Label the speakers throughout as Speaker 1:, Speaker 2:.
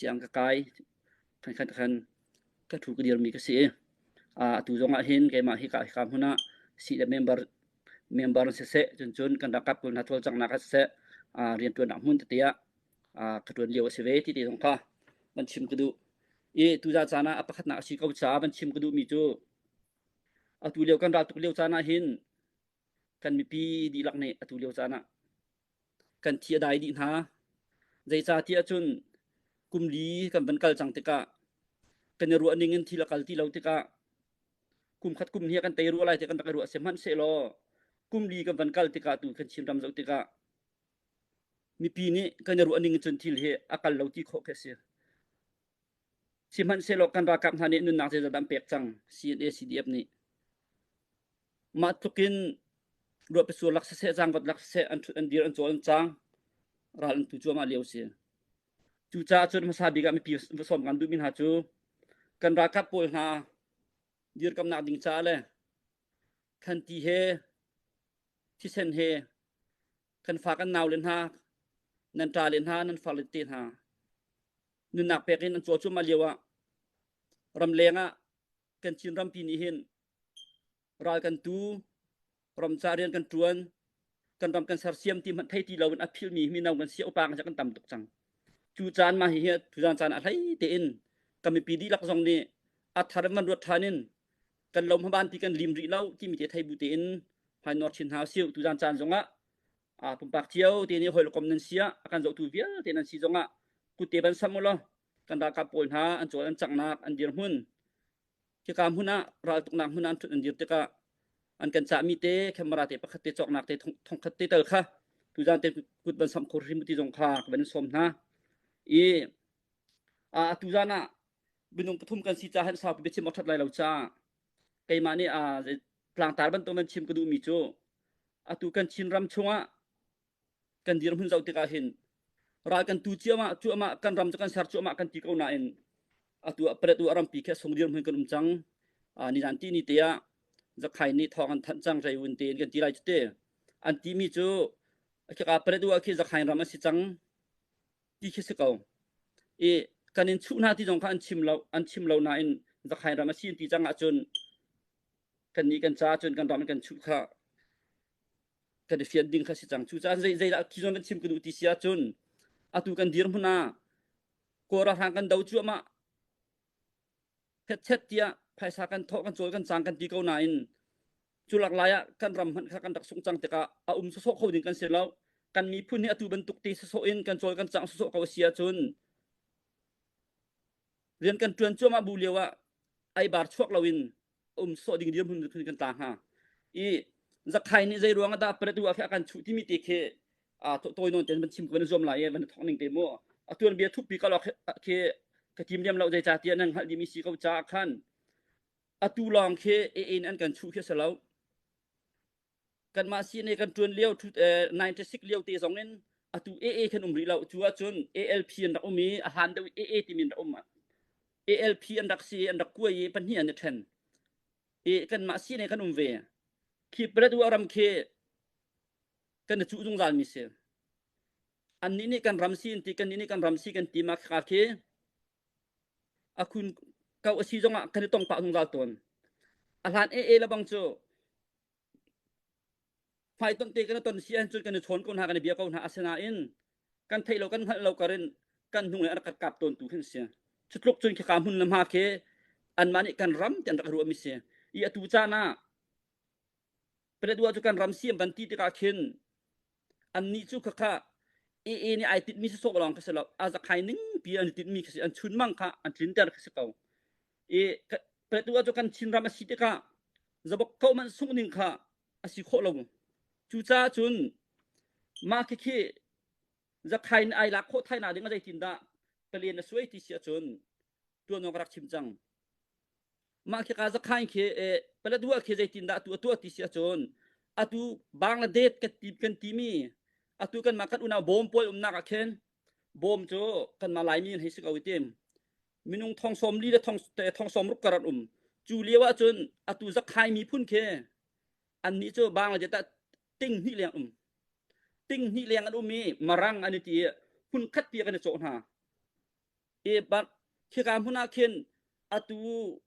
Speaker 1: Siang ka kai khan khan khan ka thu ka dirmi ka si. Atu zong ah hin keimah hi ka hika hmun ah si le member member siseh cun cun kan ralkap pawl hna cawlcanghnak ah siseh rianṭuannak hmun tete ah ka ṭuan lio a si ve ti te zong kha van chim ka duh. I tuzan caan ah a pakhatnak a si ko caah van chim ka duhmi cu atu lio kan ral tuk lio caan ah hin kan mipi dihlak nih atu lio caan ah kan thi a dai dih hna. Zeicahtiah cun kum li kan van kal cang tikah kan i ruah ning in thil a kal ti lo tikah kum khat kum hnih kan tei rua lai ti kan rak i ruah sihmanhsehlaw kum li kan van kal tikah tu kan Chinram zoh tikah mipi nih kan i ruah ning cun thil hi a kal lo ti khawh khi a si. Sihmanhsehlaw kan ralkap hna nih nunnak zeizat dah an pek cang CNA CDF nih. Mah tluk in ruahpasur lak siseh zaangvat lak siseh an ṭhut an dir an cawl an cang ral an tu cuahmah lio si. Cucaah cun hmasa bik ah mipi va sawm kan duhmi hna cu kan ralkap pawl hna dirkamnak ding caah le thlanti he thisen he kan fa kan nau le hna nan ṭa le hna nan far le te hna nunnak pek in an cawl cuahmah lio ah ramleng ah kan Chin rampi nih hin ral kan tu ram ca rian kan ṭuan kan ram kan sersiam ti hmanh thei ti loin a philmi mino kan si upa kan kan tam tuk cang cu caan mah hi tuzan caan a hlei tein kan mipi dihlak zong nih a thar man ruat ṭhan in kan lo hmaban ti kan lim rih lo timi te thei bu tein hmai nor chin hna siu tuzan caan zongah a pumpak cio te nih hawi kom nan sia a kan zohtu vialte nan si zongah kutte ban sam ulaw kan ralkap pawl hna an cawl an cangnak an dirhmun Hika hmun ah raltuknak hmun ah an ṭhut an dir tikah an kan cahmi te camera te pakhat te cawknak te thongkhat te tal kha tuzan te kut van samh kho hrim ti zong kha ka van sawm hna. I atu zan ah minung pathum kan si caah saupi biachim awk ṭhat lai lo caah keimah nih tlangtar bantuk nan chim ka duhmi cu atu kan Chin ram chungah kan dirhmun zoh tikah hin ral kan tu ciahmah cuahmah kan ram cu kan ser cuahmah kan ti ko nain atu ah palet u rampi khi sung dirhmun kan um cang nizan ti ni te ah zakhai nih thawng an thanh cang rei te in kan ti lai cu te an ti mi cu khika palet u ah khi zakhai ram a si cang ti khi si ko i kan in chuh hna ti zong kha an chim lo an chim lo nain zakhai ram a si ti cang ahcun kan nih kan ca cun kan ram kan chuh kha kan i fian ding kha si cang. Cucaah zei zeidah khi zawn kan chim ka duh ti si ahcun atu kan dirhmun ah Kawl ralhrang kan do cuahmah phetchet tiah phaisa kan thawh kan cawl kan cang kan ti ko nain cu lak lai ah kan ram hmanh kha kan rak sungh cang tikah a um sawsawh kho ding kan si lo. Kan miphun hi atu bantuk te sawsawh in kan cawl kan cang sawsawh ko a si ahcun rian kan ṭuan cuahmah bu lio ah eibar chuak loin um sawh ding dirhmun khin kan tla hnga i zakhai nih zei ruang ah dah paletu ah kan chuh timi te khi tawi nawn ten van chim ka van zuam lai i van thok ning te mu a tuan bia thukpi ka lok khi ka tim liam lo zei ca tiah nan hngalh dimi si ko ca khan atu lawng khi e in an kan chuh khi si lo kanmah CNA kan ṭuan lio 96 lio te zong in atu AA khan um rih lo cu ahcun ALP an rak um i a hlan deuh AA timi an rak um ALP an rak si an rak kuai i pahnih an i ṭhen i kanmah CNA kan um ve khi Paletwa ram khi kan i cuh zungzal mi si annih nih kan ram si an ti kannih nih kan ram si kan ti ma kha khi a khun ko a si zongah kan i tong pah zungzal tawn a hlan AA le bang cu Hmaitonh te kan i ton si ahcun kan i chawn ko hna, kan i bia ko hna. Asinain kan theih lo, kan hngalh lo karin kan hnung in an rak kan kap tawntu khi an si. Cutluk cun khika hmun le hma khi anmah nih kan ram ti an rak ruahmi si. I atu caan ah Paletwa cu kan ram si an van ti tikah khin annih cu khakha AA nih ai tinhmi sawsawh lawng kha si lo. A zakhai ning pi an i tinhmi khi si. An chunmang kha an tlinter khi si ko. I Paletwa cu kan Chinram a si tikah zabok ko man sungh ning kha a si khawh lo. Cucaah cun mah khikhi zakhain ai lak khawh thai na ding a zeitin dah palen a suai ti si ahcun tuan awk rak chim cang. Mah khika zakhain khi paladua khi zeitin dah tu a tuah ti si ahcun atu Bangladesh kan ti kan timi atu kan mah kan unau bawm pawl umnak ah khin bawm cu kanmah Laimi an hei si ko i tim minung thong sawm li le thong thong sawm ruk kar an um cu lio ahcun atu zakhai miphun khi annih cu Bangladesh ah ting hnih leng um ting hnih leng an um i marang an i ti i hmun khat pi kan i cawh hna. I bak khika hmun ah khin atu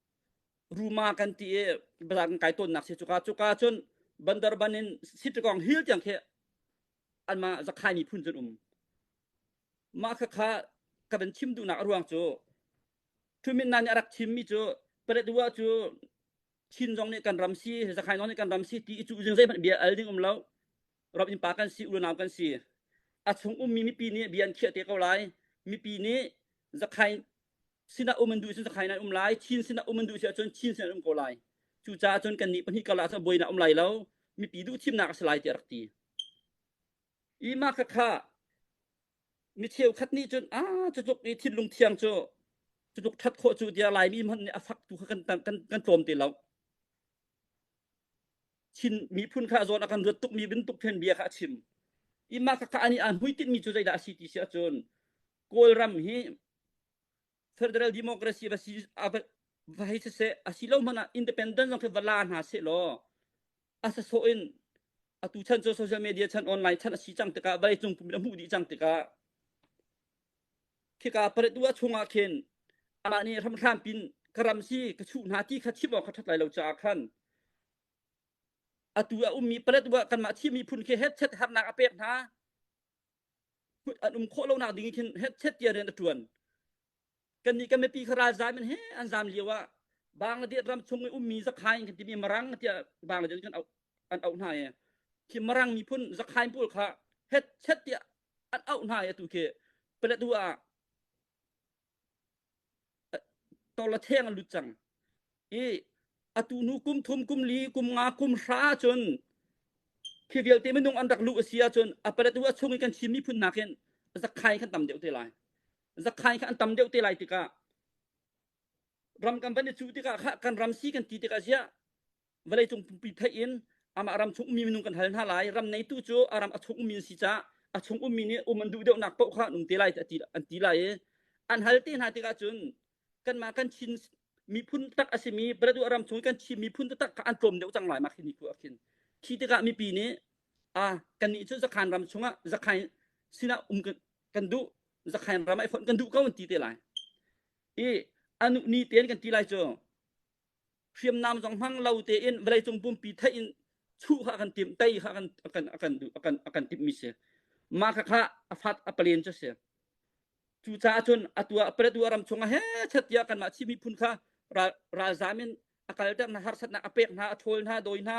Speaker 1: Ruma kan ti i bazar kan kai tawnnak si cuka cuka cun Bandarban in Sittagong Hill tiang khi anmah Zakhai miphun cun um. Mah khakha ka van chim duhnak a ruang cu Thumin nih a rak chimmi cu Paletwa cu Chin zong nih kan ram si, Zakhai zong nih kan ram si ti i cu zing zeihmanh bia al ding um lo. Ram innpa kan si, unau kan si. A chung ummi mipi nih bia an khiah te ko lai. Mipi nih Zakhai sinah um an duh cun Zakhai an um lai, Chin sinah um an duh si ahcun Chin sinah an um ko lai. Cucaah cun kannih pahnih karlak ah buainak um lai lo, mipi duh thimnak a si lai tiah a rak ti. I mah khakha mi cheukhat nih cun ah cutluk i thinlung thiang cu cutluk ṭhat khawh cu tiah Laimi hmanh nih a fak tu kha kan kan kan tlawm te lo. Chin miphun kha zawn a kan ruat tukmi bantuk khin bia kha a chim. I mah khakha ani aa hmuitinhmi cu zeidah a si ti si ahcun Kawlram hi federal democracy va si va hei siseh a si lo hmanh ah independent zong khi va la hna seh law a sasawh in atu chan cu social media chan online chan a si cang tikah vawleicung pum in a hmuh dih cang tikah khika paretua chungah khin amah nih hramhram pin ka ram si ka chuh hna ti kha chim awk kha ṭhat lai lo caah khan atu a ummi paletwa kanmah Chin miphun khi hetchet harnak a pek hna an um khawh lonak ding khin hetchet tiah rian a ṭuan Kannih kan mipi kha ralzam in he an zam lio ah Bangladesh ram chung i ummi Zakhain kan timi Marang tiah Bangladesh kan auh an auh hna i khi Marang miphun Zakhain pawl kha het chet tiah an auh hna i atu khi Paletwa ah tawla theng an lut cang i atu nu kum thum kum li kum nga kum hra cun khi vialte minung an rak luh a si ahcun a Paletwa chung i kan Chin miphun nakin Zakhain kan tam deuh te lai. Zakhain kha an tam deuh te lai tikah ram kan van i cuh tikah kha kan ram si kan ti tikah ziah vawleicung pumpi theih in amah ram chung ummi minung kan hal hna lai ram neitu cu a ram a chung ummi an si caah a chung ummi nih um an duh deuhnak paoh kha an um te lai an ti lai i an hal te hna tikah cun kanmah kan Chin miphun tak a simi Bradu ram chung kan Chin miphun taktak kha an tlawm deuh cang lai mah khi ni ku ah khin khi tikah mipi nih a kannih cu Zakhan ram chungah Zakhain sinah um kan duh Zakhain ram ah i fonh kan duh ko an ti te lai i anu ni tein kan ti lai cu hriamnam zong hmang lo tein vawleicung pumpi theih in chuh kha kan timh tei kha kan kan kan kan kan timh mi si mah kha kha a fat a palen cu si cucaah cun atu ah Paletwa ram chungah he chat tiah kanmah Chin miphun kha ral ralzam in a kalter hna harsatnak a pek hna a ṭhawl hna dawi hna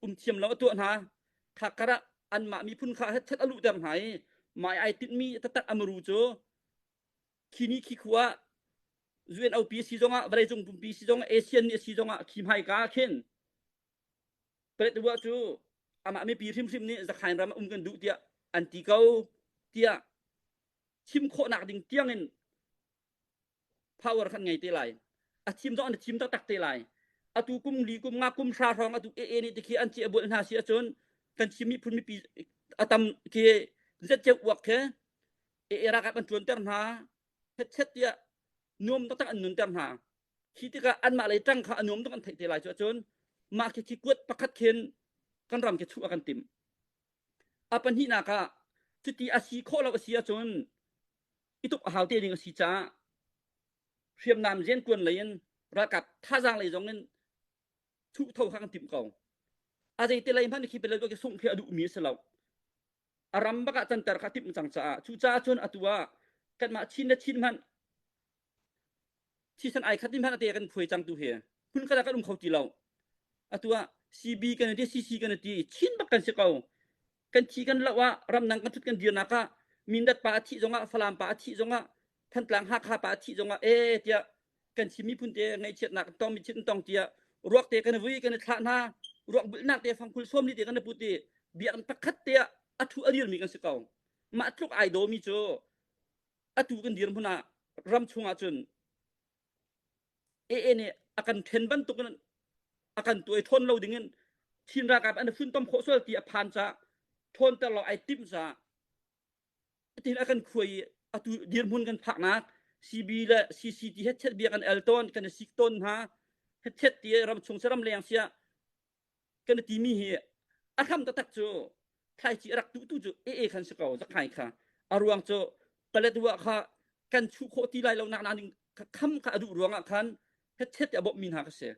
Speaker 1: um thiam lo a tuah hna kha karah anmah miphun kha hetchet a luhter hna i mah ai tinhmi taktak a muru cu khi ni khi khua UNOP si zongah vawleicung pumpi si zongah ASEAN nih si zongah khi hmaika ah khin Paletwa cu amah mipi hrimhrim nih Zakhain ram um kan duh tiah an ti ko tiah chim khawhnak ding tiangin power kan ngei te lai a thim zong an thim taktak te lai atu kum li kum nga kum hra hrawng atu e nih tikhi an ci a bual hna si ahcun kan Chin miphun mipi a tam khi zetceu uak khi e ralkap an tuanter hna hetchet tiah nuam taktak an nunter hna khi tikah anmah lei ṭang kha a nuam tuk an theih te lai cu ahcun mah khi khi kuat pakhat khin kan ram khi chuh a kan tim a pahnihnak ah cuti a si khawh lo a si ahcun i tuk a hau te ding a si caah hriamnam riantuan lei in ralkap thazaang lei zong in thuh tho kha kan timh ko a zei te lei hmanh khi pele ki sungh khi a duhmi a si lo a ram bak ah canter kha timh cang caah cucaah cun atu ah kanmah Chin le Chin hmanh Thisen ai khat hmanh ate kan khuai cang tu hi hmun khat ah kan um kho ti lo. Atu ah CB kan ti CC kan ti Chin bak kan si ko. Kan thi kan loh ah ramdang kan thut kan dirnak ah Mindat pa a thih zongah Falam pa a thih zongah Thantlang Hakha pa a thih zongah e tiah kan Chin miphun te ngaihchiatnak kan tong mi chin tong tiah ruak te kan vui kan i thlah hna ruak bulhnak te fangkhul sawm ni te kan i put i biakinn pakhat te ah a thu a dirmi kan si ko mah tluk ai dawmi cu atu kan dirhmun ah ram chungah cun AA nih a kan ṭhen bantukin a kan tuai ṭhawn lo dingin Chin ralkap an funtom khawh sual ti a phan caah ṭhawnter lo ai timh caah tin a kan khuai i atu dirhmun kan phaknak CB le CC ti hetchet bia kan el tawn kan i sik tawn hna hetchet ti ram chung si ram leng siah kan i timi hi a hram taktak cu thlaici a rak tuhtu cu AA khan si ko zakhai kha a ruang cu Paletwa kha kan chuh khawh ti lai lo nak na ding kham kha a duh ruangah khan hetchet a bawmh mi hna ka si.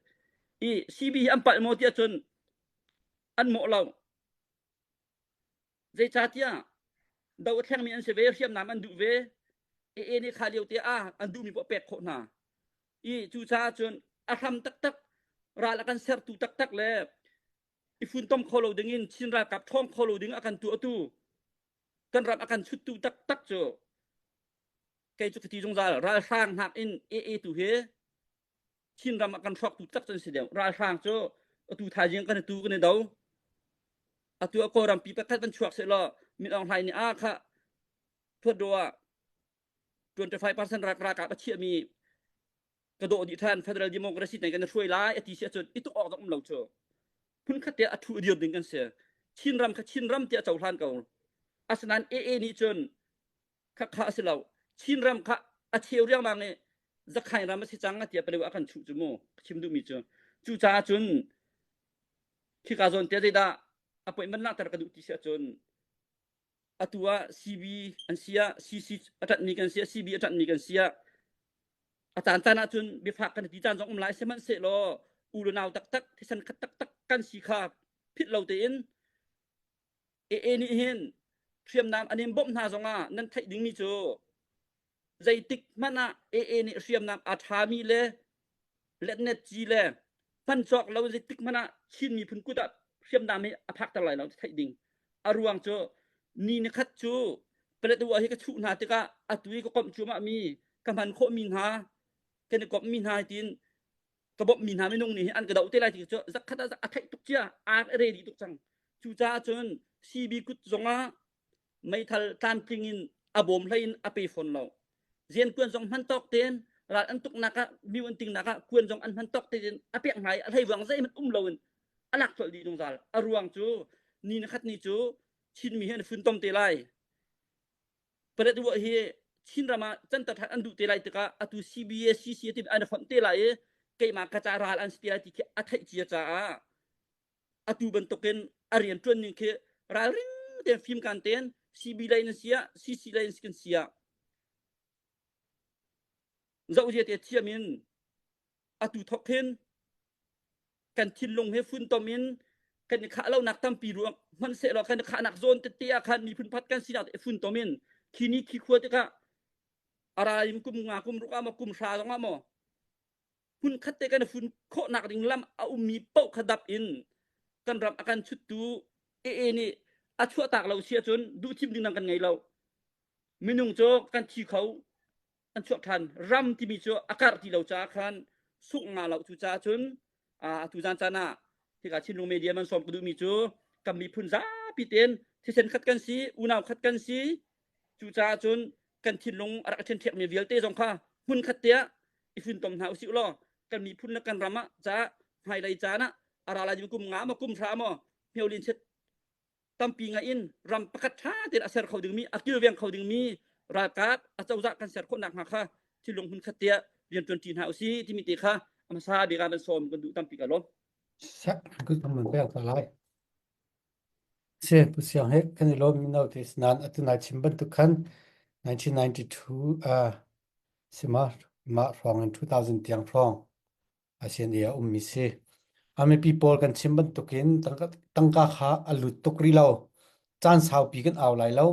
Speaker 1: I CB hi an palh maw tiah cun an mawh lo. Zeicahtiah do a thlengmi an si ve, hriamnam an duh ve. AA nih kha lio te ah an duhmi poah pek khawh hna. I cucaah cun a hram taktak ral a kan sertu taktak le i funtom kho lo dingin Chin ralkap ṭhawng kho lo ding a kan tuahtu kan ram a kan chuttu taktak cu kei cu ka ti zungzal ralhrang hnak in AA tu hi Chinram a kan hrawktu tak cu an si deuh. Ralhrang cu atu thaizing kan tu kan i do. Atu a Kawlram pi pakhat van chuak seh law Min Aung Hlaing nih a kha thuat do ah 25% rak ralkap a chiahmi ka dawh dih than federal democracy te kan hruai lai a ti si ahcun i tuk awk zong um lo cu. Phun khat te a thu a dir ding kan si. Chinram kha Chinram tiah cohlan ko. Asinain AA nih cun Khakha a si lo. Chinram kha a cheu riangmang i Zakhain ram a si cang a tiah paleu a kan chuh cu mu. Ka chim duhmi cu. Cucaah cun khika zawn te zeidah appointment langhter ka duh ti si ahcun atu ah CB an si ah CC a ṭanhmi kan si ah CB a ṭanhmi kan si ah a caan caan ahcun biafak kan ti caan zong um lai sihmanhsehlaw u le nau taktak thisen khat taktak kan si kha philh lo tein AA nih hin hriamnam an in bawmh hna zongah nan theih dingmi cu zeitik hmanh ah AA nih hriamnam a ṭhami le letnet ci le hman cawk lo zeitik hmanh ah Chin miphun kut ah hriamnam hi a phakter lai lo ti theih ding. A ruang cu ni ni khat cu Paletwa hi ka chuh hna tikah atu i ka komh cuahmah mi ka hman khawhmi hna kan i komhmi hna tiin ka bawmhmi hna minung nih hin an ka doh te lai ti cu zakhat ah a theih tuk cia a ready tuk cang cucaah cun CB kut zongah meithal tlamtling in a bawm hlei in a pe fawn lo rian kuan zong hman tawk tein ral an tuknak ah miu an tingnak ah kuan zong an hman tawk tein a pek hna i a hlei ruang zeihmanh um loin a lak colh dih zungzal a ruang cu ni na khat ni cu Chinmi hi an funtom te lai Paletwa hi Chinram ah canter ṭhan an duh te lai tikah atu CBA CC ti an fonh te lai i keimah ka ca ral an si te lai ti khi a theih cia caah atu bantukin a rian ṭuan ning khi ralring tein fimkan tein CB lei nan si ah CC lei kan si ah zohzia te thiam in atu thok hin kan thinlung he funtom in kan i khah lonak tampi ruang hmanhsehlaw kan i khahnak zawn tete ah khan miphun phat kan sinak te funtom in khi ni khi khua tikah a ral in kum nga kum ruk ah maw kum hra zong ah maw hmun khat te kan i fun khawhnak ding lam a ummi paoh kha dap in kan ram a kan chuttu AA nih a chuahtak lo si ahcun duh thim ding dang kan ngei lo minung cu kan thi kho an chuak ṭhan. Ram timi cu a karh ti lo caah khan sungh nga lo cu caah cun atu zan caan ah hika Chinlung media man sawm ka duhmi cu kan miphun zapi tein thisen khat kan si unau khat kan si cu caah cun kan thinlung a rak ṭhenṭhekmi vialte zong kha hmun khat te ah i funtom hna usih law kan miphun le kan ram ah caah hmailei caan ah a ra lai ding kum nga maw kum hra maw hmeulin chet tampi ngai in ram pakhat ṭha tein a ser kho dingmi a kilveng kho dingmi ralkap a cozah kan ser khawh nakhnga kha thilung hmun khat tiah rian ṭuanṭi hna usih timi te kha a hmasa bik ah van sawm kan duh tampi ka lawm.
Speaker 2: Good man pek ta lai. Se pu siang he kan i lawm mino te nan atu nai chim bantuk khan 1992 uh, sima ma hrawng in 2000 tiang hrawng ASEAN i a ummi si. A mipi pawl kan chim bantukin tangka kha a lut tuk rih lo. Caan saupi kan au lai lo.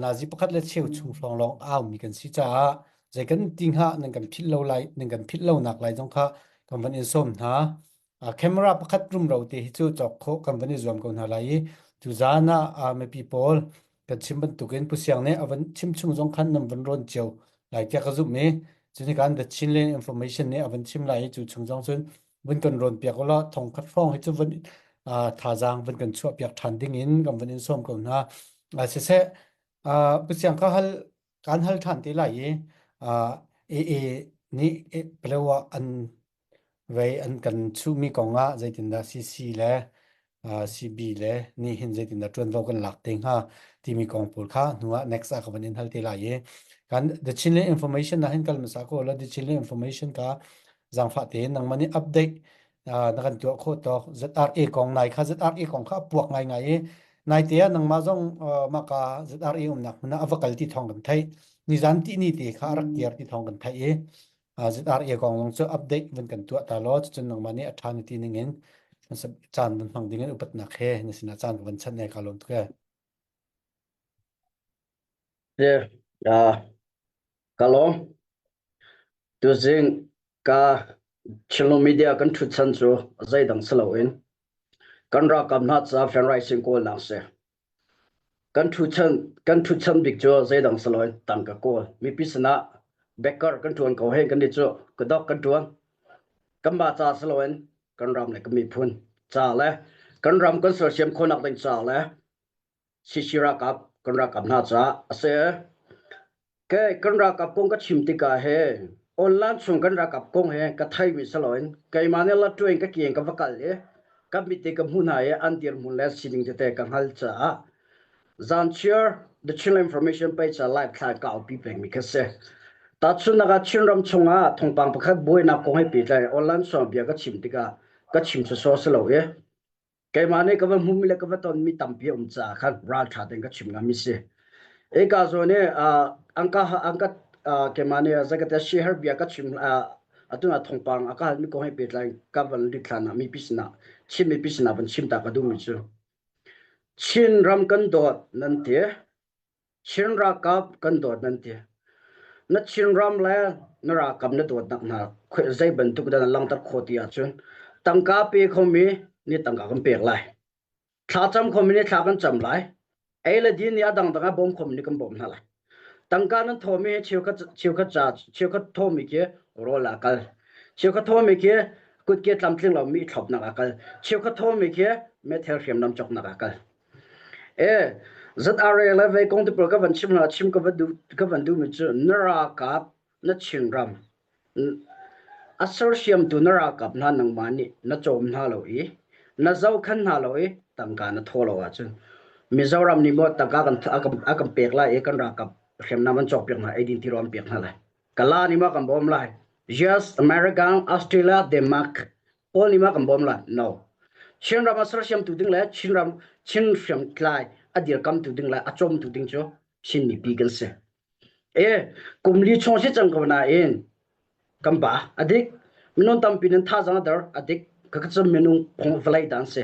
Speaker 2: Nazi pakhat le cheu chung hrawng lawng aumi kan si caah zei kan ti hnga nan kan philh lo lai nan kan philh lo nak lai zong kha kan van in sawm hna. Camera pakhat rumro te hi cu cawk khawh kan van i zuam ko hna lai i tu zan ah mipi pawl kan chim bantukin Pu Siang nih a van chim chung zong khan nan van rawn cio lai tiah ka zumh i cun kan The Chinland Information nih a van chim lai i cu chung zong cun vun kan rawn piak ulaw thong khat hrawng hi cu vun thazaang vun kan chuah piak ṭhan ding in kan vun in sawm ko hna. Siseh Pu Siang ka hal kan hal ṭhan te lai i AA nih Palawa an Vei an kan chuhmi kongah zeitindah CC le CB le nih hin zeitindah ṭuanvo kan lak te hnga timi kong pawl kha hnuah next ah ka van in hal te lai i kan The Chinland Information ah hin kal hmasa ko la The Chinland Information ka zaangfah tein nangmah nih update na kan tuah khawh tawk ZRA kong nai kha ZRA kong kha a puak ngaingai i naite ah nangmah zong mah ka ZRA umnak hmun ah a va kal ti thawng kan theih. Nizan tihni te kha a rak kir ti thawng kan theih i ZRA kong zong cu update van kan tuah ta law cucun nangmah nih a ṭha na ti ning in caan van hmang ding in upatnak he na sinah caan ka van chanh e ka lawm tuk e.
Speaker 3: Yeah, ka lawm. Tuzing ka Chinlung media kan ṭhut chan cu zeidang si loin kan ralkap hna ca fundraising kawlnak si. Kan ṭhutchan kan ṭhutchan bik cu zeidang si loin tangka kawl. Mipi sinah backer kan ṭuan ko hei kan ti cu kudok kan ṭuan. Kanmah ca si loin kan ram le kan miphun ca le kan ram kan sersiam khawhnak ding ca le CC ralkap kan ralkap hna caah a si. Ke kan ralkap kong ka chim tikah he online chung kan ralkap kong he ka theimi si loin keimah nih lattuin ka kiang ka va kal i ka mit i ka hmuh hna i an dirhmun le sining tete ka hngal caah zanchiar The Chinland Information page ah live thla ka aupi pengmi kha si. Tahchunhnak ah Chinram chungah thawngpang pakhat buainak kong he pehtlai online chung bia ka chim tikah ka chim sawsawh si lo i Keimah nih ka va hmuhmi le ka va tonmi tampi a um caah khan ralṭha tein ka chim ngam mi si. Eka zawn i an ka an ka keimah nih zakate share bia ka chim atu ah thawngpang a ka halmi kong he pehtlai ka van lut hlan ah mipi sinah Chin mipi sinah van chim ta ka duhmi cu Chin ram kan dawt nan ti Chin ralkap kan dawt nan ti. Na Chinram le na ralkap na dawtnak hna zei bantuk dah na langhter khawh ti ahcun tangka pe khomi nih tangka kan pek lai. Thlacam khomi nih thla kan cam lai. Ei le din nih a dangdang a bawm khomi nih kan bawm hna lai. Tangka nan thawmi hi cheukhat cheukhat ca cheukhat thawmi khi rawl ah kal. Cheukhat thawmi khi kutke tlamtling lomi thlopnak ah kal. Cheukhat thawmi khi methel hriamnam cawknak ah kal. E, ZRA le vei kong te pawl ka van chim hna chim ka van duh ka van duhmi cu na ralkap na Chinram a sersiamtu na ralkap hna nangmah nih na cawm hna lo i na zohkhan hna lo i tangka na thaw lo ahcun Mizoram nih maw tangka kan a kan a kan pek lai i kan ralkap hriamnam an cawkpiak hna eidin tirawl an pek hna lai. Kala nih maw kan bawm lai? US, American, Australia, Denmark Paul nih ma kan bawm lai? No. Chinram a sersiamtu ding le Chinram Chin hriamtlai a dirkamtu ding le a cawmtu ding cu Chin mipi kan si. E kum li chung si cang ko nain kan ba adik minung tampi nan thazang a der adik ka ka minung phung vawlei dan si.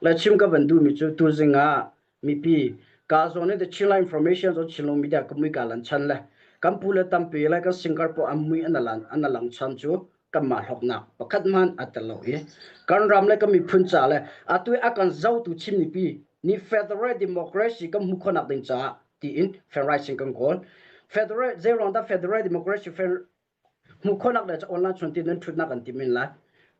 Speaker 3: Le chim ka van duhmi cu tuzing ah mipi ka zawn i the Chinland information zo Chinlung media ka mui ka lan chan le kan pu le tampi le kan singer po an mui an lan an lang chan cu kanmah hlawknak pakhat hmanh a tel lo i kan ram le kan miphun ca le atu i a kan zotu Chin mipi nih federal democracy kan hmuh khawhnak ding caah tiin fundraising kan kawl. Federal zeiruang dah federal democracy hmuh khawhnak le online chun ti nan thutnak kan tim in lai.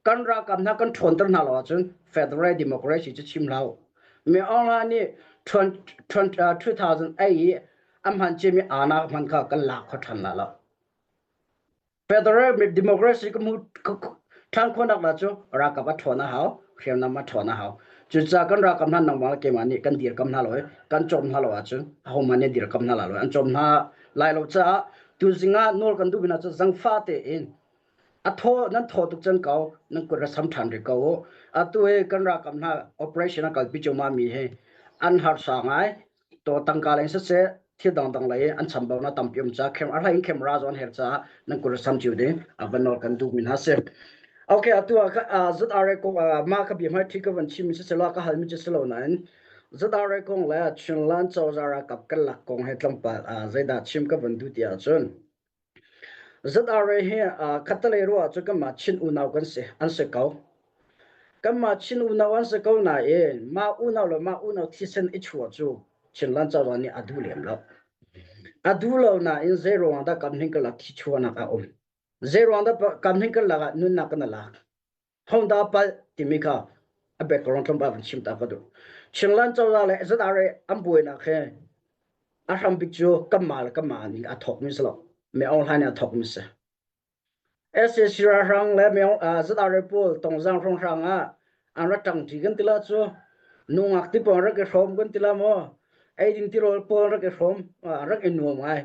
Speaker 3: Kan ralkap hna kan ṭhawnter hna lo ahcun federal democracy cu chim hlah u. Mi online nih 2008 i a hman ciami aana hman kha kan lak kho ṭhan la lo. Federal democracy ka hmu ṭhan khawhnak la cu ralkap a ṭhawn a hau, hriamnam a ṭhawn a hau. Cucaah kan ralkap hna nangmah le keimah nih kan dirkam hna lo i kan cawm hna lo ahcun ahohmanh nih dirkam hna lai lo. An cawm hna lai lo caah tuzing ah nawl kan duh hna cu zangfah tein a thaw nan thaw tuk cang ko nan kut ra sam ṭhan rih ko u. Atu hi kan ralkap hna operation a kalpi cuahmah mi hi an harsa ngai. To tangka lei siseh thil dangdang lei an chambaunak tampi um caah a hlei in camera zong an herh caah nan kut sam cio ding a van nawl kan duhmi hna si. Okay, atu ah ZRA kong mah ka bia hmai thi ka van chim si selo ka halmi cu si lo nain ZRA kong le Chinland cozah ralkap kan lak kong he tlawmpal zeidah chim ka van duh ti ahcun ZRA hi khattelei ruah ahcun kanmah Chin unau kan si, an si ko. Kanmah Chin unau an si ko nain mah unau le mah unau thisen i chuah cu Chinland cozah nih a duh lem lo. A duh lo nain zeiruang dah kam hning karlak thi chuahnak a um? Zeiruang dah kam hning karlak ah nunnak kan lak? Honda palh timi kha a background tlawmpal van chim ta ka duh. Chinland cozah le ZRA an buainak hi a hrambik cu kanmah le kanmah nih a thawkmi si lo. Me Aung Hlaing nih a thawkmi si. SAC ralhrang le ZRA pawl tongzang hrawnghrang ah an rak ṭangṭi kan ti la cu nungak ti pawl rak i hrawm kan ti la maw eidin tirawl pawl rak i hrawm rak i nuam ngai.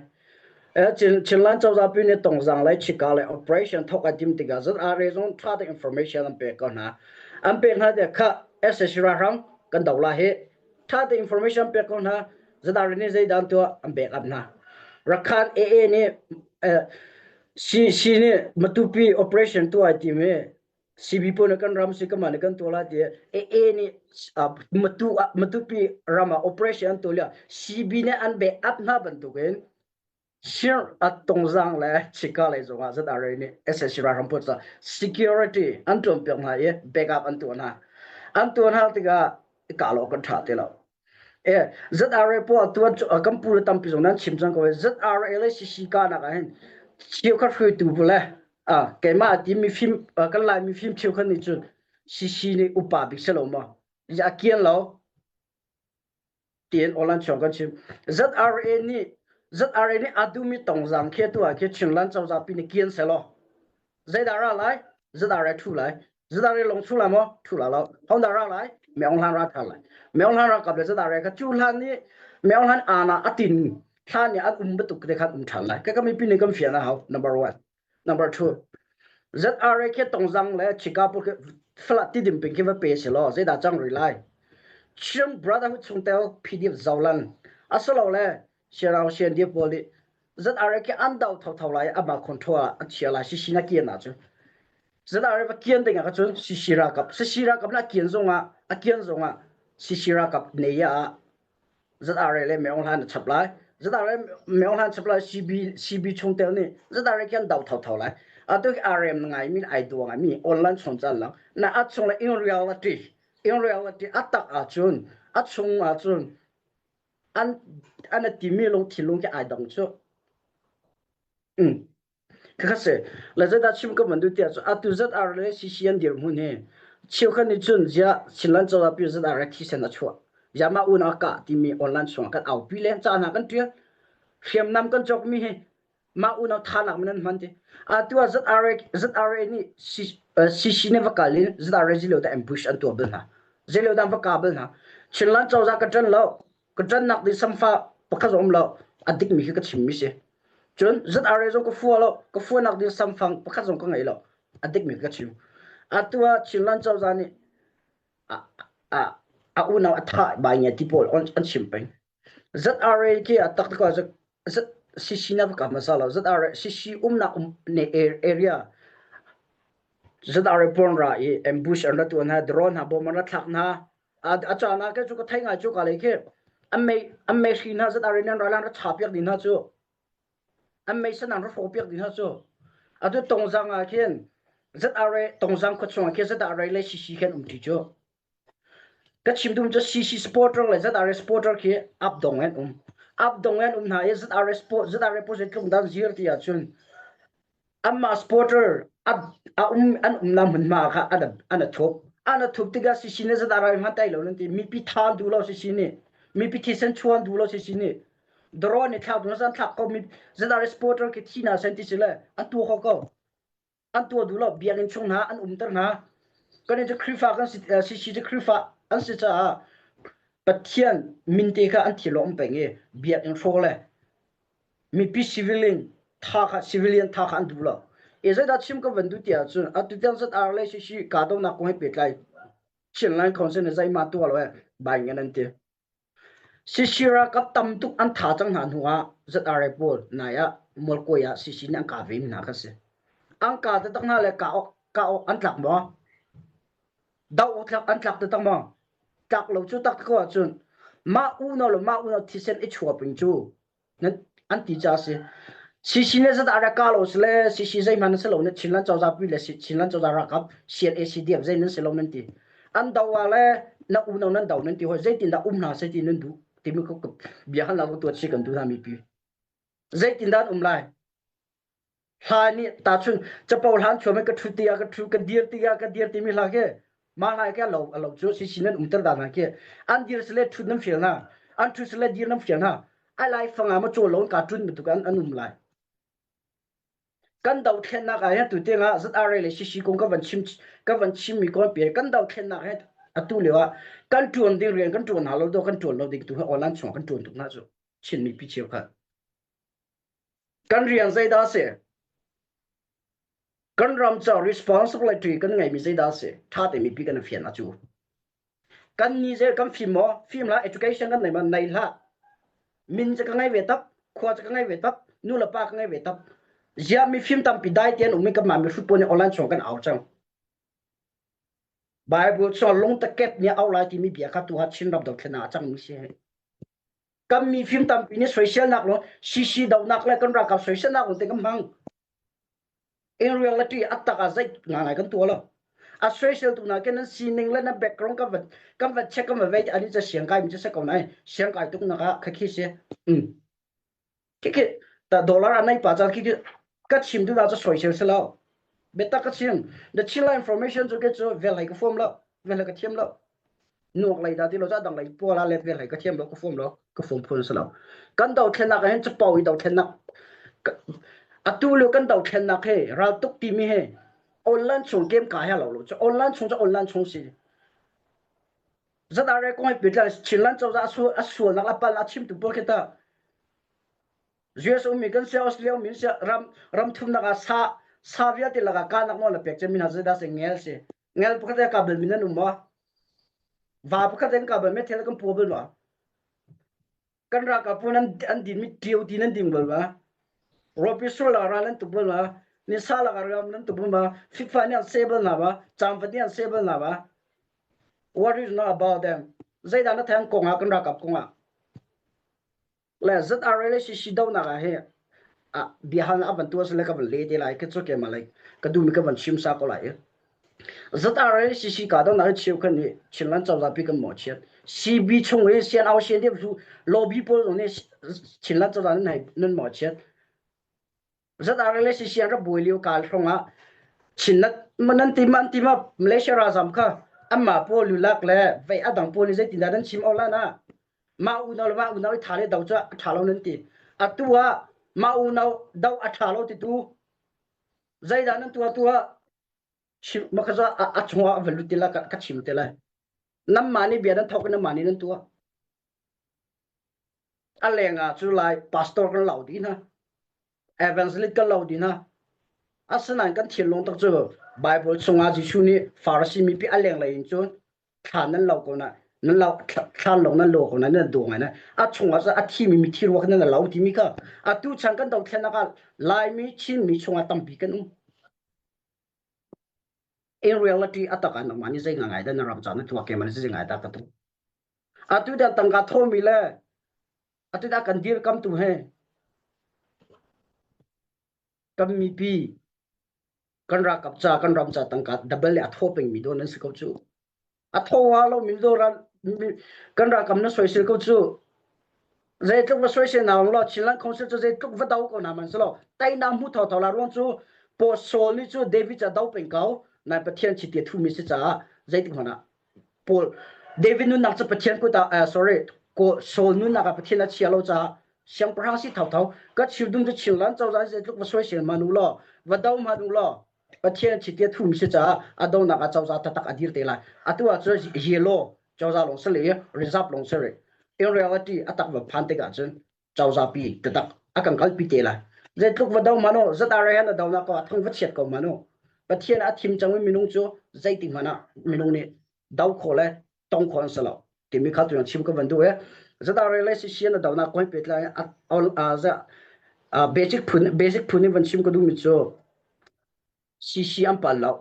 Speaker 3: Chinland cozah pi nih Tongzang le Chika le operation thawk a tim tikah ZRA zong ṭha tein information an pek ko hna. An pek hna tiah kha SAC ralhrang kan do la hi ṭha tein information pek ko hna. ZRA nih zeidah an tuah an backup hna. Rakhan AA nih si si nih Matupi operation tuah ai tim i CB pawl nih kan ram si kamah nih kan tuah lai ti AA nih Matu Matupi ram ah operation an tuah lio CB nih an back up hna bantukin Sir a tongzang le chika lei zongah ZRA nih SAC ralhrang pawl cu security an ṭuanpiak hna i backup an tuah hna. An tuah hna tikah i kah lo kan ṭha ti lo. E, ZRA pawl tuan kan pu le tampi zong nan chim cang ko. ZRA le CC kahnak ah hin cheukhat hruaitu le keimah ti mifim kan lai mifim cheukhat nih cun CC nih upa bik si lo maw? A kian lo. Tiin online chung kan chim. ZRA nih ZRA nih a duhmi tongzang khi tu ah khi Chinland cozah pi nih kian selaw zeidah ra lai? ZRA thu lai. ZRA long thu lai maw? Thu la lo. Hong dah ra lai? Meong Hlan ra than lai. Meong Hlan ralkap le ZRA kha cu hlan nih Meong Hlan ana atin hlan nih an um bantuk te khan um than lai. Ka ka mipi nih kan fian a hau. Number one. Number two, ZRA khi tongzang le Chicago khi falah tidim ping khi va pe si law zeidah cang rih lai? Chin Brotherhood chungtel PDF Zolan asilo le Sierra CND pawl nih ZRA khi an do thotho lai amah control ah an chia lai sisi na kian ahcun ZRA va kian ding ah cun sisi ralkap sisi ralkap na kian zong ah a kian zong ah sisi ralkap nei ah ZRA le Meong Hlan a chap lai. ZRA Meong Hlan chap lai CB CB chungtel nih ZRA khi an do thotho lai. Atu khi RM ngai min ai duang mi online chung chan lang. Na a chung le in reality in reality a tak ahcun a chung ahcun an an a timi lung thinlung khi ai dang cu. Mm. Khakha si. Le zeidah chim ka van duh tiah cu atu ZR le CC an dirhmun hi cheukhat nih cun ziah Chinland cozah pi ZR he thisen a chuah. Ziah mah unau a kah timi online chungah kan aupi le ca hna kan ṭial. Hriamnam kan cawkmi hi mah unau thanak men an hman ti. Atu ah ZRA, ZRA nih CC nih va kal in ZRA zilo dah ambush an tuah bal hna. Zilo dah va ka bal hna. Chinland cozah ka ṭan lo. Ka ṭannak ding samfa pakhat zong um lo. A dikmi khi ka chimmi si. Cun ZRA zong ka fua lo, ka fuanak ding samfang pakhat zong ka ngei lo. A dikmi ka chim. Atu ah Chinland cozah nih a, a, a unau a thah bai nge ti pawl an chim peng. ZRA khi a tak ko Z CC na ka hmasa lo. ZRA CC umnak um ne area ZRA pon ra i ambush an ra tuan hna, drone hna bom an ra thlak hna. A caan ah ke cu ka thei ngai cu ka lei khi an mei an mei hri hna ZRA nan ra lan ra cha piak ding hna cu. An mei san an ra hrawh piak ding hna cu. Atu tongzang ah khin ZRA tongzang khua chung ah khin ZRA le CC khin um ti cu. Ka chim duhmi cu CC supporter le ZRA supporter khi up dong an um. Up dong an um hna i ZRA sport ZRA pawl tlung dan zir ti ahcun anmah supporter a um an umnak hmunhma kha an an a thup. An a thup tikah CC nih ZRA hman tai lo nan ti. Mipi tha an duh lo CC nih. Mipi thisen chuan duh lo CC nih. Drone nih thlak duh san thlak ko mi ZRA supporter khi thi na sen ti si le an tu kho ko. An tuah duh lo biakinn chung hna an umter hna kan in cu Khrihfa kan si CC cu Khrihfa an si caah Pathian min te kha an thil um peng i biakinn hrawk le mipi civilian tha kha civilian tha kha an duh lo e zeidah chim ka van duh ti ahcun atu tiang zat ar le CC kahdohnak kong he pehtlai Chinland Council nih zeihmah tuah lo e bai ngan an ti CC ralkap tam tuk an tha cang hna hnu ah ZRA pawl nai ah Mualkawi ah CC nih an kah ve mi hna kan si. An kah taktak hna le kah awk kah awk an tlak maw? Doh awk tlak an tlak taktak maw? Tlak lo cu tak ko ahcun mah unau le mah unau thisen i chuah ping cu an ti ca si. CC nih zat ah ka lo sile CC zeihmanh nan si lo nan Chinland cozah pi le Chinland cozah ralkap CNA CDF zei nan si lo nan ti. An do ah le na unau nan do nan ti hoi zeitin dah um hna seh ti nan duh timi ko bia hal nak tuat si kan duh hna mipi. Zeitin dah an um lai? Hla nih tahchun capo hlan chuam ka ṭhu ti ah ka ṭhu ka dir ti ah ka dir timi hla khi mah hla khi a lo a lo cu si nan umter dan hna khi an dir sile ṭhut nan fial hna an ṭhu sile dir nan fial hna ai lai fanga ma chaw lo ka ṭun bantuk an an um lai kan dothlennak ah hin tu tiangah ZRA le CC kong ka van chim ka van chimmi kawl pi kan dothlennak he atu lio ah kan ṭuan ding rian kan ṭuan hna lo do kan ṭuan lo ding tu he online chung kan ṭuan tuk hna cu Chin mipi cheukhat Kan rian zeidah a si? Kan ram ca responsibility kan ngeimi zeidah a si? Ṭha te mipi kan i fian a cu. Kan ni zel kan fim maw? Fim hlah, education kan nei maw? Nei hlah. Min cu ka ngei ve tak. Khua cu ka ngei ve tak, nu le pa ka ngei ve tak. Ziah mifim tampi dai te an um i kanmah mihrut pawl nih online chung kan au cang. Bible chung lungtaket nih au lai timi bia kha tu ha Chin ram dothlennak ah cangmi si. Kan mifim tampi nih soiselnak lo CC donak le kan ralkap soiselnak lo te kan hmang. In reality a tak ah zei ngai kan tuah lo. A soisel tu na ke nan sining le nan background kan van kan van check kan van vei ani ca siang kai mi cu se ko nai siang kai tuk nak ah khakhi si. Mm. Khi ta dollar a nei pa ca khi ka chim tu na cu soisel si lo. Biatak ka chim. The Chila information cu ke cu vel hai ka form lo. Vel hai ka thiam lo. Nuak lei dah ti lo ca dang lei pual ah let vel hai ka thiam lo ka form lo ka form phun si lo. Kan dothlennak ah hin capo i dothlennak atu lio kan dothlennak he raltuk timi he online chung game ka he lo lo cu online chung cu online chung si. Zat are kong he pitla Chinland cozah a sualnak a pal a chimtu pawl khi ta US ummi kan si Australia ummi si ram ram thumnak ah sa sa vialte lakah kanak nawl na pek cem min hna zeidah si ngel si ngel pakhat ka bal min an um ma va pakhat in ka bal me thel kan pu bal ma kan ralkap pawl an an din mi ṭio tin an ding bal ma ropi sur la ral an tuk bal ma ni sa la ram nan tuk bal ma fikfa nih an se bal na ma changfat nih an se bal na ma what is not about them zeidah na thang kong ah kan ralkap kong ah le ZRA le CC donak ah hi biahal a van tuah sile ka van le te lai ka chu ke ma lai ka du mi ka van chim sa ko lai ZRA le CC ka donak hi cheu khan ni Chinland cozah pi kan mo chiat CB chung i sian au sian dep lobby pawl zong nih Chinland cozah nan nan mo chiat ZRA le CC an rak buai lio kaal hrawng ah Chinland nan ti man ti ma Malaysia ralzam kha anmah pawl lulak le vei adang pawl nih zeitindah nan chim awla na mah unau le mah unau i tha le do cu a ṭha lo nan ti atu ah mah unau do a ṭha lo ti tu zeidah nan tuah tu ah chim ma kha a chungah a van lut ti la ka chim te lai nanmah nih bia nan thawk i nanmah nih nan tuah A leng ah cu lai pastor kan lau dih hna. Evangelist kan lau dih hna. Asinain kan thinlung tak cu Bible chungah Jesuh nih Farasi mipi a lenglei in cun thla nan lo ko na nan lo thla lawng nan lo ko na nan duh ngai na a chungah cu a thimi mithi ruak nan lo timi kha atu chan kan dothlennak ah Laimi Chinmi chungah tampi kan um. In reality a tak ah nangmah nih zei ngai dah na ram ca na tuah ke man zei ngai dah ka tu. Atu dah tangka thawmi le atu dah kan dirkamtu he kan mipi kan ralkap ca kan ram ca tangka double le a thaw pengmi dawn nan si ko cu. A thaw wa lo mi do ral kan ralkap na soisel ko cu. Zeitluk va soisel na law Chinland Council cu zeitluk va do ko na man si lo. Teinak hmu tho tho la ruang cu Paul Saul nih cu David ca do peng ko nai Pathian chiti thumi si caah zeitik hmanh ah Paul David nunnak cu Pathian kut ah sorry Saul nunnak ah Pathian a chia lo caah siangpahrang si thotho ka chiu dum cu Chinland cozah zeitluk va soisel hmanh u law va do hmanh u law Pathian chitia thum si caah a donak ah cozah taktak a dir te lai atu ah cun yellow cozah lawng si le reserve lawng si rih in reality a tak va phan tikah cun cozah pi taktak a kan kalpi te lai zeitluk va do hmanh u ZRA han a donak ko ah thang va chiat ko hmanh u Pathian a thim cang mi minung cu zeitik hmanh ah minung nih do khawh le tong khawh an si lo timi kha tu chim ka van duh e ZRA le CCN a donak kong pehtlai a basic phun basic phun in van chim ka duh mi cu CC an pal lo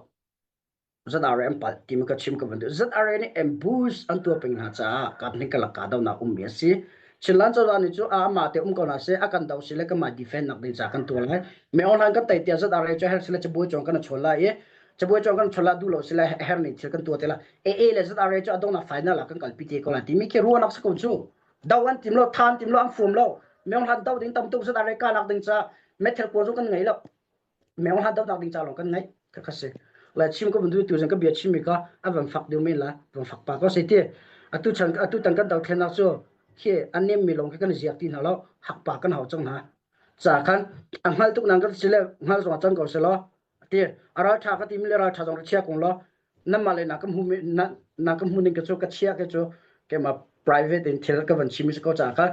Speaker 3: ZRA an palh timi ka chim ka van duh. ZRA nih ambush an tuah peng hna caah kap hnih kalak kahdohnak ummi a si. Chinland cozah nih cu a amah te um ko hna seh a kan do si le kanmah defend nak ding caah kan tuah lai. Me online kan tei tiah ZRA cu her sile cabuai cawng kan chawl lai i cabuai cawng kan chawl la duh lo sile her ning thil kan tuah te la. AA le ZRA cu a donghnak final ah kan kalpi te ko lai timi khi ruahnak si ko cu. Do an tim lo, than tim lo, an fuam lo. Me online do ding tam tuk ZRA kanak ding caah methel kuan zong kan ngei lo. Meng hlan dohnak ding ca lawng kan ngaih ka kha si la chim ko bundu tu zan ka bia chim mi ka a van fak deuh men la van fak pa ko se ti atu chan atu tan kan dothlennak cu khi an nem mi lawng khi kan ziak ti hna lo hak pa kan hau cang hna ca khan a hngal tuk nang kan si le hngal zong cang ko se lo ti a ral tha ka ti mi le ral tha zong ra chia kong lo nanmah le na ka hmu na na ka hmu ning ka cu ka chia ke cu keimah private in thil ka van chim si ko ca kha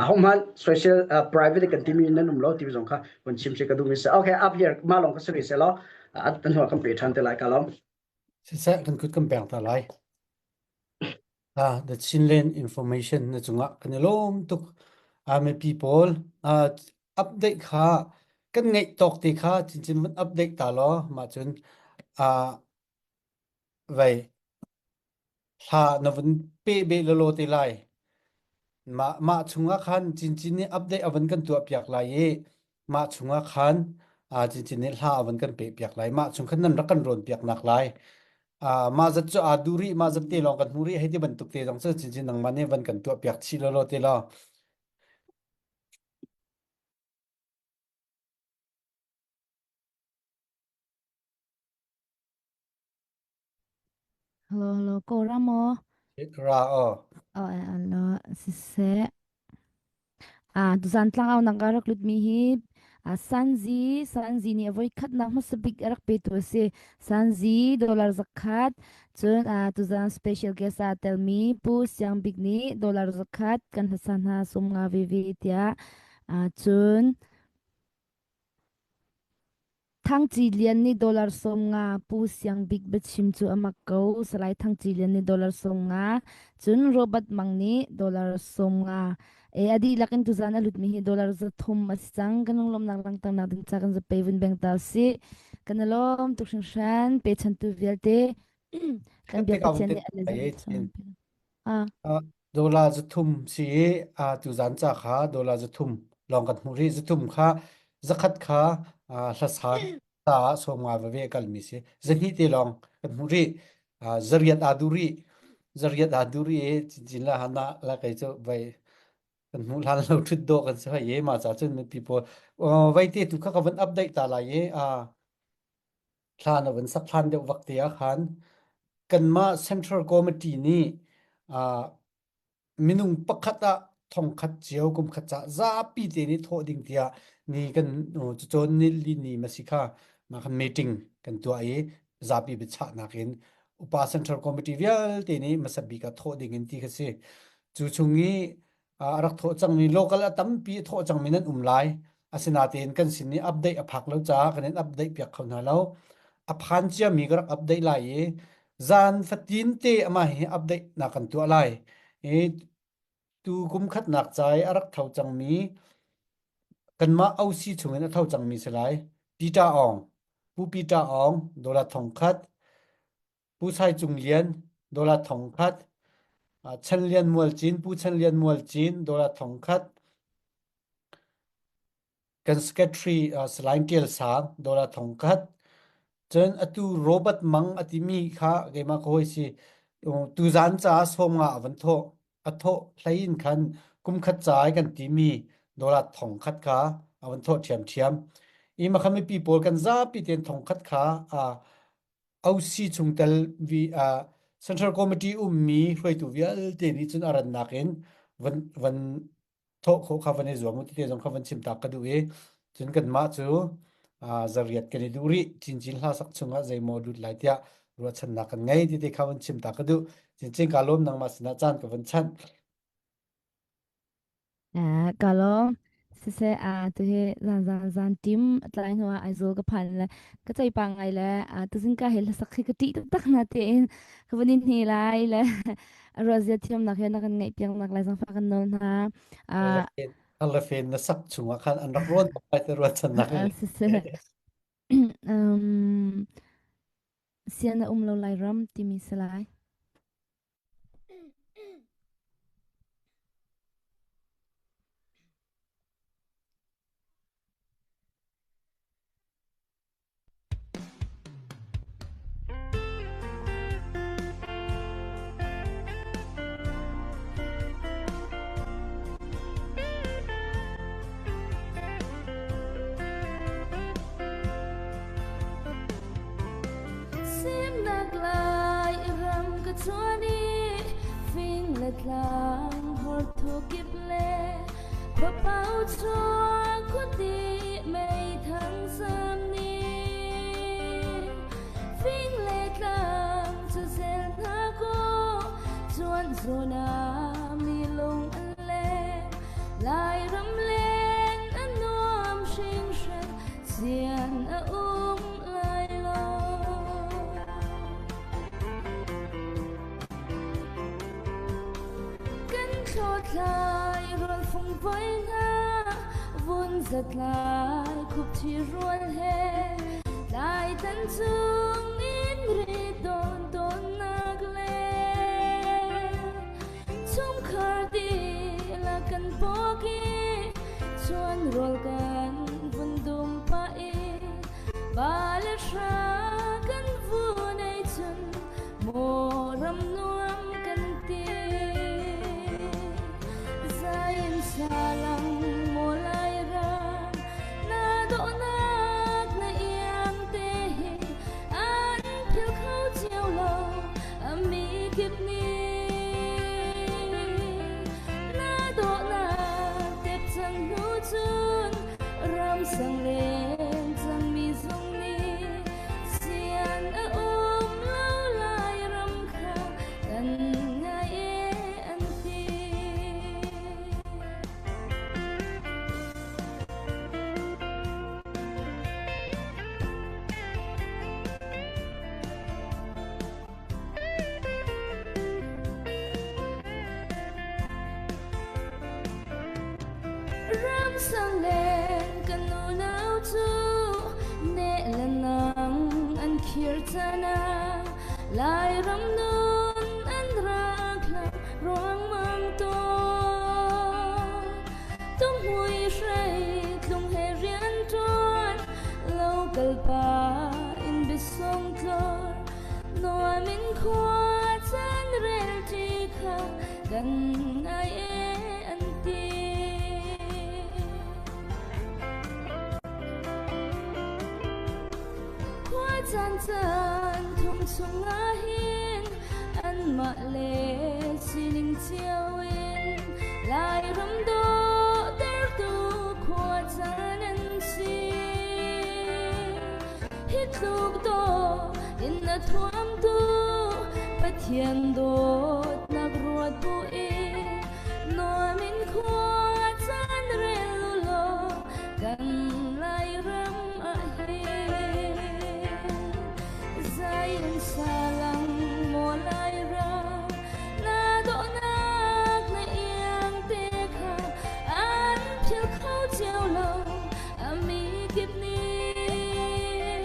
Speaker 3: hohmanh social private kan timi nan um lo ti zong kha van chim si ka duh mi si okay up here ma long ka suri se lo an hnuah kan pe than te lai ka lom
Speaker 2: Siseh kan kut kan pek ta lai. Ah, the Chinland information na cungah kan i lawm tuk. Mipi pawl update kha kan ngeih tawk te kha cincin van update ta law mah cun vei hla na vun peh beh lawlaw te lai. Mah mah chungah khan cincin nih update a van kan tuah piak lai i mah chungah khan cincin nih hla a van kan peh piak lai. Mah chung khan nan rak kan rawn piak nak lai. Mah zat cu aa duh rih, mah zat te lawng kan hmu rih hei ti bantuk te zong cu cincin nangmah nih van kan tuah piak chih lawlaw te law.
Speaker 4: Hello, hello, ko ra maw?
Speaker 2: Ra aw.
Speaker 4: Oh, alo, siseh. Tuzaan tlangau nak a rak lutmi hi Sanzi, Sanzi nih a voikhatnak hmasa bik a rak petu a si. Sanzi dollar zakhat, cun tuzaan special guest ah telmi Pu Siang Bik nih dollar zakhat kan hlasa hna sum nga veve tiah. Cun Thang Ci Lian nih dollar 50 Pu Siang Bik biachim cu a mak ko. Salai Thang Ci Lian nih dollar 50, cun Robert Mang nih dollar 50. E a dihlak in tuzan a lutmi hi dollar 300 a si cang. Kan lunglawmhnak langhternak ding ca kan zapei vun beng ta usih. Kan i lawm tuk hringhran. Pechantu vialte kan biak Pathian nih a le zam. Ah.
Speaker 2: Dollar 300 si i tuzan ca kha dollar 300 lawng kan hmuh rih. 300 kha 100 kha hlasan ta ah 50 veve a kalmi si. 200 te lawng kan hmuh rih. 800 aa duh rih. 800 aa duh rih i cincin la hana la kei cu vai kan hmuh hlan lo ṭhut dawh kan si hoi i mah ca cun mipi pawl vai te tu kha ka van update ta lai i thlan a van sak hlan deuh vak te ah khan kanmah Central Committee nih minung pakhat ah thongkhat cio kum khat ca zapi te nih thawh ding tiah ni kan cucawn ni li ni ma si kha mah khan meeting kan tuah i zapi biachahnak in upa Central Committee vialte nih hmasa bik ah thawh ding in ti kha si. Cu chung i a rak thawh cangmi local a tampi a thawh cangmi nan um lai. Asinain kan sin i update a phak lo caah kan in update piak kho hna lo. A phan ciami ka rak update lai i zan fatin te amah hi update na kan tuah lai. I tu kum khatnak ca i a rak tho cangmi kanmah OC chungin a tho cangmi si lai. Peter Aung, Pu Peter Aung, dollar 1000, Pu Sai Cung Lian, dollar 1000, Chan Lian Mual Cin, Pu Chan Lian Mual Cin, dollar 1000, kan secretary Salai Tial Sang, dollar 1000, cun atu Robert Mang a timi kha keimah ka hawi si tuzaan caah 50 a van thawh. A thawh hlei in khan kum khat ca i kan timi dollar 1000 kha a van thawh ṭhiamṭhiam. I makha mipi pawl kan zapi tein 1000 kha OC chungtel vi Central Committee ummi hruaitu vialte nih cun a rannak in van van thawh khawh kha van i zuam u ti te zong kha van chim tak ka duh i cun kanmah cu zariat kan i duh rih cincin hla sak chungah zeimaw lut lai tiah ruahchannak kan ngei ti te kha van chim ta ka duh cincin ka lawm nangmah sinah caan ka van chanh.
Speaker 4: Ka lawm. Siseh, tuhi zan zan zan tim tlai hnu ah Aizawl ka phan le ka cei pa ngai le tuzing ka he hlasak hi ka ṭih taktak na tein ka van in hne lai le ruahzia thiamnak he na kan ngaih piak nak lai zangfah kan nawl hna.
Speaker 2: Alafen na sak chungah khan an rak ruan lai te ruahchannak.
Speaker 4: Siseh, um, sian a um lo lai ram timi si lai. Semnak lai ram ka chuan i fing le tlang horthu kip le khuapau chuak khuati meithang sam ni fing le tlang cu zel hna ko chuan zawn ah mi lung an leng Lairam len a nuam hringhran sian a um lai lo. Kan thlawthlai Rawl fungvoi hna vun zatlai khupṭhi rual he tlai tan chung in ri tawn tawnnak le chungkhar dihlak kan pawk i chuan rawl kan vun dum pah i ba le hra kan vun ei cun Maw ram nuam kan ti Zain salang maw lai ram na dawhnak na iang te hi an phil kho cio lo a mi kip nih na dawhnak tep cang hnu cun ram sang len cang mi zong nih Sian a um lo lai ram kha kan ngai e an ti. Ram sang len kan unau cu ne le nang an khir cana Lai ram nun an rak hla ruangmang tawn Tumui hrei tlung he rian ṭuan lo kal pa in biasung tlor Nuam in khua caan rel ṭi kha kan ngai e an ti. Khua caan caan thum chungah hin anmah le sining cio in Lairam dawhtertu khua caan an si. Hi tluk dawh in na thuamtu Pathian dawtnak ruat bu in nuam in khua caan rel u law kan Lairam ah hin Zion salang maw Lairam na dawhnak na iang te kha an phil kho cio lo a mi kip nih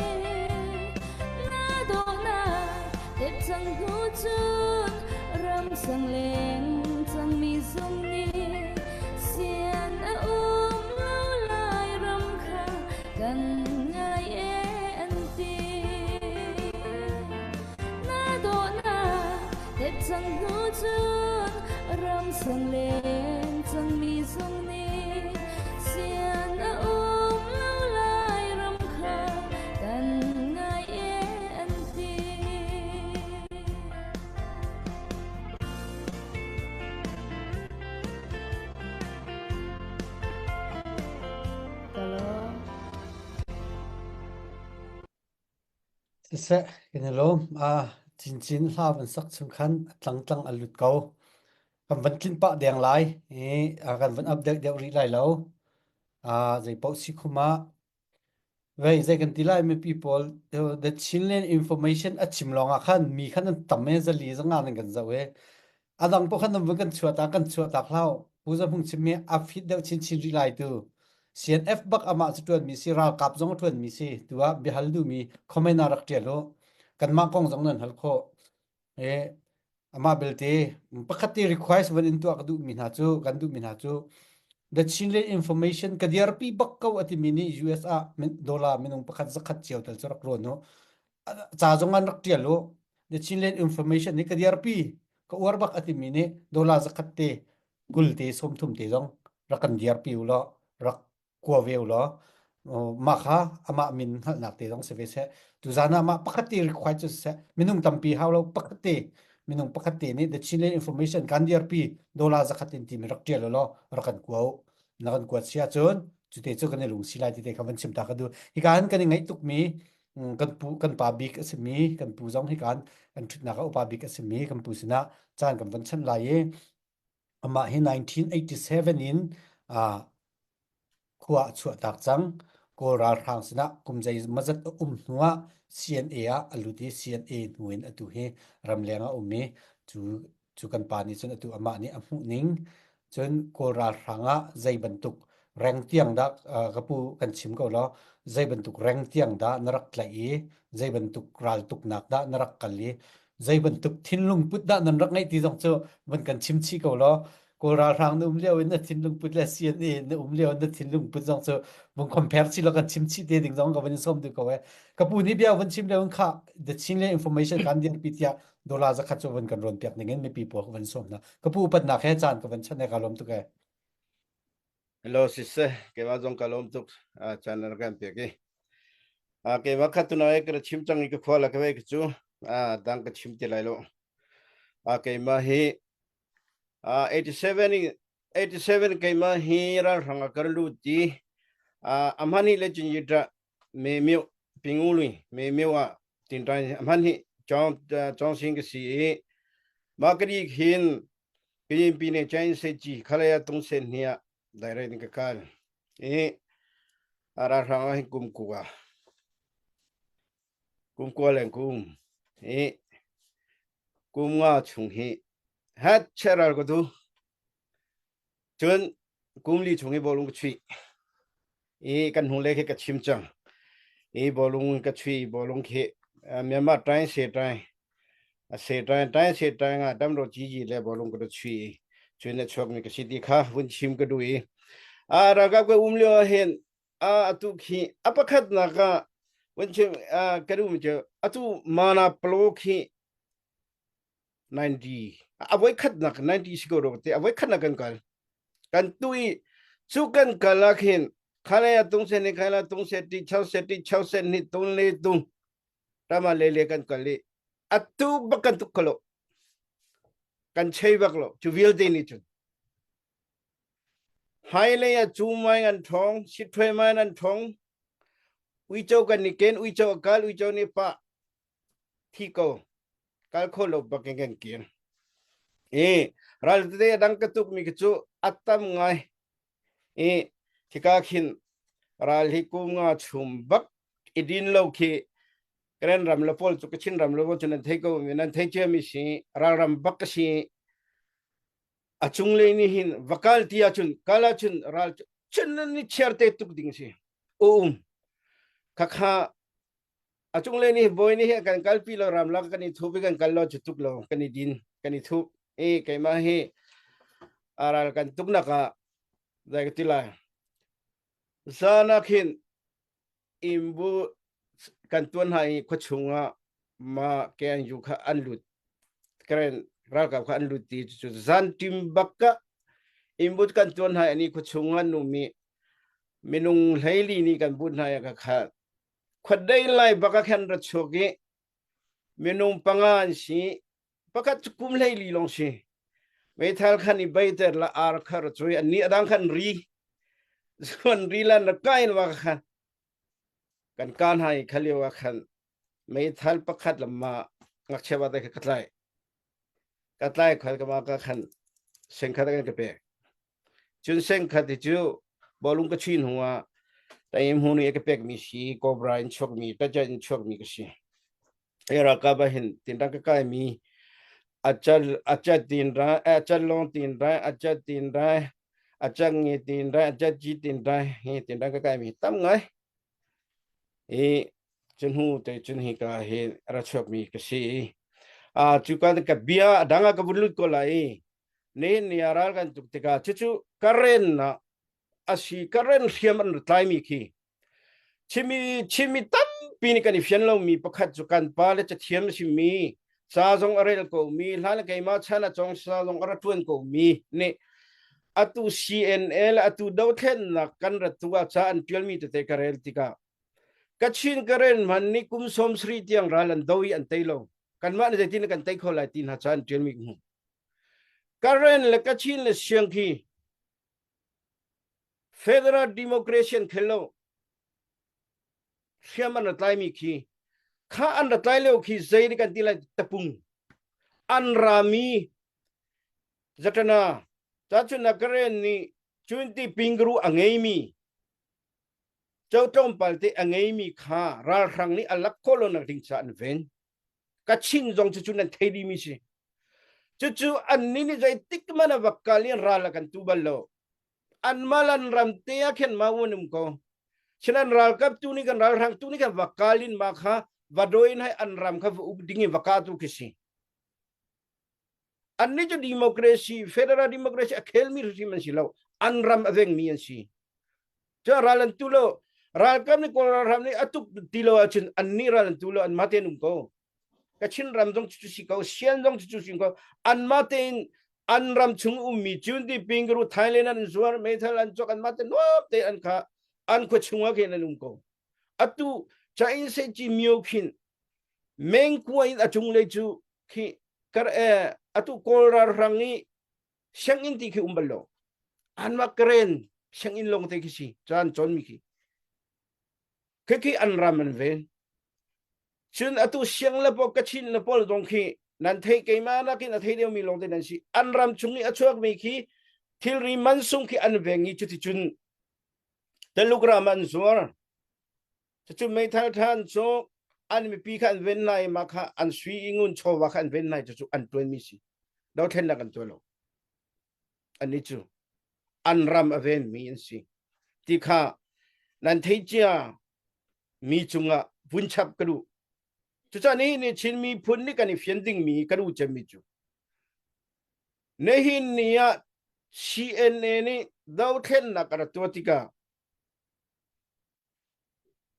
Speaker 4: na dawhnak tep cang hnu cun ram sang leng cangmi zong nih sian a um lo lai ram kha kan ngai e an ti na dawhnak tep cang hnu cun ram sang leng cangmi zong nih sian a um lo lai ram kha kan ngai e an ti.
Speaker 2: Siseh, kan i lawm. Ah, cincin hla van sak chung khan a tlangtlang a lut ko. Kan van tlinh pah deng lai i kan van update deuh rih lai lo. Ah, zei paoh si khum ah vei zei kan ti lai mipi pawl the Chinland information a chim lawng ah khan mi khan an tam e zali zanga nan kan zoh e. A dang paoh khan nan vun kan chuah ta kan chuah tak hlau. Pu Za Hmung chimmi a fit deuh chinchin rih lai tu. CNF bak amah cu ṭuanmi si ralkap zong a ṭuanmi si tu ah biahal duhmi comment ah rak ṭial u. Kanmah kong zong nan hal khawh. E, amah belte pakhat te request van in tuah ka duhmi hna cu kan duhmi hna cu The Chinland Information ka dirpi bak ko a timi nih US ah dollar minung pakhat zakhat cio tal cu rak rawn u. Ca zong an rak ṭial u. The Chinland Information nih ka dirpi ka uar bak a timi nih dollar zakhat te 20 te 30 te zong rak kan dirpi u law rak kua ve u law mah kha amah min hngalhnak te zong si ve seh tuzan ah mah pakhat te require cu seh minung tampi hau lo pakhat te minung pakhat te nih the Chinland information kan dirpi dollar zakhat in timi rak ṭial u law rak kan kua u na kan kuat si ahcun cute cu kan i lung si lai ti te kha van chim ta ka duh hika han kan i ngaih tukmi kan pu kan pa bik a simi kan pu zong hika han kan ṭhutnak ah upa bik a simi kan pu sinah caan kan van chanh lai i amah hi 1987 in uh, khua a chuahtak cang. Kawl ralhrang sinah kum zeimawzat a um hnuah CNA ah a lut i CNA hnu in atu hi ramleng a um i cu cu kan pa nih cun atu amah nih a hmuh ning. Cun Kawl ralhrang ah zei bantuk reng tiang dah ka pu kan chim ko law zei bantuk reng tiang dah na rak tlaih i zei bantuk raltuknak dah na rak kal i zei bantuk thinlung put dah nan rak ngeih ti zong cu van kan chim chih ko law Kawl ralhrang na um lio in na thinlung put le CNA na um lio in na thinlung put zong cu vung compare chih law kan chim chih te ding zong ka van in sawm duh ko e. Ka pu nih bia van chim lio in kha the Chinland information kan dirpi tiah dollar zakhat cu van kan rawn piak ning in mipi pawl ka van sawm hna. Ka pu upatnak he caan ka van chan he ka lawm tuk e.
Speaker 5: Hello siseh, keimah zong ka lawm tuk. Caan na kan pek i. Keimah khat tu nai ka chim cang i ka khua la ka ve ka cu. Dang ka chim ti lai lo. Keimah hi 87 87 keimah hi ralhrang a kar lut ti amhan hi le chin yita me myo pingului me myo ah tin tai amhan hi chong chong sing ka si i ma kri khin Kayin pi ne chain se chi khalaya tung sen hnia direct in ka kal i ralhrang ah kum kua kum kua leng kum i kum nga chung hi hat cheral ko tu cun kum li chung i bawlung ka chuih i kan hnung le khi ka chim cang i bawlung ka chuih bawlung khi Myanmar tain se tain a se tain tain se tain nga dam ro ji ji le bawlung ka chuih cun na chuak mi ka si ti kha vun chim ka du i a ralkap ka um lio hin a atu khi a pakhat nak ah vun chim ka du mi cu atu mana plo khi 90 a voi khatnak 90 si ko ro te a voi khatnak kan kal kan tu i cu kan kal ah khin khale a tung se ni khala tung se ti chau se ti chau se ni tung le tung tama le le kan kal i atu bak kan tuk khalo kan chei bak lo cu vialte ni cun hmailei ah cu mai an ṭhawng sithuai mai an ṭhawng uico kan ni ken uico a kal uico nih pa thi ko kal kho lo bak in kan kir i ral tete a dang ka tuk mi cu a tam ngai i khika khin ral hi kum nga chum bak i din lo khi Karen ram le pawl cu Kachin ram le pawl cu nan thei ko mi nan thei cia mi si ral ram bak ka si a cunglei nih hin va kal ti ahcun kal ahcun ral cun nan ni chiar te tuk ding si um khakha a cunglei nih bawi nih kan kalpi lo ram lak kan i thup i kan kal lo cu tuk lo kan i din kan i thup i keimah hi ral kan tuk nak ah zai ka ti lai zan ah khin imbu kan tuan hna i khua chungah ma KNU kha an lut karen ralkap kha an lut ti cu zan tim bak ka imbut kan tuan hna ani khua chungah numi minung hleili ni kan but hna ya ka kha khuadei lai bak ah khan ra chuak i minung panga an si pakhat cu kum 14 lawng si meithal khan i beiter la ar kha ra cui an ni adang khan ri zuan ri lan ra kain wa khan kan kan hai khalio wa khan meithal pakhat lamma ngakchia ba te kha ka tlai ka tlai khal ka ma ka khan sengkhat kan ka pek Cun sengkhat hi cu bawlung ka chin hnuah taim hmu nih a ka pekmi si Cobra in chuakmi taja in chuakmi ka si. Hi ralkap ah hin tinrang ka kaimi acal acat tinrang acal long tinrang acat tinrang acak nge tinrang acat ji tinrang hi tinrang ka kaimi tam ngai. I cun hnu te cun hi ka hi ra chuakmi ka si. A cu ka ka bia dang ah ka vun lut ko lai i nihin ni ah ral kan tuk tikah cucu karen ah a si karen hriam an tlaimi khi chimi chimi tampi nih kan i fian lomi pakhat cu kan pa le cathiam a simi ca zong a rel ko mi hlan le keimah chan a cong sa zong a ra ṭuan ko mi nih atu CNA le atu dothlennak kan rat tu ah ca an ṭialmi tete ka rel tikah Kachin Karen man nih kum 70 tiang ral an do i an tei lo kanmah nih zeitin kan tei kho lai ti hna ca an ṭialmi ka hmuh Karen le Kachin le Siang khi Federal Democracy an khel lo. Hriam an ra tlaimi khi kha an ra tlai lio khi zei nih kan ti lai tapung an rami zatana cacun Karen nih cunti pingru a ngeimi cho tlawmpal te a ngeimi kha ralhrang nih a lak khawh lo nak ding ca an ven Kachin zong cu cu nan thei dihmi si. Cucu annih nih zeitik hmanh ah va kal in ral a kan tu bal lo. Anmah an ram te ah khin ma un um ko. Sinan ralkap tu nih kan ralhrang tu nih kan va kal in ma kha va do in hai an ram kha va uk ding in va ka tu khi si. Annih cu democracy, federal democracy a khelmi hrim an si lo. An ram a vengmi an si. Cu ral an tu lo. Ralkap nih Kawl ralhrang nih a tuk ti lo ahcun annih ral an tu lo anmah tein um ko. Kachin ram zong cu si ko, Sian zong cu si ko. Anmah tein an ram chung ummi cun ti pingru Thailand an zuar meithal an cawk anmah te nuam te an kha an khua chung ah khin an um ko. Atu Chain Se Chi Myo khin mengkua in a cunglei cu khi kar e atu Kawl ralhrang i sianginn ti khi um bal lo. Anmah karen sianginn lawng te khi si caan cawn mi khi. Khi khi an ram an ven. Cun atu siang le pawl Kachin le pawl zong khi nan thei keimah nakin a thei deuhmi lawng te nan si. An ram chung i a chuakmi khi thilri mansung khi an veng i cuticun Taluk ram an zuar. Cucu meithal tha an cawk, an mipi kha an ven lai, mah kha an sui i ngun chawva kha an ven lai cucu an ṭuanmi si. Dothlennak an tuah lo. Annih cu an ram a venmi an si. Ti kha nan thei cia mi cungah vun chap ka duh. Cucaah nihin ni Chin miphun nih kan i fian dingmi ka duh cemmi cu nihin ni ah CNA nih dothlennak a rak tuah tikah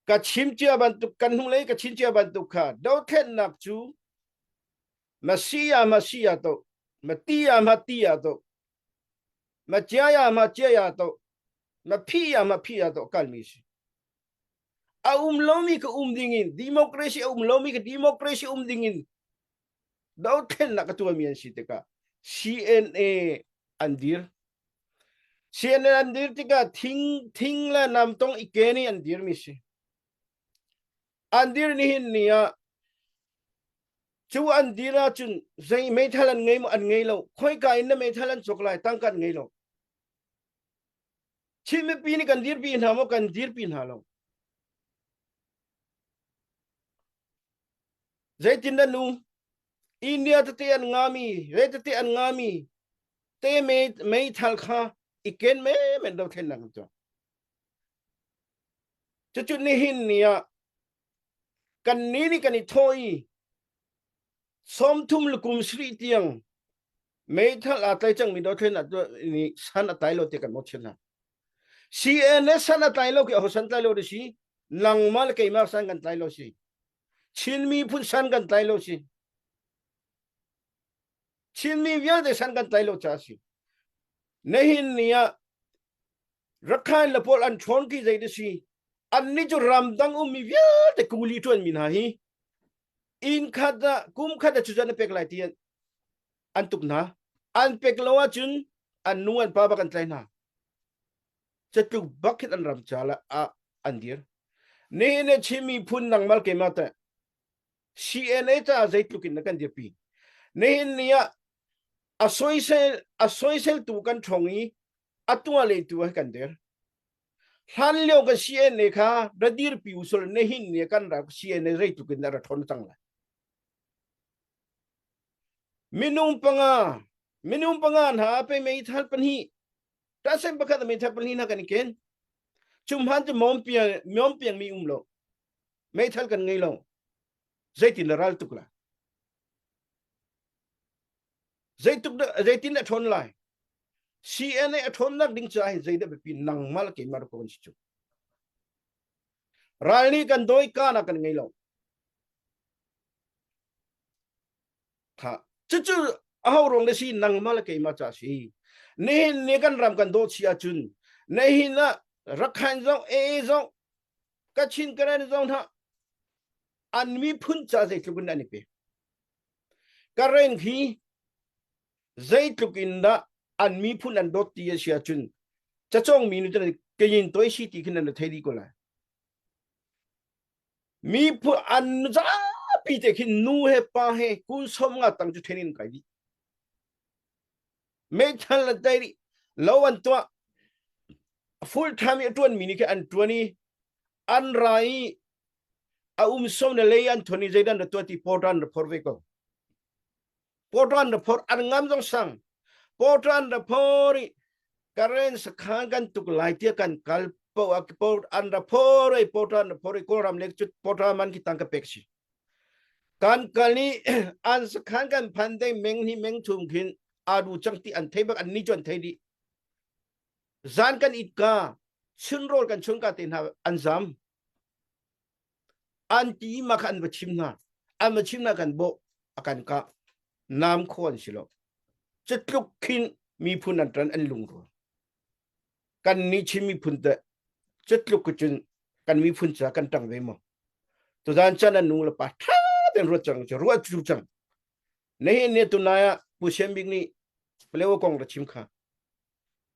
Speaker 5: ka chim cia bantuk kan hnulei ka chim cia bantuk kha dothlennak cu Masiah Masiah to Matiah Matiah to Maciaya Maciaya to Maphiya Maphiya to kalmi si a um lomi ka um ding in democracy a um lomi ka democracy um ding in dothlennak ka tuahmi an si tikah CNA an dir CNN an dir tikah thing thing le namtong i ken i an dirmi si. An dir nihin ni ah cu an dir ahcun zei meithal an ngei maw an ngei lo khoika in na meithal an cawk lai tangka an ngei lo. Chin mipi nih kan dirpi hna maw kan dirpi hna lo. Zeitin na nu India tete an ngami zei tete an ngami te meithal kha i ken men dothlennak an tuah. Cucu nihin ni ah kan ni nih kan i thawh i 30 le kum sarih tiang meithal aa tlai cangmi dothlennak nih san a tlai lo ti kan mawhchiat hna. CNA san a tlai lo khi aho san tlai lo si nangmah le keimah san kan tlai lo si. Chin miphun san kan tlai lo si. Chinmi vialte san kan tlai lo ca si. Nihin ni ah Rakhine le pawl an ṭhawn ki zei si annih cu ramdang ummi vialte kuli ṭuanmi hna hi inn khat ah kum khat ah cucu na pek lai ti an tuk hna an pek lo ahcun an nu an pa bak an tlai hna catluk bak hin an ram ca ah an dir nihin ni Chin miphun nangmal keimah teh CNA caah zeitluk in na kan dirpi. Nihin ni ah a soisel a soiseltu kan ṭhong i a tuah leitu he kan dir. Hlan lio kan CNA kha ra dirpi usul nihin ni kan ra CNA zeitluk in ra ṭhon cang lai. Minung panga minung panga hna pe meithal pahnih tasen pakhat meithal pahnih hna kan i ken. Chumhan cu mom piang mom piang mi um lo. Meithal kan ngei lo. Zeitin na ral tuk la? Zeituk zeitin na ṭhawn lai? CNA a ṭhawnnak ding caah hin zeidah biapi nangmah le keimah rak kan si cu. Ral nih kan dawi ka nak kan ngei lo. Tha. Cucu aho ruang le si nangmah le keimah ca si. Nihin ni kan ram kan daw chi ahcun nihin ah Rakhine zong AA zong Kachin Karen zong hna an miphun ca zeitluk in an i pe. Karen hi zeitluk in dah an miphun an dawt ti a si ahcun cacawng mi nu kayin toi si ti khin an thei dih ko lai. Miphun an zapi te khin nu he pa he kun som nga tang cu then in kai dih. Meithal an tei dih. Lo an tuah. Full time i a tuan mi nih khi an tuan i an ra i a um som na lei an thon i zeidan na tuah ti portan na phor ve ko. Pawṭan ra phor an ngam zong sang. Pawṭan ra phor i Karen sakhan kan tuk lai tia kan kal po a po an ra phor i pawṭan ra phor i Kawlram le cu pawṭa man khi tang ka pek si. Kan kal i an sakhan kan phan deng meng ni meng thum khin adu chang ti an thei bak an ni chu an thei di. Zan kan it ka chun rawl kan chun ka te hna an zam. An ti ma kha an va chim hna. An va chim hna kan bawh a kan kah. Nam kho an si lo. Cutluk khin miphun an ṭan an lungrual. Kan nih Chin miphun teh cutluk cun kan miphun ca kan ṭang ve maw? Tuzan chan an nu le pa ṭha tein ruat cang cu ruat cu cang. Nihin ni tunai ah Pu Sian Bik nih Palewa kong ra chim kha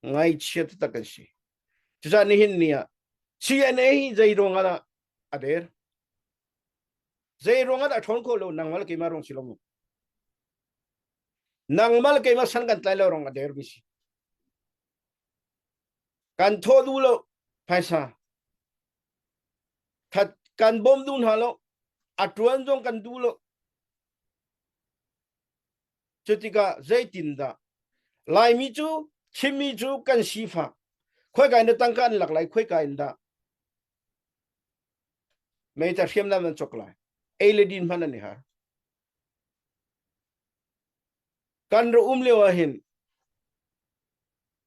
Speaker 5: ngaihchia taktak kan si. Cucaah nihin ni ah CNA hi zei ruang ah dah a der? Zei ruang ah dah a ṭhawn khawh lo? Nangmah le keimah ruang si lo maw? Nangmah le keimah san kan tlai lo ruang a der mi si. Kan thawh duh lo phaisa. That kan bawm duh hna lo. A ṭuan zong kan duh lo. Cutikah zeitindah Laimi cu Chinmi cu kan sifak. Khoika in dah tangka an lak lai, khoika in dah meita hriamnam nan cawk lai. Ei le din hmanh an i har. Kan ra um lio ah hin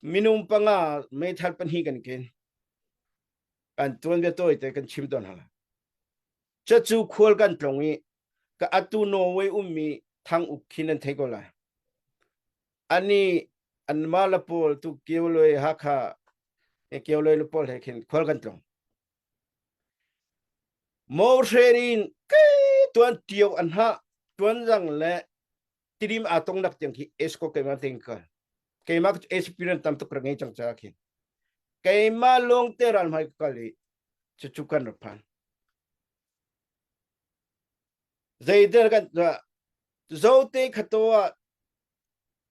Speaker 5: minung panga meithal pahnih kan ken. Kan tuan bia tawi te kan chim tawn hala. Cucu khual kan tlong i ka atu Norway ummi Thang Uk khi nan thei ko lai. Ani anmah le pawl tu Kioloi Hakha Kioloi le pawl he khin khual kan tlong. Mo hrerin ke tuan tio an ha tuan zang le tirim a tong nak tiang khi esko keima teng ka keima experience tam tuk ra ngei chang cha khi keima long te ral mai kal i chu chu kan ra phan Zeitel kan tuah? Zote khato ah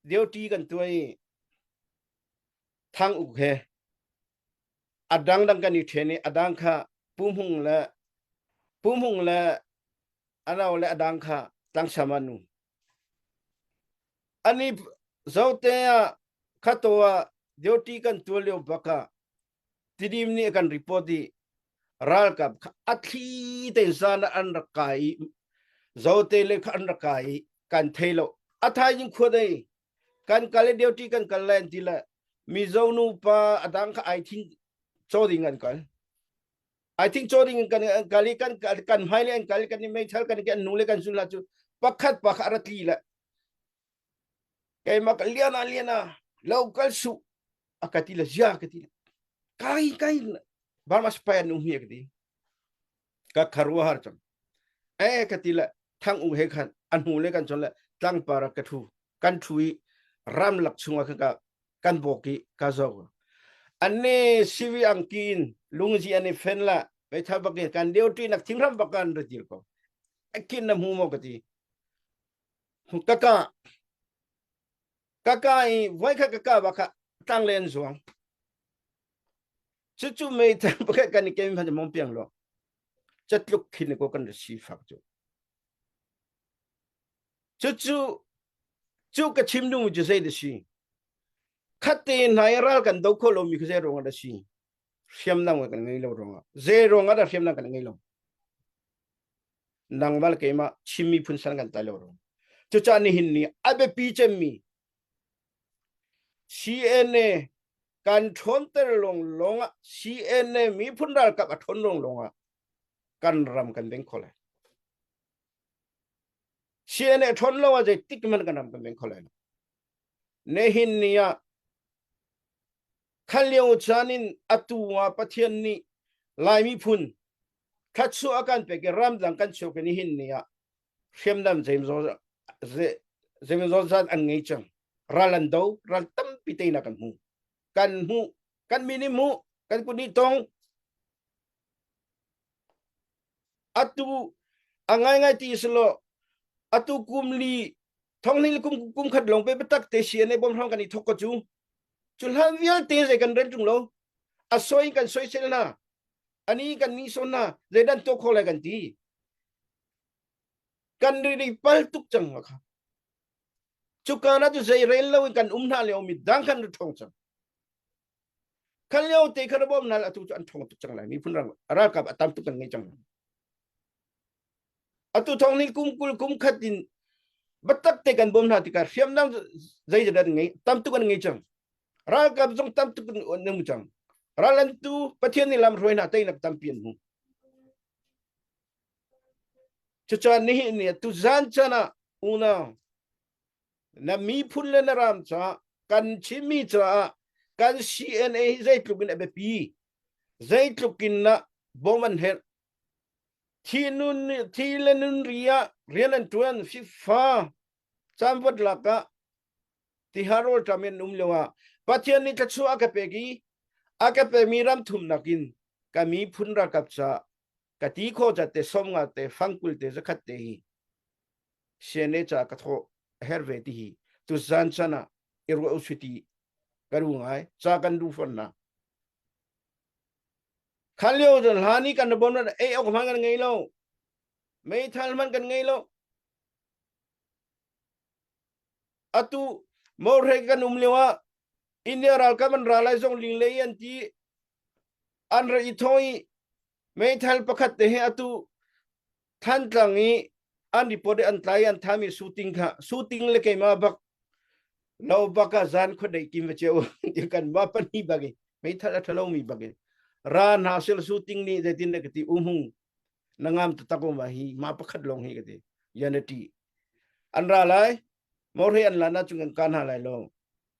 Speaker 5: duty kan tuah i Thang Uk he a dangdang kan i ṭhen i a dang kha Pu Hmung le Pu Hmung le a nau le a dang kha Tlangsam ah nu. Ani zote ah khato ah duty kan tuah lio bak ah Tidim nih a kan report i ralkap kha a thli tein zan ah an rak kai i zote le kha an rak kai i kan thei lo. A thaizing khua dei kan kal i duty kan kal lai an ti le Mizo nupa a dang kha ai thin chaw ding an kal. I think chaw ding kan kal i kan kan hmai le an kal kan i meithal kan i an nu le kan zul la cu pakhat pa kha a ra tli le keimah ka liana liana lo kal su a ka ti le zia ka ti le kai kai Burma spy an um hi ka ti ka kharua har chang e ka ti le thang u he khan an hmu le kan chon le tlang para ka thu kan thu i ram lak chunga kha ka kan bok i ka zo anne sivi angkin lungji ani fen la meitha bak kan duty nak thingram bakan re dir ko akin na mu mo ka ti Kaka kaka i voikhat kaka ba kha tlang le an zuang. Cucu meithal pakhat kan i kem hmanh mong piang lo. Catluk khin ko kan si fak cu. Cucu cu ka chim ding cu zei da si. Khat te hna ral kan do kho lo mi kha zei ruang da si. Hriamnam kan ngei lo ruangah. Zei ruangah dah hriamnam kan ngei lo. Nangmah le keimah Chin miphun san kan tlai lo rung. Cucaah nihin ni a biapi cemmi CNA kan ṭhawnter lawnglawng ah CNA miphun ralkap a ṭhawn lawnglawng ah kan ram kan veng kho lai. CNA ṭhawn lo ah zeitik hmanh kan ram kan veng kho lai lo. Nihin ni ah khan lio caan in atu ah Pathian nih Lai miphun thluachuah a kan pek i ramdang kan chuak i nihin ni ah hriamnam zeimawzat zat an ngei cang. Ral an do, ral tampi teinak kan hmu. Kan hmuh, kan min i hmuh, kan kut nih tong. Atu a ngaingai ti silo atu kum li thonghni kum kum khat lawng pe biatak te CNA bom hram kan i thok ko cu cu hlan vialte zei kan rel tung lo a soi kan soisel hna ani kan ni son na zeidan to kho lai kan ti kan ri pal tuk cang kha. Cuka na cu zei rel lo in kan um hna lio mi dang kan ṭhong cang. Khan lio te kha bom na atu cu an ṭhong tuk cang lai. Miphun ralkap a tam tuk kan ngei cang. Atu thong ni kum kul kum khat in batak te kan bom hna tikah hriamnam zei dat ngei tam tuk an ngei cang. Ralkap zong tam tuk an um cang. Ral an tu Pathian nih lam hruai hna teinak tampi an hmu. Cucaah nihin ni tuzan chan ah unau na miphun le na ram caah kan Chinmi caah kan CNA hi zeitluk in a biapi zeitluk in na bawm an herh thi nun thi le nun ri ah rian an tuan fifa caan lak ah tihar rawl ṭam in um lio ah Pathian nih thluachuah a ka pek i a ka pekmi ram thumnak in ka miphun ralkap caah ka ti kho zat te som nga te fangkul te zakhat te hi CNA ca ka thawh a her ve ti hi tu zan chan ah i ruah usiti ka ru ngai ca kan du fon na khan lio zan hlan i kan bom na ei ok hman kan ngei lo meithal hman kan ngei lo atu morhe kan um lio ah India ralkap an ra lai zong ling lei an ti an ra i thoi meithal pakhat te he atu Thantlang i an report i an tlai an thami shooting kha shooting le keima bak lo bak ah zan khuadei kim va cheu kan ma pani bak i meithal a thalo mi bak i ra hna sil shooting ni zeitin le ka ti umhung na ngam ta tak ma hi ma pakhat long hi ka ti unity an ra lai morhe an la na chung kan kan ha lai lo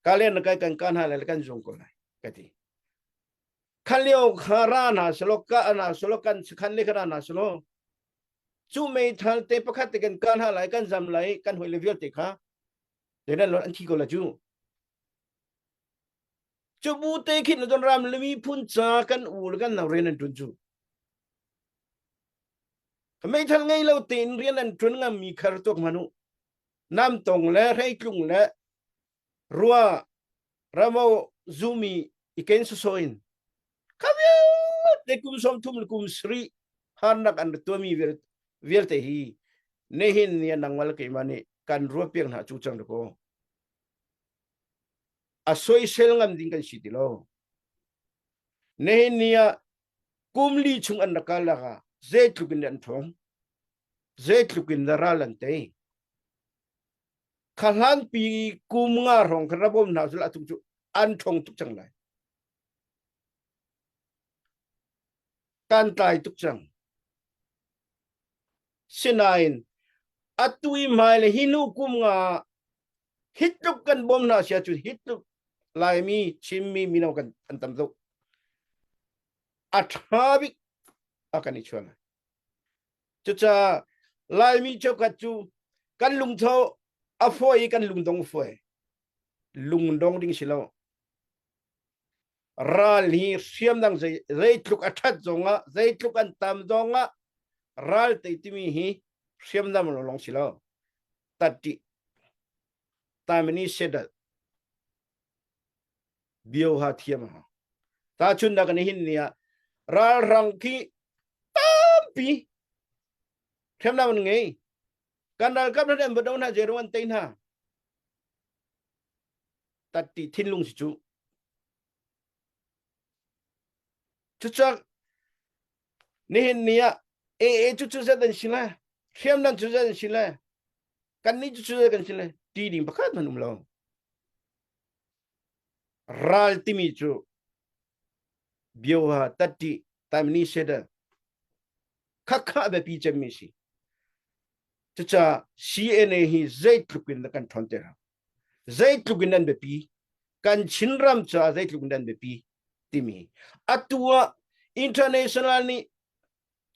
Speaker 5: kalen na kai kan kan ha lai kan zung ko lai ka ti khan lio kha ra na selo ka na selo kan khan le kha na selo cu meithal te pakhat te kan kan ha lai kan zam lai kan hoi le vialte kha le nan an thi ko la cu cu bu te khin don ram le mi phun cha kan u le kan nau rian an tun cu meithal ngei lo tein rian an tun ngam mi khar tuk manu nam tong le hreitlung le rua ramo zumi i ken so in kha vialte kum som thum le kum sri harnak an tuami vialte hi nihin ni nangmal keimah nih kan ruah piak hna cu cang ko a soisel ngam ding kan si ti lo nihin ni ah kum li chung an rak kal ah zeitluk in an thong zeitluk in ral an tei kha hlan pi kum nga rong kha rabom hna sul atung cu an thong tuk cang lai kan tlai tuk cang sinain atu i hmai le hi nu kum nga hitluk kan bawm hna sia cu hitluk Laimi Chinmi mino kan an tam tuk a ṭha bik a kan i chuan cucaah Laimi cheukhat cu kan lungtho a fawi i kan lungdong fawi lungdong ding si lo ral hi hriamdang zeitluk a ṭhat zongah zeitluk an tam zongah ral tei timi hi hriamnam lawng si lo tatti taimani sedal bioha thiam ha ta chun da kan hin nia ral rang khi tampi hriamnam an ngei kan ralkap na an bado hna zero an tei hna tatti thinlung si cu cucak nihin ni ah AA cu cu zat an si le hriamnam cu zat an si le kan nih cu cu zat kan si le ti ding pakhat hmanh um lo ral timi cu bioha tatti taimni seda khakha biapi cemmi si cucaah CNA hi zeitluk in kan ṭhawn te zeitluk in nan biapi kan Chinram caah zeitluk in nan biapi timi atu ah international nih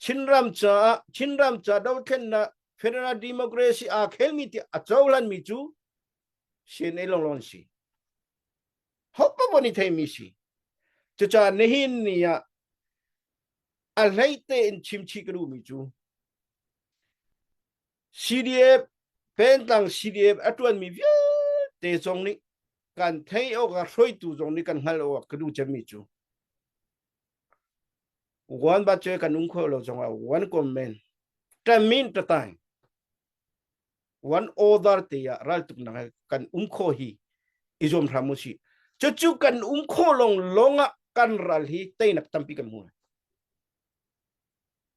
Speaker 5: Chinram caah Chinram ca dothlennak federal democracy aa khelmi ti a cohlanmi cu CNA lawnglawng si hopa bon i theimi si cucaah nihin ni ah a hlei tein chimchih ka duhmi cu CDF pengtlang CDF a ṭuanmi vialte zong nih kan theih awk ah hruaitu zong nih kan hngalh awk ka duh cemmi cu one ba che kan um kho lo zong ah one comment tamin tatai. One order te ah raltuknak kan um kho hi i zuam hram u sih. Cucu kan um kho long long ah kan ral hi teinak tampi kan hmu.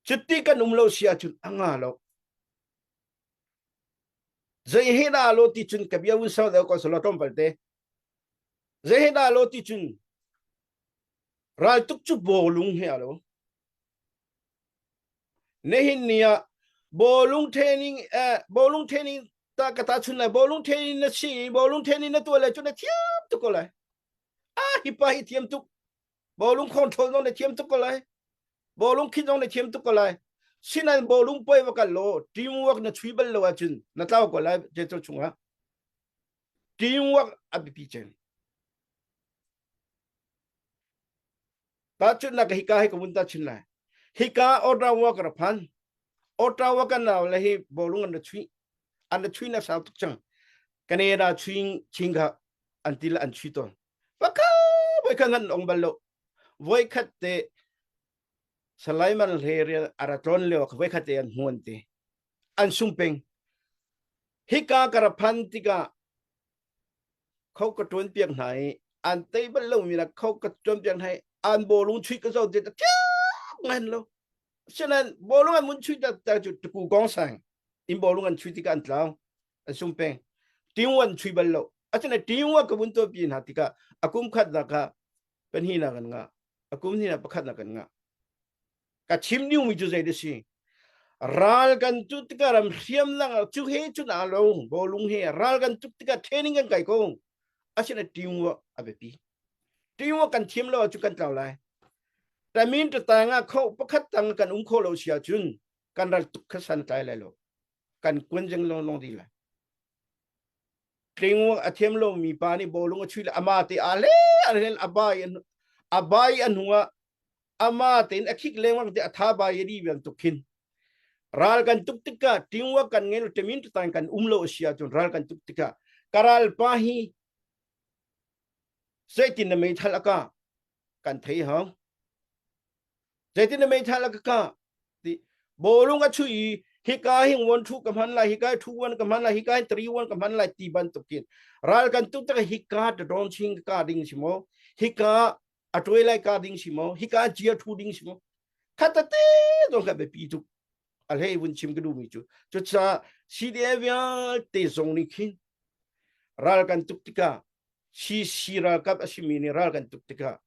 Speaker 5: Cuti kan um lo si ahcun a nga lo. Zei he dah lo ti cun ka bia vun sau deuh ko selo tlawmpal te. Zei he dah lo ti cun raltuk cu bawlung he a lo. Nihin ni ah bawlung training eh, bawlung training ta ka ta chun lai bawlung training na si bawlung training na tuah le cu na thiam tuk ko lai. Ah hi pa hi thiam tuk. Bawlung control zong na thiam tuk ko lai. Bawlung khin zong na thiam tuk ko lai. Sinan bawlung poi va kal law teamwork na chui bal lo ahcun na tlau ko lai je chungah. Teamwork a biapi cem. Tahchunhnak hika hi ka vun ta chin lai. Hika Ottawa ka ra phan. Ottawa kan nau le hi bawlung an ra chuih. An ra chuih na sau tuk cang. Canada chuing ching kha an ti le an chui tawn. Paka voi khan an ong bal lo. Voi khat te Salai Man Hle rian a ra tlawn lio voi khat te an hmuan te. An sung peng. Hika ka ra phan tikah kho ka ṭuan piak hna i an tei bal lomi la kho ka ṭuan piak hna i an bawlung chuih ka zoh ti ṭiak ngan lo sinain bawlung an mun chuih ta cu tuku kong sang in bawlung an chuih tikah an tlau an sung peng tingwa an chuih bal lo asinain tingwa ka vun tuahpi hna tikah a kum khat nak ah pahnih nak an ngah a kum hnih nak pakhat nak an ngah Ka chim dingmi cu zei si? Ral kan tuk tikah ram hriam lang cu he cun aa lo bawlung he ral kan tuk tikah training kan kai ko. Asina teamwork a biapi. Teamwork kan thiam lo ahcun kan tlau lai. Tamin tatang ah kho pakhat tang kan um kho lo si ahcun kan ral tuk kha san tlai lai lo. Kan kuan jeng long long di lai. Tling a thiam lomi pa nih bawlung a chuih le ama te a le a len a bai a bai a hnu ah ama tein a khik lengmang te a tha bai a di bantuk khin ral kan tuk tikah teamwork kan ngei lo temin tan kan um lo a si ahcun ral kan tuk tikah ka ral pa hi zeitin na meithal a ka kan thei hau Zeitin na meithal a ka kah? Ti bawlung a chuih i hika hin one two ka hman lai, hika 2 1 ka hman lai, hika hin 3 1 ka hman lai ti bantukin ral kan tuk tak hika ta don ching ka ding si mo hika a tuai lai ka ding si mo hika chia thu ding si mo khat te zong ka biapi tuk a hlei vun chim ka duhmi cu cucaah CDA vialte zong nih khin ral kan tuk tikah CC ralkap a simi nih ral kan tuk tikah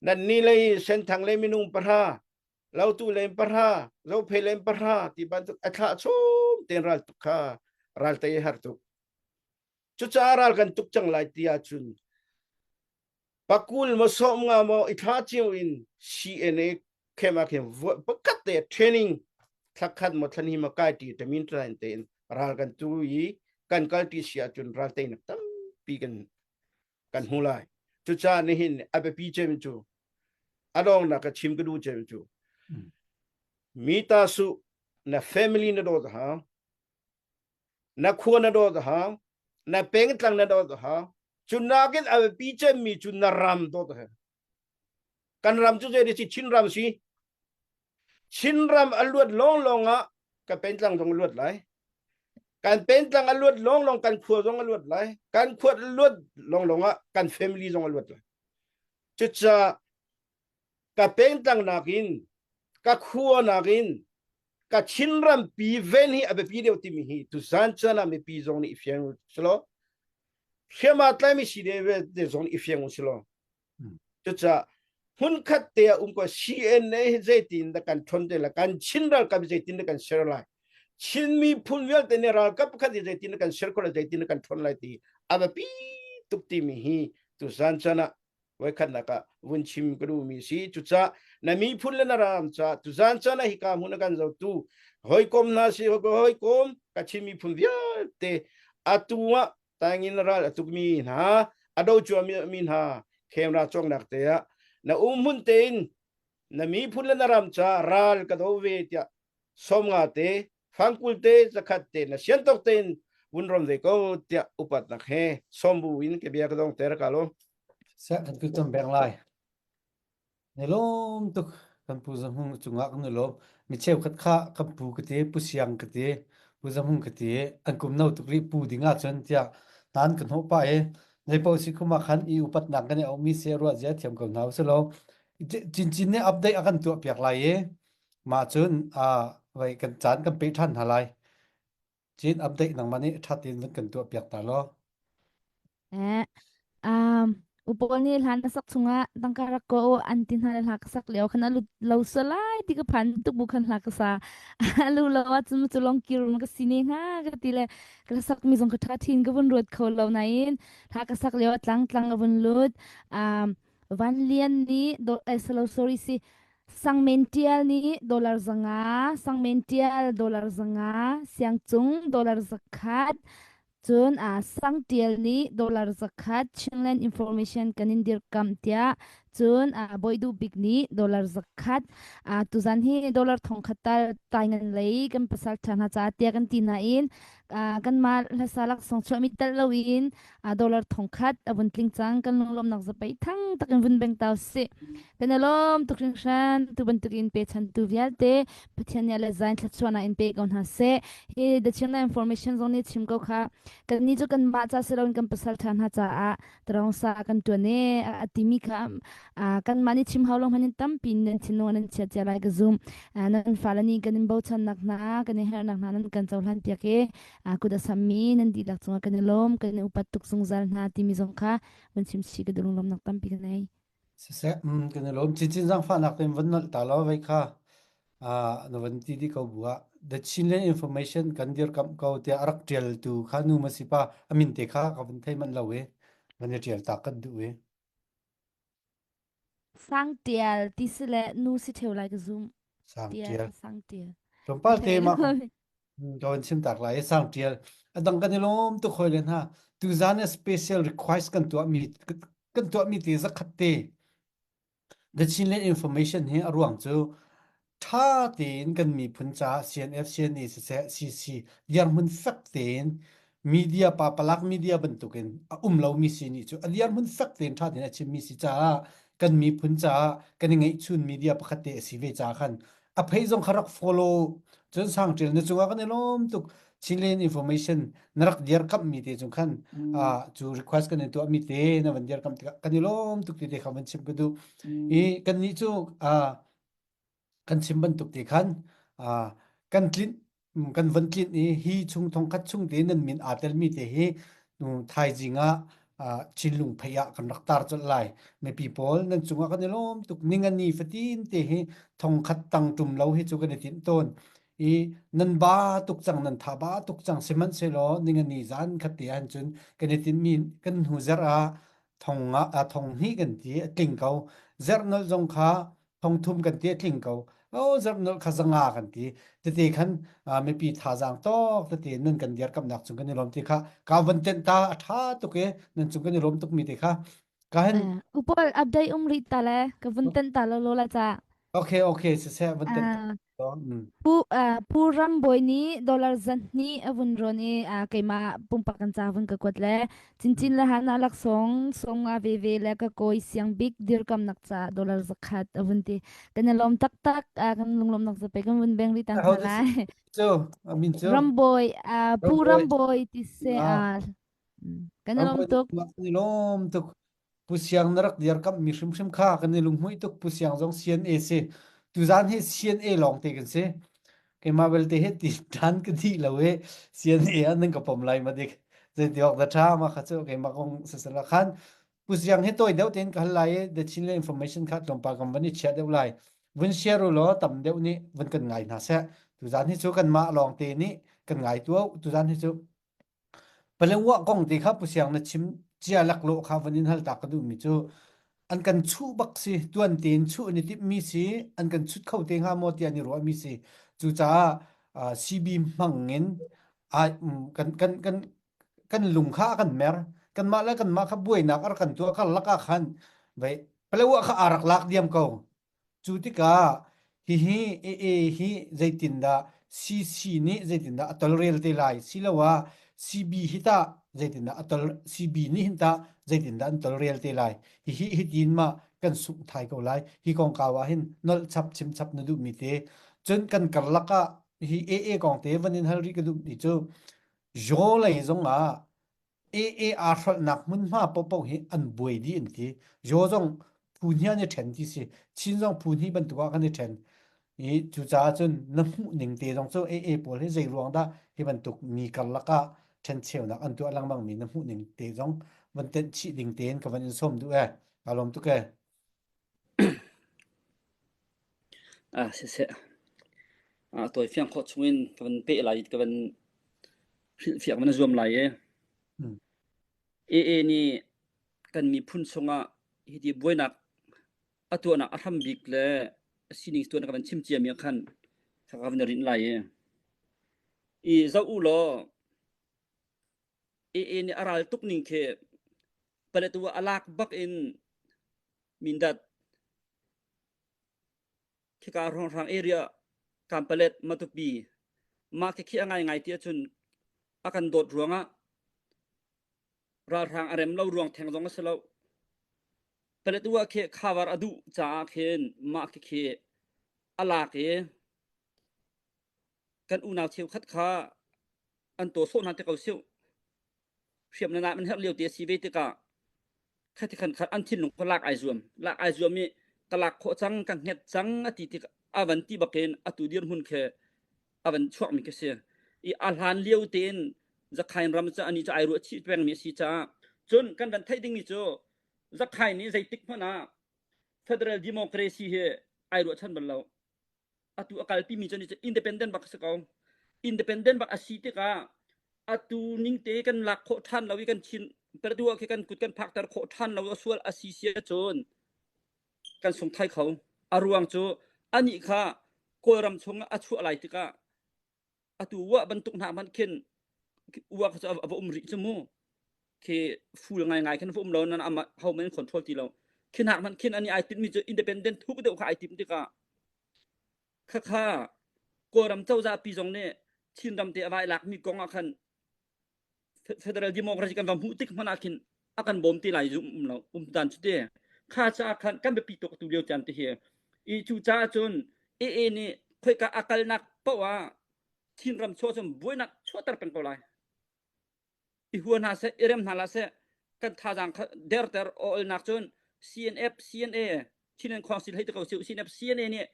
Speaker 5: nan ni lei Senthang lei minung pahra Lautu lei pahra Zophei lei pahra ti bantuk a thlah chom ten ral tuk kha ral tei har tuk cucaah ral kan tuk cang lai ti ahcun pakul maw sawm nga maw i thla cio in CNA khem ah khin pakhat te training thlakhat maw thlani maw kai ti tamin train tein ral kan tu i kan kal ti si ahcun ral teinak tampi kan kan hmu lai cucaah nihin a biapi cem cu a dongnak ka chim ka duh cem cu mi ta su na family na dawt hau na khua na dawt hau na pengtlang na dawt hau cu nakin a biapi cemmi cu na ram dawt hau Kan ram cu zei si Chinram si. Chinram a luat lawnglawng ah ka pentlang zong a luat lai. Kan pentlang a luat lawnglawng kan khua zong a luat lai. Kan khua a luat lawnglawng ah kan family zong a luat lai. Cucaah ka pentlang nakin ka khua nakin ka Chinram pi ven hi a biapi deuh timi hi tuzan caan ah mipi zong nih i fiang selaw hriam aa tlaimi si de zong nih i fiang u silaw Cucaah hmunkhat te ah um ko CNA hi zeitin dah kan ṭhawn te lai kan Chin ralkap zeitin dah kan ser lai Chin miphun vialte nih ralkap pakhat hi zeitin dah kan ser khawh lai zeitin dah kan ṭhawn lai ti a biapi tuk timi hi tuzan chan ah voikhatnak ah vun chim ka duhmi si cucaah na miphun le na ram caah tuzan chan ah hika hmun a kan zotu hawikom hna si hawikom ka Chin miphun vialte atu ah tangin ral a tukmi hna a do cuami hna khemra cawngnak te ah na um hmun tein na miphun le na ram ca ral ka do ve tiah 50 te fangkul te zakhat te na sian tok tein vun rom ve ko tiah upatnak he sawm bu in ke bia ka dong ter ka lo
Speaker 2: Seh kan tu cam beng lai. Ni lawm tuk kan pu Za Hmung cungah kan i lawm. Mi cheukhat kha kan pu ka ti, pu Siang ka ti. Pu Za Hmung ka ti i an kum no tuk rih pu ding ahcun tiah nan ka hnawh pah i zeipaoh si khum ah khan i upatnak kan i auhmi si ruah zia thiam ko hna usih Cincin nih update a kan tuah piak lai i mah cun vai kan caan kan peh ṭhan hna lai. Cin update nangmah nih ṭha tein van kan tuah piak ta law.
Speaker 4: Eh, um, upol nih hlan na sak chungah tangka rak ko u an ti hna le hla ka sak lio khan a lut lo salai ti ka phan tuk bu khan hla ka sa a lu lo ahcun cu long kir ka si ne hnga ka ti le ka sak mi zong ka ṭha thin ka vun ruat kho lo nain hla ka sak lio tlang tlang a vun lut um, Van Lian nih do, eh, salo sorry si Sangmen Tial nih dollar 500 Sangmen Tial dollar 500 Siangcung dollar 100 Cun aa Sangtial nih dollar 100 Chinland Information kan in dirkamh tiah cun aa Bawi Duh Bik nih dollar 100 aa tuzan hi dollar 1000 tal taingan lei kan pasal ṭha hna caah tiah kan ti nain aa kanmah hlasa laksawng chuahmi telh loin aa dollar 1000 a vun tling cang kan lunglawmhnak zapei thang takin vun beng tau sih kan i lawm tuk hringhran tu bantukin pechantu vialte Pathian nih le zain thluachuahnak in pe ko hna seh. Hi The Chinland Information zong nih chim ko kha kan nih cu kan mah ca si loin kan pasal ṭha hna caah tarong sa kan ṭuan e a timi kha kan mah nih chim hau lo hmanh in tampi nan thinlung nan chiat cia lai ka zum. Nan fale nih kan in bochannak hna kan i herhnak hna nan kan cohlan piak i kut a sammi nan dihlak cungah kan i lawm kan i upat tuk zungzal hna timi zong kha van chim chih ka duh lunglawmnak tampi ka nei.
Speaker 2: Siseh, kan i lawm. Chinchin zaangfahnak tein van nolh ta law vei kha na van ti dih ko bu ah The Chinland Information kan dirkamh ko tiah a rak ṭialtu kha nu ma si pa a min te kha ka van thei manh lo i van i ṭial ta kan duh i.
Speaker 4: Sang tial ti si le nu si ṭheu lai ka zum.
Speaker 2: Sang
Speaker 4: Tial,
Speaker 2: ṭial.
Speaker 4: sang tial. Ka
Speaker 2: Tlawmpal te
Speaker 4: thei
Speaker 2: mah
Speaker 4: lo.
Speaker 2: ka van chim tak lai i sang ṭial. A dang kan i lawm tuk hoi le hna. Tuzan ah special request kan tuahmi kan tuahmi te zakhat te The Chinland Information hi a ruang cu ṭha tein kan miphun caah CNF, CNA siseh, CC dirhmun fek tein media papalak media bantukin a um lomi si nih cu a dirhmun fek tein ṭha tein a chimmi si caah kan miphun caah kan i ngeihchun media pakhat te a si ve caah khan a phei zong kha rak follow cun sangṭil na cungah kan i lawm tuk Chinland information na rak dirkamhmi te cung khan cu request kan in tuahmi te na van dirkamh tikah kan i lawm tuk ti te kha van chim ka duh i kan nih cu kan chim bantuk te khan kan tlinh kan van tlinh i hi chung thongkhat chung te nan min aa telmi te hi thaizing ah Chinlung phei ah kan rak tar colh lai. Mipi pawl nan cungah kan i lawm tuk. Ningani fatin te hi thongkhat tang tum lo hi cu kan i tinh tawn. I nan ba tuk cang nan tha ba tuk cang sihmanhsehlaw ningani zan khat te ahhin cun kan i tinhmi kan hnu zarh ah thong ah thong hnih kan ti a tling ko. Zarh nolh zong kha thong thum kan ti a tling ko o zarh nolh kha zanga kan ti tete khan mipi thazaang tawk tete nan kan dirkamnak cung kan i lawm ti kha ka van tenh ta a tha tuk e nan cung kan i lawm tuk mi te kha ka hen
Speaker 4: Upol update um rih ta le ka vun tenh ta lo lo la ca
Speaker 2: okay okay siseh van tenh ta
Speaker 4: Pu, uh, Pu Ram Bawi nih dollar zahnih a vun rawn i uh, keimah pumpak kan ca vun ka kuat le cincin le hana laksawng song nga veve le ka kawi siang bik dirkamnak ca dollar 100 a vun ti kan i lawm taktak uh, kan lunglawmnak zape kan vun beng rih tan
Speaker 2: Aho
Speaker 4: hna lai
Speaker 2: cu amin cu
Speaker 4: Ram Bawi uh, Pu
Speaker 2: Ram
Speaker 4: Ram Bawi ti se uh, kan i lawm tuk
Speaker 2: kan i lawm tuk Pu Siang na rak dirkamhmi hrimhrim kha kan i lunghmuih tuk. Pu Siang zong CNA si. Tuzaan hi CNA lawng te kan si. Keimah belte hi ti tan ka dih lo i CNA ah nan ka pom lai ma dik. Zeiti awk dah ṭha ma kha cu keimah kong sisala khan Pu Siang hi tawi deuh tein ka hal lai i The Chinland Information kha tlawmpal kan van i chiah deuh lai. Vun share u law tam deuh nih vun kan ngai hna seh. Tuzaan hi cu kanmah lawng te nih kan ngai tuau. Tuzaan hi cu Paletwa kong te kha Pu Siang na chim cia laklawh kha van in hal ta ka duhmi cu an kan chuh bak si tuan tein chuh an i timhmi si an kan chut kho te hnga maw tiah an i ruahmi si cucaah uh, CB hmang in ai kan kan kan kan lung kha a kan mer kanmah le kanmah kha buainak a rak kan tuah karlak ah khan vei Paletwa kha aa rak lak diam ko Cu tikah hihi AA hi zeitindah CC nih zeitindah a tolrel te lai siloah CB hi tah zeitindah a tol CB nih hin tah zeitindah an tolrel te lai hihi hitin ma kan sungh thai ko lai hi kongkau ah hin nolh chap chim chap na duhmi te cun kan karlak ah. Hi AA kong te van in hal rih ka duh ti cu Zaw lei zong ah AA aa hrolhnak hmunhma paohpaoh hi an buai dih an ti. Zaw zong phu hnih an i ṭhen ti si. Chin zong phu hnih bantuk ah kan i ṭhen. I cucaah cun na hmuh ning te zong cu AA pawl hi zei ruang dah hi bantuk mi karlak ah ṭhencheunak an tuah lengmang mi na hmuh ning te zong van tenh chih ding tein ka van in sawm duh ee. Kaa lawm tuk ee.
Speaker 1: Ah siseh. Ah tawifiang khawh chungin ka van peh lai ka van hrilhfiah ka van zuam lai i.
Speaker 2: Mm.
Speaker 1: AA nih kan miphun chungah hiti buainak a tuahnak a hram bik le a sining tuan ka van chim ciami ah khan ka van rinh lai i. I zoh u law AA nih a ral tuk ning khi Paletwa a lak bak in Mindat Khika hrawnghrang area Kanpalet Matupi mah khi khi a ngaingai ti ahcun a kan dawt ruangah ralhrang a rem lo ruang theng zong a si lo. Paletwa khi cover a duh caah khin mah khi khi a lak i kan unau cheukhat kha an taw sawh hna te ko siu. Hriam na an herh lio te a si ve tikah khati khan khan an thinlung kha lak ai zuam lak ai zuam i ka lak khawh cang ka hnget cang a ti tik a van ti bakin atu dirhmun khi a van chuak mi khi si i a hlan lio tein Zakhain ram cu ani cu ai ruah chih peng mi a si caah cun kan van theih ding mi cu Zakhain nih zeitik hmanh ah federal democracy hi ai ruahchan bal lo atu a kalpi mi cu independent bak a si ko independent bak a si tikah atu ning te kan lak khawh ṭhan lo i kan chin pertu ah khi kan kut kan phakter khawh ṭhan lo a sual a si sia cun kan sung thai kho a ruang cu anih kha kawlram chung a chuah lai tikah atu wa bantuk hna hmanh khin ua kha cu a va um rih cu mu khi ful ngaingai khin va um lo nan ama ho men control ti lo khi hnak hmanh khin ani ai tinh mi cu independent thuk deuh kha ai tim tikah khakha kawlram cozah pi zong nih Chinram te a vai lak mi kong ah khan federal democracy kan va hmuh tik hmanh ah khin a kan bawm ti lai zum um lo um dan cu te kha ca khan kan biapi tuk tu lio caan te hi i cu caah cun AA nih khoika a kalnak paoh ah Chinram chuah cun buainak chuahter peng ko lai i hua hna seh i rem hna hlah seh kan thazaang kha derter awlnak cun CNF CNA Chin Council hei te ko CNF CNA nih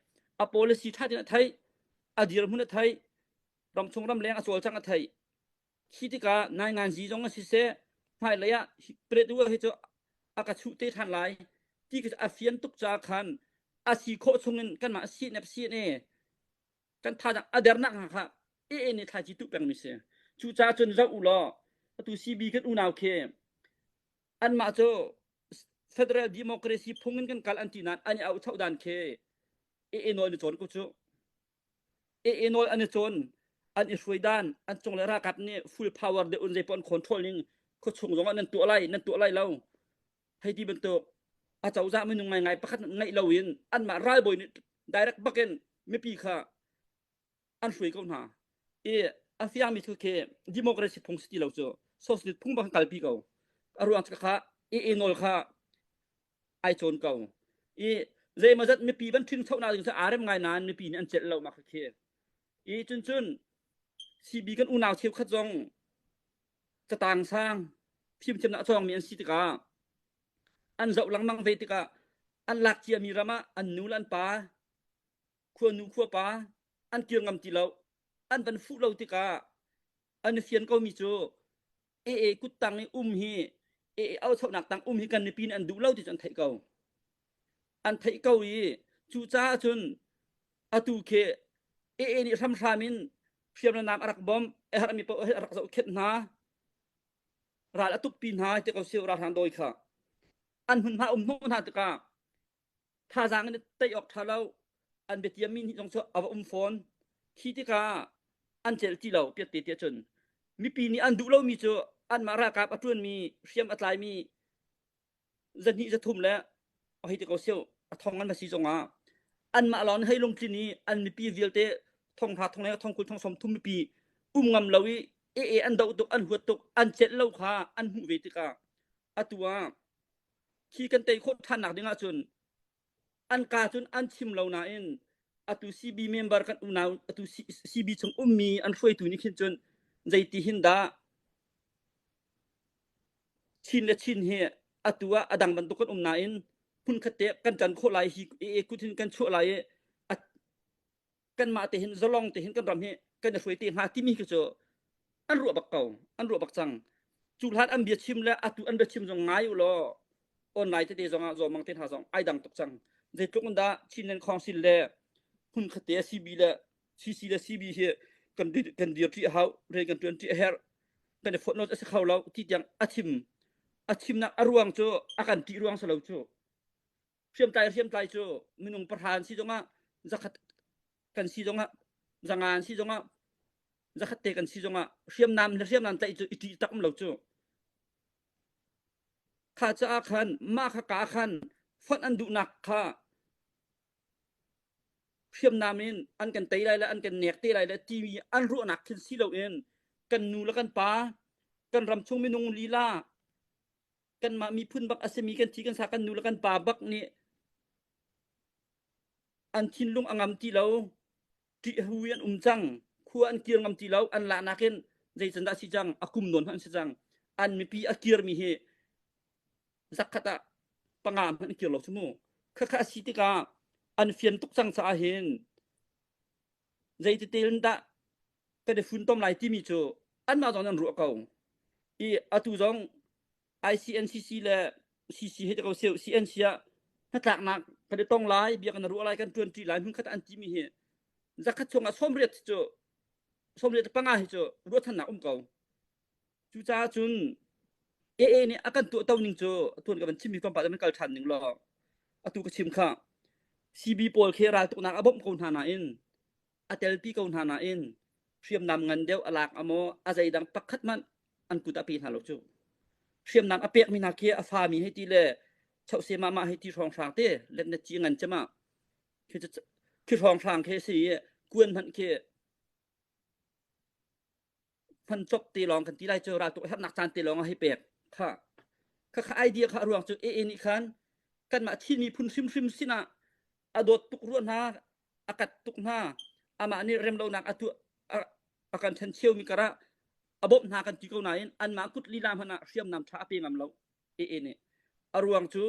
Speaker 1: a policy tha tin a thei a dirhmun a thei ramchung ramleng a cawlcang a thei Khi tikah nainganzi zong a siseh, hmailei ah Pretua hi cu a ka chuh te ṭhan lai ti khi a fian tuk caah khan a si khawh chungin kanmah CNF CNA kan thazaang a dernak hnga kha AA nih thlaici tuh pengmi si. Cucaah cun zoh u law atu CB kan unau khi anmah cu federal democracy phung in kan kal an ti nain an i auhchoh dan khi AA nawl ni cawn ko cu. AA nawl an i cawn an i hruai dan an cung le ralkap nih full power deuh in zeipaoh an control ning khuachung zong ah nan tuah lai nan tuah lai lo hei ti bantuk a cozah minung ngaingai pakhat ngeih lo in anmah ralbawi nih direct bakin mipi kha an hruai ko hna i a fiangmi thil khi democracy phung si ti lo cu socialist phung bak kalpi ko a ruang kha AA nawl kha ai cawn ko i zeimawzat mipi van ṭhing choh nak ding cu aa rem ngai nain mipi nih an celh lo mak khi i cun cun CB kan unau cheukhat zong catang sang fimthiamnak a cawngmi an si tikah an zoh lengmang ve tikah an lak ciami ram ah an nu le an pa khuanu khuapa an kir ngam ti lo an van fuh lo tikah an i fian komi cu AA kuttang i um hi AA auchonak tang um hi kan mipi nih an duh lo ti cu an theih ko. An theih ko i cucaah cun atu khi AA nih hramhram in hriamnam a rak bawmh a herhmi paoh a rak zohkhenh hna ral a tukpi hna ti ko siu ralhrang dawi kha an hmunhma um hnawh hna tikah thazaang in tei awk ṭha lo an biatiammi nih zong cu a va um fawn khi tikah an celh ti lo piatte tiah cun mipi nih an duh lomi cu anmah ralkap a ṭuanmi hriam a tlaimi zahnih zathum le hei ti ko siu a thong an va si zongah anmah lawng nih hei lungtlin i an mipi vialte thong hra thong le thong 20 thong 30 mipi um ngam lo i ee an doh tuk an huat tuk an celh lo kha an hmuh ve tikah atu ah khi kan tei khawh ṭhan nak ding ahcun an ka cun an chim lo nain. Atu CB member kan unau atu CB chung ummi an hruaitu nih khin cun zeiti hin dah Chin le Chin hi atu ah a dang bantuk kan um nain hmunkhat te kan ṭan khawh lai hi i kut hin kan chuah lai i kanmah te hin zalong te hin kan ram hi kan i hruai te hnga timi khi cu an ruah bak ko an ruah bak cang. Cu hlan an bia chim le atu an bia chim zong ngai u law online tete zong ah zawmang te hna zong ai dang tuk cang. Zeitluk in dah Chinland Council le hmunkhat te CB le CC le CB hi kan kan dir ṭi a hau rian kan ṭuan ṭi a herh kan i fonh a si kho lo ti tiang a chim a chimnak a ruang cu a kan ṭih ruang si lo cu. Hriamtlai hriamtlai cu minung pahra an si zongah zakhat kan si zongah zanga an si zongah zakhat te kan si zongah hriamnam le hriamnam tlaih cu i ṭih tak um lo cu. Kha caah khan mah kha ka khan fonh an duhnak kha hriamnam in an kan tei lai le an kan nek te lai le timi an ruahnak khin si loin kan nu le kan pa kan ram chung minung lila kanmah miphun bak a simi kan thi kan sa kan nu le kan pa bak nih an thinlung a ngam ti lo ṭih hu an um cang khua an kir ngam ti lo an lahnak in zeican dah si cang a kum nawn hmanh si cang an mipi a kirmi hi zakhat ah panga hmanh an kir lo cu mu. Khakha a si tikah an fian tuk cang caah hin zeititel in dah kan i funtom lai timi cu anmah zong an ruah ko. I atu zong ICNCC le CC he ko CNC ah hnatlaknak kan i tong lai, bia kan ruah lai, kan ṭuanṭi lai, hmunkhat an timi hi zakhat chungah 80 cu 85 hi cu ruahchannak um ko. Cucaah cun AA nih a kan tuahto ning cu tuan ka van chimmi tlawmpal in kal ṭhan ning law atu ka chim kha CB pawl khi raltuknak a bawmh ko hna nain a telpi ko hna nain hriamnam ngan deuh a lak amaw a zeidang pakhat hmanh an kut ah pe hna lo cu. Hriamnam a pekmi hna khi a fami hei ti le chohse mah mah hei ti hrawnghrang te let na ci ngan cema khi khi hrawnghrang khi si i kuan hmanh khi hman cop te lawng kan ti lai cu raltuk hernak caan te lawng ah hei pek kha kha kha idea kha a ruang cu AA nih khan kanmah Chin miphun hrimhrim sinah a dawt tuk rua hna a kat tuk hna amah nih remlonak a tuah a kan ṭhen cheumi karah a bawmh hna kan ti ko nain anmah kut lila hmanh ah hriamnam ṭha a pe ngam lo AA nih a ruang cu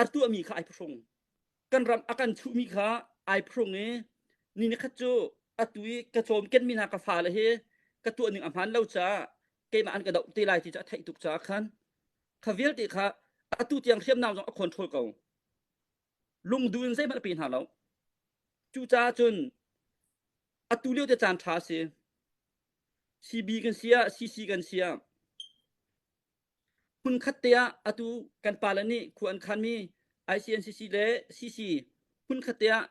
Speaker 1: a tuahmi kha ai phuhrung. Kan ram a kan chuhmi kha ai phuhrung i ni nikhat cu atu i ka cawmkenmi hna ka fale hi ka tuah ning a hmaan lo caah keimah an ka doh te lai ti cu a theih tuk caah khan kha vialte kha atu tiang hriamnam zong a control ko. Lungdu in zeihmanh a pe hna lo. Cucaah cun atu lio te caan ṭha a si. CB kan si ah, CC kan si ah, Hmunkhat te ah atu kan pale nih khua an khanmi ICNCC le CC hmunkhat te ah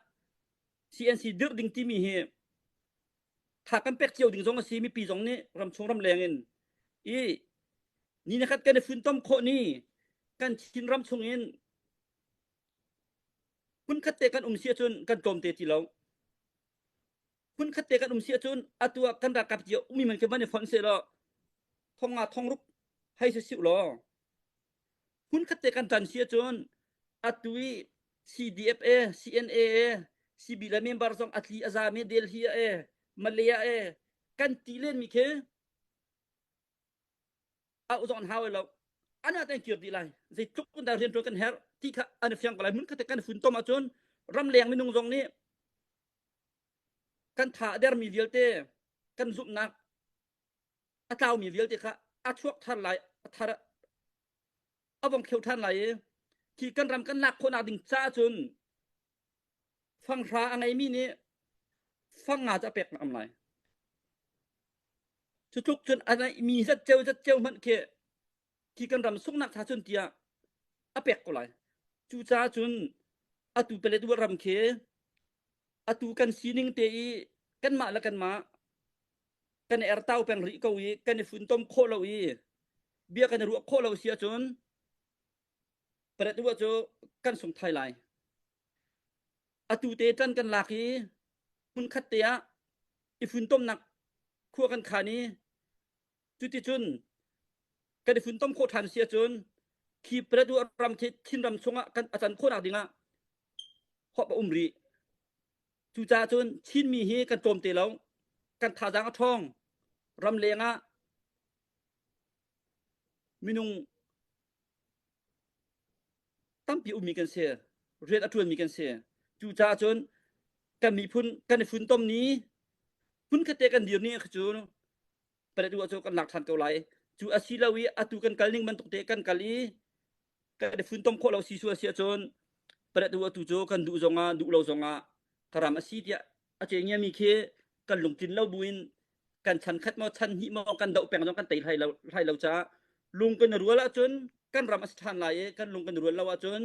Speaker 1: CNC dirh ding timi hi tha kan pek cio ding zong a si mipi zong nih ramchung ramleng in i ni na khat kan i funtom khawh ni kan Chin ram chung in hmunkhat te kan um si ahcun kan tlawm te ti lo. Hmunkhat te kan um si ahcun atu ah kan ralkap cio ummi man khi van i fonh seh law thong nga thong ruk hei si siu law hmunkhat te kan ṭan si ahcun atu i CDF e CNA e CB le member zong a tli a zami Delhi e Malaya e kan ti len mi khi auh zong an hau lo ana ten kir dih lai zeitluk in dah rian ṭuan kan herh ti kha an fiang ko lai hmunkhat te kan funtom ahcun ramleng minung zong nih kan tha a dermi vialte kan zumhnak a tlaumi vialte kha a chuak thar lai a thar a vong kheu ṭhan lai i khi kan ram kan lak khawhnak ding caah cun fanghra a ngeimi nih fangnga cu a pek am lai cu tluk cun a ngeihmi zat ceu zat ceu hmanh khi khi kan ram sunghnak tha cun tiah a pek ko lai cucaah cun atu Paletwa ram khi atu kan sining te i kanmah le kanmah kan i ertau peng rih ko i kan i funtom khawh lo i bia kan i ruah khawh lo si ahcun Paletwa cu kan sung thai lai atu te ṭan kan lak i hmunkhat te ah i funtomnak khua kan khan i Cuticun kan i funtom khawh ṭhan si ahcun khi Paletwa ram khi Chinram chungah kan a can khawhnak dingah Hop a um rih. Cucaah cun Chinmi hi kan tlawm te lo. Kan thazaang a ṭhawng. Ramleng ah minung tampi ummi kan si. Rian a ṭuanmi kan si. Cucaah cun kan miphun kan i funtom ni hmunkhat te kan dir ni kha cu Paletwa cu kan lak ṭhan ko lai. Cu a si lo i atu kan kal ning bantuk te kan kal i kan i funtom khawh lo si sual si ahcun Paletwa tu cu kan duh zongah duh lo zongah ka ram a si tiah a ce ngiami khi kan lungtlin lo buin kan chan khat maw chan hnih maw kan doh peng zong kan tei hlai lo hlai lo caah lung kan rual ahcun kan ram a si ṭhan lai i kan lung kan rual lo ahcun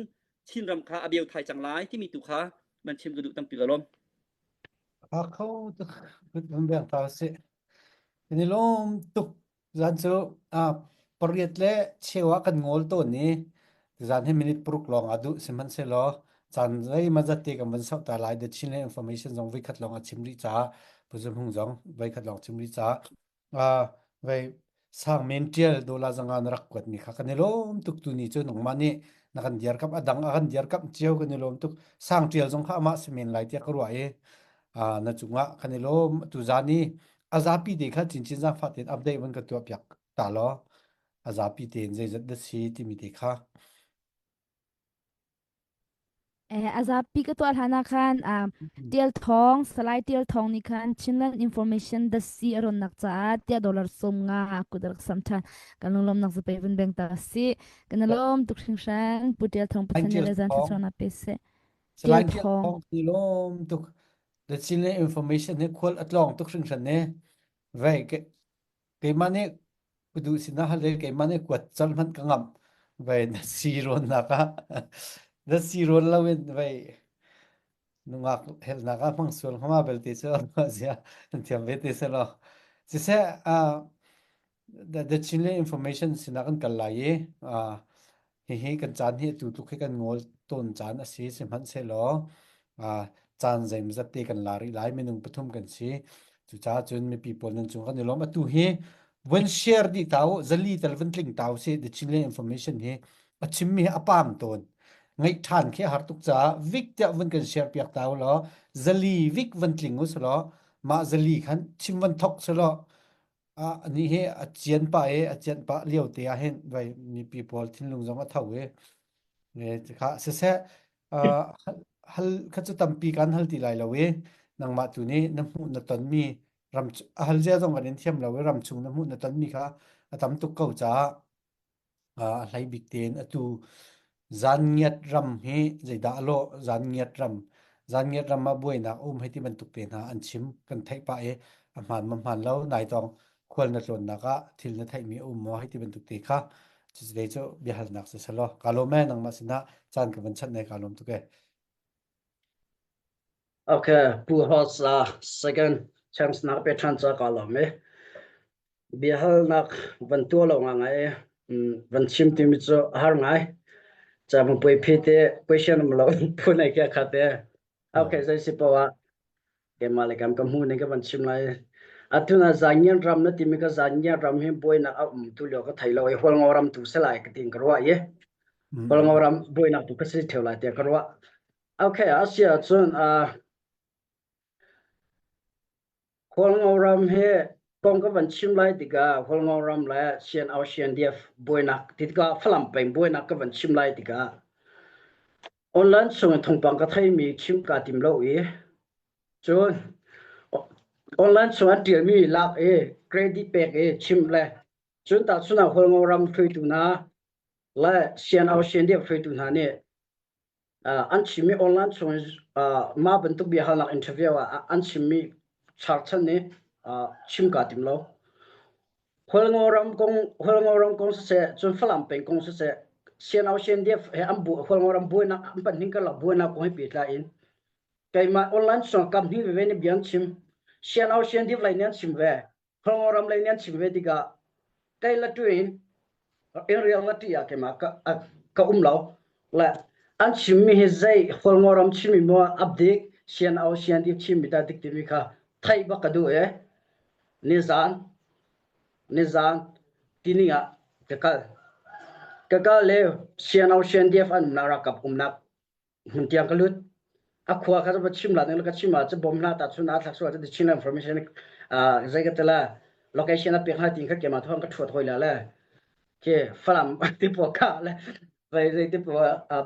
Speaker 1: Chin ram kha a beu thai cang lai timi tu kha man chim ka duh tampi ka lawm.
Speaker 2: A kho tuk kan beng ta sih. Kan i lawm tuk. Zan cu pariat le cheu ah kan ngawl tawn i zan hi minute paruk lawng ah duh sihmanhsehlaw caan zeimawzat te kan van sauh ta lai. The Chinland Information zong voikhat lawng a chim rih caah Pu Zum Hung zong voikhat lawng chim rih caah vei sang men ṭial dawla zanga na rak kuatmi kha kan i lawm tuk tu ni cu nangmah nih na kan diarkamh a dang a kan diarkamh cio kan i lawm tuk sang ṭial zong kha amah si men lai tiah ka ruah i na cungah kan i lawm tu zan i a zapi te kha cincin zaangfah tein update van ka tuah piak ta law a zapi tein zeizat dah si timi te kha
Speaker 4: Eh, a zapi ka tuah hlan ah khan ah Tial Thawng, Salai Tial Thawng nih khan Chinland Information Dasi a ronnak caah tiah dollar 50 kut a rak sam ṭhan. Kan lunglawmnak zapei vun beng ta si. Kan i lawm tuk hringhran. Pu Tial Thawng Pathian nih le zan thluachuahnak pe seh.
Speaker 2: Salai
Speaker 4: Tial
Speaker 2: Tial
Speaker 4: Thawng.
Speaker 2: Thawng ni lawm tuk. The Chinland Information hi khual a tlawng tuk hringhran ne. Vei ke keimah nih ka duh sinah hal keimah nih kuat colh hmanh ka ngamh vei na si rawnnak ah na si rawn loin vei nungak helnak ah hmang sual hngama belte cu zia an thiam ve te selaw siseh the, the Chinland information sinah kan kal lai i Hihi kan caan hi atu tluk hi kan ngawl tawn caan a si. Sihmanhsehlaw caan zeimawzat te kan la rih lai. Minung pathum kan si. Cucaah cun mipi pawl nan cung kan i lawm. Atu hi vun share dih ta u, zali tal vun tling ta u sih. The Chinland Information hi a chimmi hi a pam tawn. Ngaih ṭhan khi a har tuk caah vik tiah vun kan share piak ta u law zali vik vun tling u selaw mah zali khan chim van thok selaw Anih hi a cian pah i a cianh pah lio te ah hin vai mipi pawl thinlung zong a tho i kha siseh hal kha cu tampi kan hal ti lai lo i nangmah tu nih na hmuh na tonmi ram a hal zia zong kan in thiam lo i ram chung na hmuh na tonmi kha a tam tuk ko caah A hlei bik tein atu Zanngiat ram hi zeidah a lawh? Zanngiat ram. Zanngiat ram ah buainak a um hei ti bantuk te hna an chim. Kan theih pah i a hmaan ma hmaan lo. Naitawng khual na tlawnnak ah thil na theihmi a um maw hei ti bantuk te kha cucu cu biahalnak si selaw. Kaa lawm ee nangmah sinah caan ka van chanh ne kaa lawm tuk ee.
Speaker 3: Okay, Pu Hoss uh, second chance nak pe ṭhan ca kaa lawm e. Biahalnak van tuah lo nga ngai van chim timi cu a har ngai. Ca van puai phi te question um lo phun ai kia kha te. Okay, zei si poah keimah le kam ka hmu ning ka van chim lai. Atu na zangian ram na timi ka zangian ram hi buainak a um tu lio ka thei lo i Hualngo ram tu se lai ka tin ka ruah i. Hualngo ram buainak tu ka si theu lai tiah ka ruah. Okay, asia cun uh, Hualngo ram hi kong ka van chim lai tikah Hualngo ram le CNO CNDF buainak ti tikah Falam peng buainak ka van chim lai tikah online chung in thawngpang ka theimi chim kaa tim lo i cun online chung an ṭialmi lak i credit pek i chim le cun tahchun ah Hualngo ram hruaitu hna le CNO CNDF hruaitu hna nih an chimmi online chung in mah bantuk biahalnak interview ah an chimmi charchan nih chim kaa tim lo. Hualngo ram kong Hualngo ram kong siseh cun Falam peng kong siseh CNO CNDF he an bu Hualngo ram buainak an pan hning karlak buainak kong he pehtlai in keimah online chung kam hning veve nih bia an chim CNO CNDF lei nih an chim ve Hualngo ram lei nih an chim ve tikah kei la tu in in riang la ti ah keimah ka ka um lo le an chimmi hi zei Hualngo ram chimmi maw update CNO CND chimmi dah dik timi kha theih bak ka duh e nizan nizan tining ah ka kal ka kal le CNO CNDF an umnak rakap umnak hmun tiang ka lut. A khua kha va chim la ning ka chim ah cu bom hna ta chun a thlak sual cu Chin information zei ka tela location a pek hna tin kha kema thong ka thuat hoi la le ke Falam ti po ka le vai zei ti po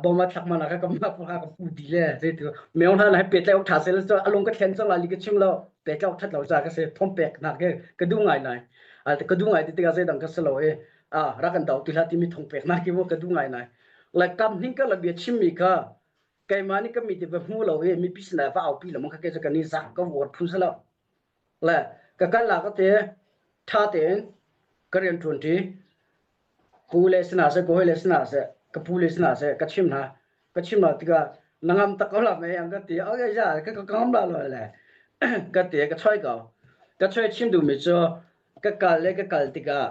Speaker 3: bom a thlak mana ka kam ma po ka pu di le zei ti meong hna lai pe tlai ok tha sel so alung ka thlen chang la li ka chim lo pe tlai ok that lo cha ka se thom pek na ke ka du ngai nai ka du ngai ti tikah zei dang ka se lo e a ra kan dau ti hlah timi thong pek na ki wo ka du ngai nai le kam hning ka la bia chim mi kha keimah nih ka mit i va hmu lo i mipi sinah va aupi lo ka ke cu kan i zak ka wor phun salo le ka kal la ka te tha tein ka rian ṭuan ṭi pu le sinah seh ka hawi le sinah seh ka pu le sinah seh ka chim hna ka chim hna tikah na ngam tak ko la mei ang ka ti okay ja ka ka ngam la lo le ka ti ka choi ko ka choi chim duhmi cu ka kal le ka kal tikah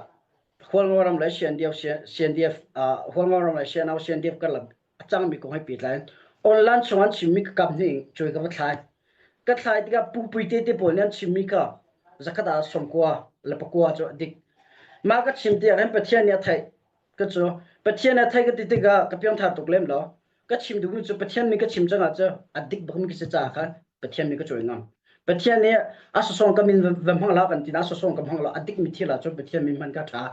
Speaker 3: Hualngo ram le CNDF CNDF Hualngo ram le CNO CNDF karlak a cangmi kong he pehtlai in online chung an chimmi ka kam hnih in cuai ka va thlai. Ka thlai tikah pupui te te pawl nih an chimmi kha zakhat ah sawmkua le pakua cu a dik. Mah ka chim tiang hin Pathian nih a theih. Ka cu Pathian nih a theih ka ti tikah ka piangthar tuk lem lo. Ka chim duhmi cu Pathian nih ka chim cang ah cu a dik bakmi ka si caah khan Pathian nih ka cawi ngam. Pathian nih a sawsawng ka min va hmang la kan ti na a sawsawng ka hmang lo a dikmi thil ah cun Pathian min hman ka ṭha.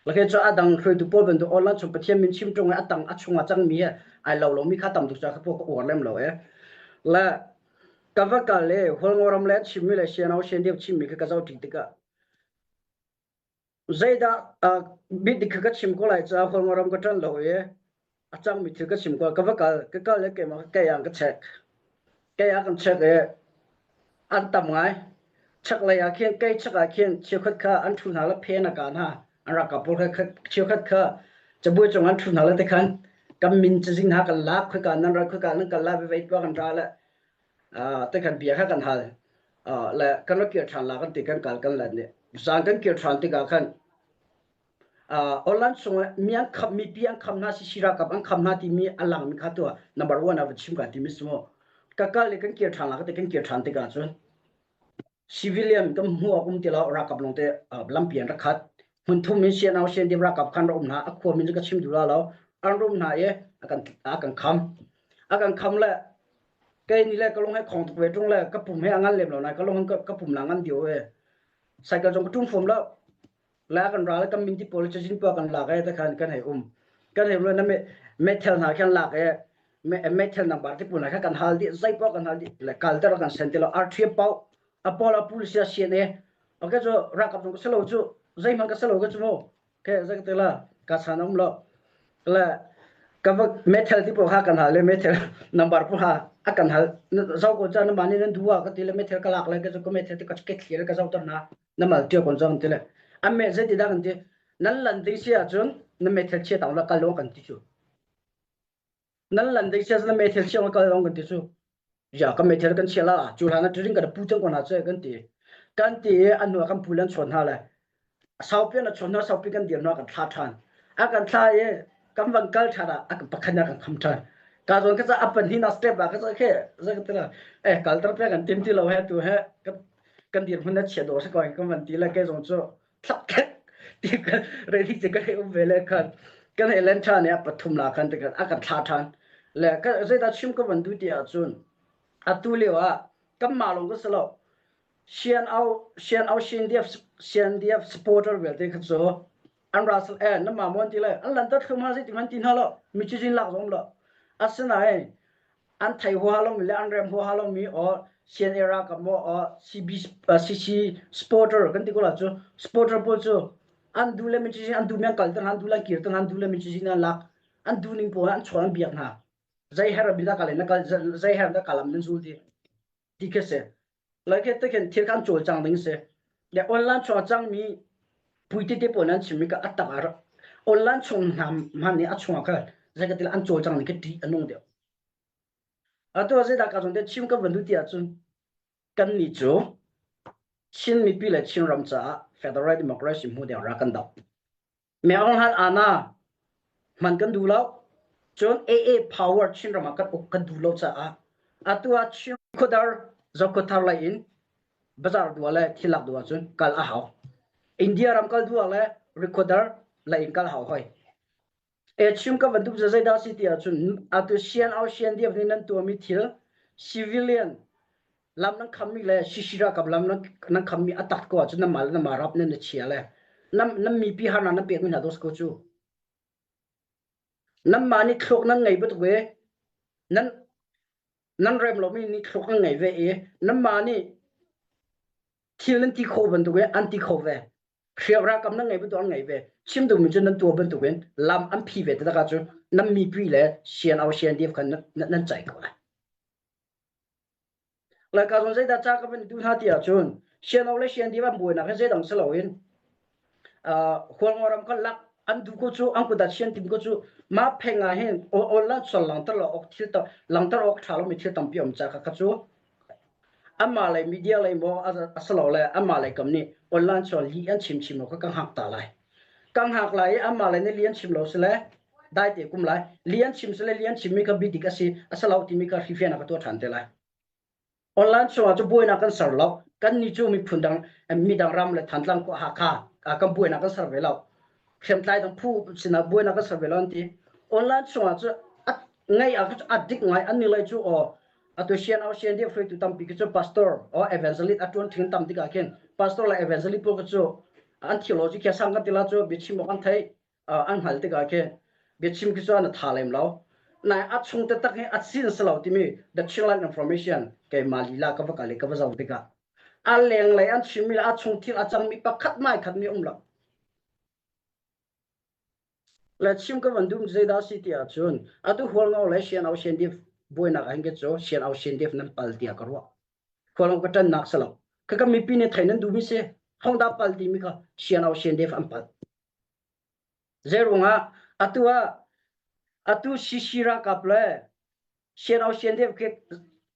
Speaker 3: Lake cu a dang hruaitu pawl bantuk online chung Pathian min chim ṭung i a tang a chung ah cangmi he ai lo lomi kha tam tuk ca kha ka uar lem lo e. Le ka va kal le Hualngo ram le chimmi le Siano Sian chimmi kha ka zoh ṭi tikah Zeidah bit kha ka chim ko lai caah Hualngo ram ka ṭan lo i a cangmi thil ka chim ko. Ka va kal, ka kal i keimah kei ah ka check. Kei ah kan check i an tam ngai. Chaklei ah khin kei chak ah khin cheukhat kha an ṭhu hna le phen a ka hna. An ralkap pawl kha cheukhat kha cabuai cung an ṭhu hna le tikhan kan min cazin hna kan lak, khoika nan ral, khoika nan kal lai, vei tuah kan ra le tikhan bia kha kan hal. Le kan rak kir ṭhan la kan ti kan kal kan let nih zan kan kir ṭhan tikah khan online chung mi an kham mipi an kham hna CC ralkap an kham hna timi a lang mi kha tu number one ah va chim ka timi sumo ka kal le kan kir ṭhan la ka ti kan kir ṭhan tikah cun civilian kan hmu awk um ti lo ralkap lawng te lampi an rak khat hmun thum in CNO CNDF ralkap khan ra um hna a khua min cu ka chim duh la lo an rum hna i a kan a kan kham a kan kham le Kei nih le ka lung he khong tuk ve ṭung le ka pum he a ngan lem lo nai ka lung ka pum na ngan dio e. Cycle zong ka ṭum fom lo. La kan ra le kan min ti pawl cazin pa kan lak e te khan kan hei um. Kan hei um le na me metal hna khan lak e me metal number ti pawl hna kha kan hal dih zei paoh kan hal dih le kal ter kan sen ti lo arthia pau apol apul sia sian e okay cu rakap zong ka selo cu zeihmanh ka selo ka cu mu ke zak te la ka chan um lo le ka va metal ti po kha kan hal le metal number pu ha a kan hal zau ko cha na mani nan duwa ka ti le metal ka lak le ka ka metal ti ka ke thlir ka zau tar na na mal tia kon zong ti le am me zai ti da kan ti nan lan ding sia chun na metal chia tang la kal lo kan ti chu nan lan ding sia na metal chia kal lo kan ti chu ya kan meithal kan chia la cu hlan ah tiring kan pu cang ko hna cu kan ti kan ti i an hnu ah kan pu le an chawn hna le saupi an chawn hna saupi kan dir hna kan thla ṭhan a kan thla i kan van kal ṭhan ah a pakhat kan kham ṭhan ka zawn ka ca a pan hi na step ah ka ca khe za ka tila eh kal tar pe kan tim ti lo he tu he kan dir hmun na chia do se ko kan van ti le ke zong cu thlak khek ti kan ready che kan um ve le khan kan hei len ṭhan i a pathum la khan ti kan a kan thla ṭhan le ka zeidah chim ka van duh ti ahcun atu lio ah kanmah lawng ka si lo sian au sian au CNDF CNDF supporter vialte kha cu an ra sal eh na ma mon ti le an lan tat khum ha zei ti man ti hna lo mi cizin lak zong lo asinain an thei huaha lomi le an rem huaha lomi or CNA ralkap maw or CB CC supporter kan ti ko la cu supporter pawl cu an duh le mi ci an duh mi an kal an duh le an kir an duh le mi ci an lak an duh ning pawl an chuan an biak hna zei her bi da kal na kal zei her da kalam nan zul ti ti khi si lai khi te khin thil kan cawlcang ding si le online chung a cangmi puite te pawl nan chimmi ka atak a online chung hna hman nih a chungah khan zei an cawlcang ning khi ṭih a nung deuh atu ah zeidah ka zong te chim ka van duh ti ahcun kan nih cu Chin mipi le Chin ram caah federal democracy hmu ding ra kan doh Meong han ana hman kan duh lo. Cun AA power Chinram ah kan uk kan duh lo caah atu ah Chin khuadar Zokhawthar lei in bazar duah le thil lak duh ahcun kal a hau. India ram kal duh ah le Rikhuadar lei in kal hau hoi. E chim ka van duh zeidah si ti ahcun atu sian au sian diaf nih nan tuahmi thil. Civilian lam nan khammi le CC ralkap lam nan khammi a tak ko ahcun nan mah le nan mah rap nan na chia le nan nan mipi harnak nan pekmi hna dos ko cu. Nanmah nih thluak nan ngei bantuk ve nan nan rem lomi nih thluak nan ngei ve i nanmah nih thil nan ti kho bantuk in an ti kho ve. Hriam ralkap nan ngei bantuk an ngei ve. Chim duhmi cu nan tuah bantuk in lam an phi ve taktak ahcun nan mipi le CNO CNDF khan nan nan ceih ko lai. Laica zong zeidah ca ka van duh hna ti ahcun siano le siandiam an buainak hi zeidang si loin Hualngo ram kha lak an duh ko cu an kut ah chian tim ko cu mah pheng ah hin online sol langter lo awk thil langter awk ṭha lomi thil tampi um ca kha kha cu anmah lei media lei maw a si lo le anmah lei kam nih online chuan li an chim chim lo kha ka hngak ta lai ka hngak lai i anmah lei nih li an chim lo si le dai te kum lai li an chim sile li an chimmi kha bidik a si a si lo timi kha hrifian ka tuah ṭhan te lai online chungah cu buainak kan ser lo kan ni cu miphun dang midang ram le Thantlang khua Hakha kan buainak kan ser ve lo hriamtlai dang phu sinah buainak kan ser ve lo an ti online chungah cu ngai ah a dik ngai an ni lai cu aw atu sian au sian dia hruaitu tampi cu pastor o evangelist a tuan thing tam tikah khin pastor le evangelist pawl cu an theology khia sang kan tila cu biachim awk an thei an hngal tikah khi biachim khi cu an tha lem lo nai a chung taktak hi a sin si lo timi the Chinland information keimah lila ka va kal i ka va zoh tikah a lenglei an chimmi le a chung thil a cangmi pakhat mai khat mi um lo le chim ka van dum zeidah si ti ahcun atu hualngo le sian au sian dif buainak ah hin cu sian au sian dif nan pal tiah ka ruah hualngo ka ṭannak si lo ka ka mipi nih thei nan duhmi si hongda pal timi kha sian au sian dif an pal Zeiruangah atu ah atu CC ralkap le CNO CNDF khi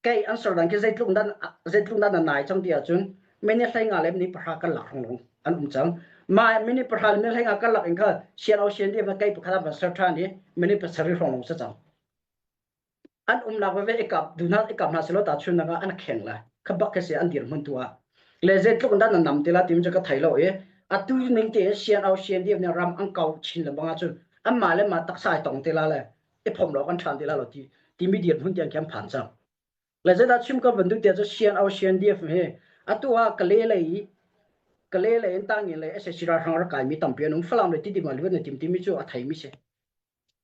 Speaker 3: kei an ser dan khi zeitluk dan zeitluk dan an nai cang ti ahcun mini hlei nga le mini pahra karlak hrawng lawng an um cang. Mah mini pahra le mini hlei nga karlak in kha CNO CNDF le kei pakhat an van ser ṭhan i mini pasarih hrawng lawng si cang. An umnak veve i kap duh hna i kap hna selaw tahchunhnak ah an kheng lai. Kha bak khi si an dirhmun tu ah. Le zeitluk in dah na nam ti la timi cu ka thei lo i atu ning tein CNO CNDF nih ram an kau chin lengmang ahcun anmah le mah taksa ai tong te la le i phomh lo kan ṭhan ti la lo ti timi dirhmun tiang khi an phan cang. Le zeidah chim ka van duh tiah cu CNO CNDF hi atu ah Kale lei i Kale lei in tangin lei SAC ralhrang rak kaimi tampi an um Falam le Tidim ah luat na tim timi cu a theimi si.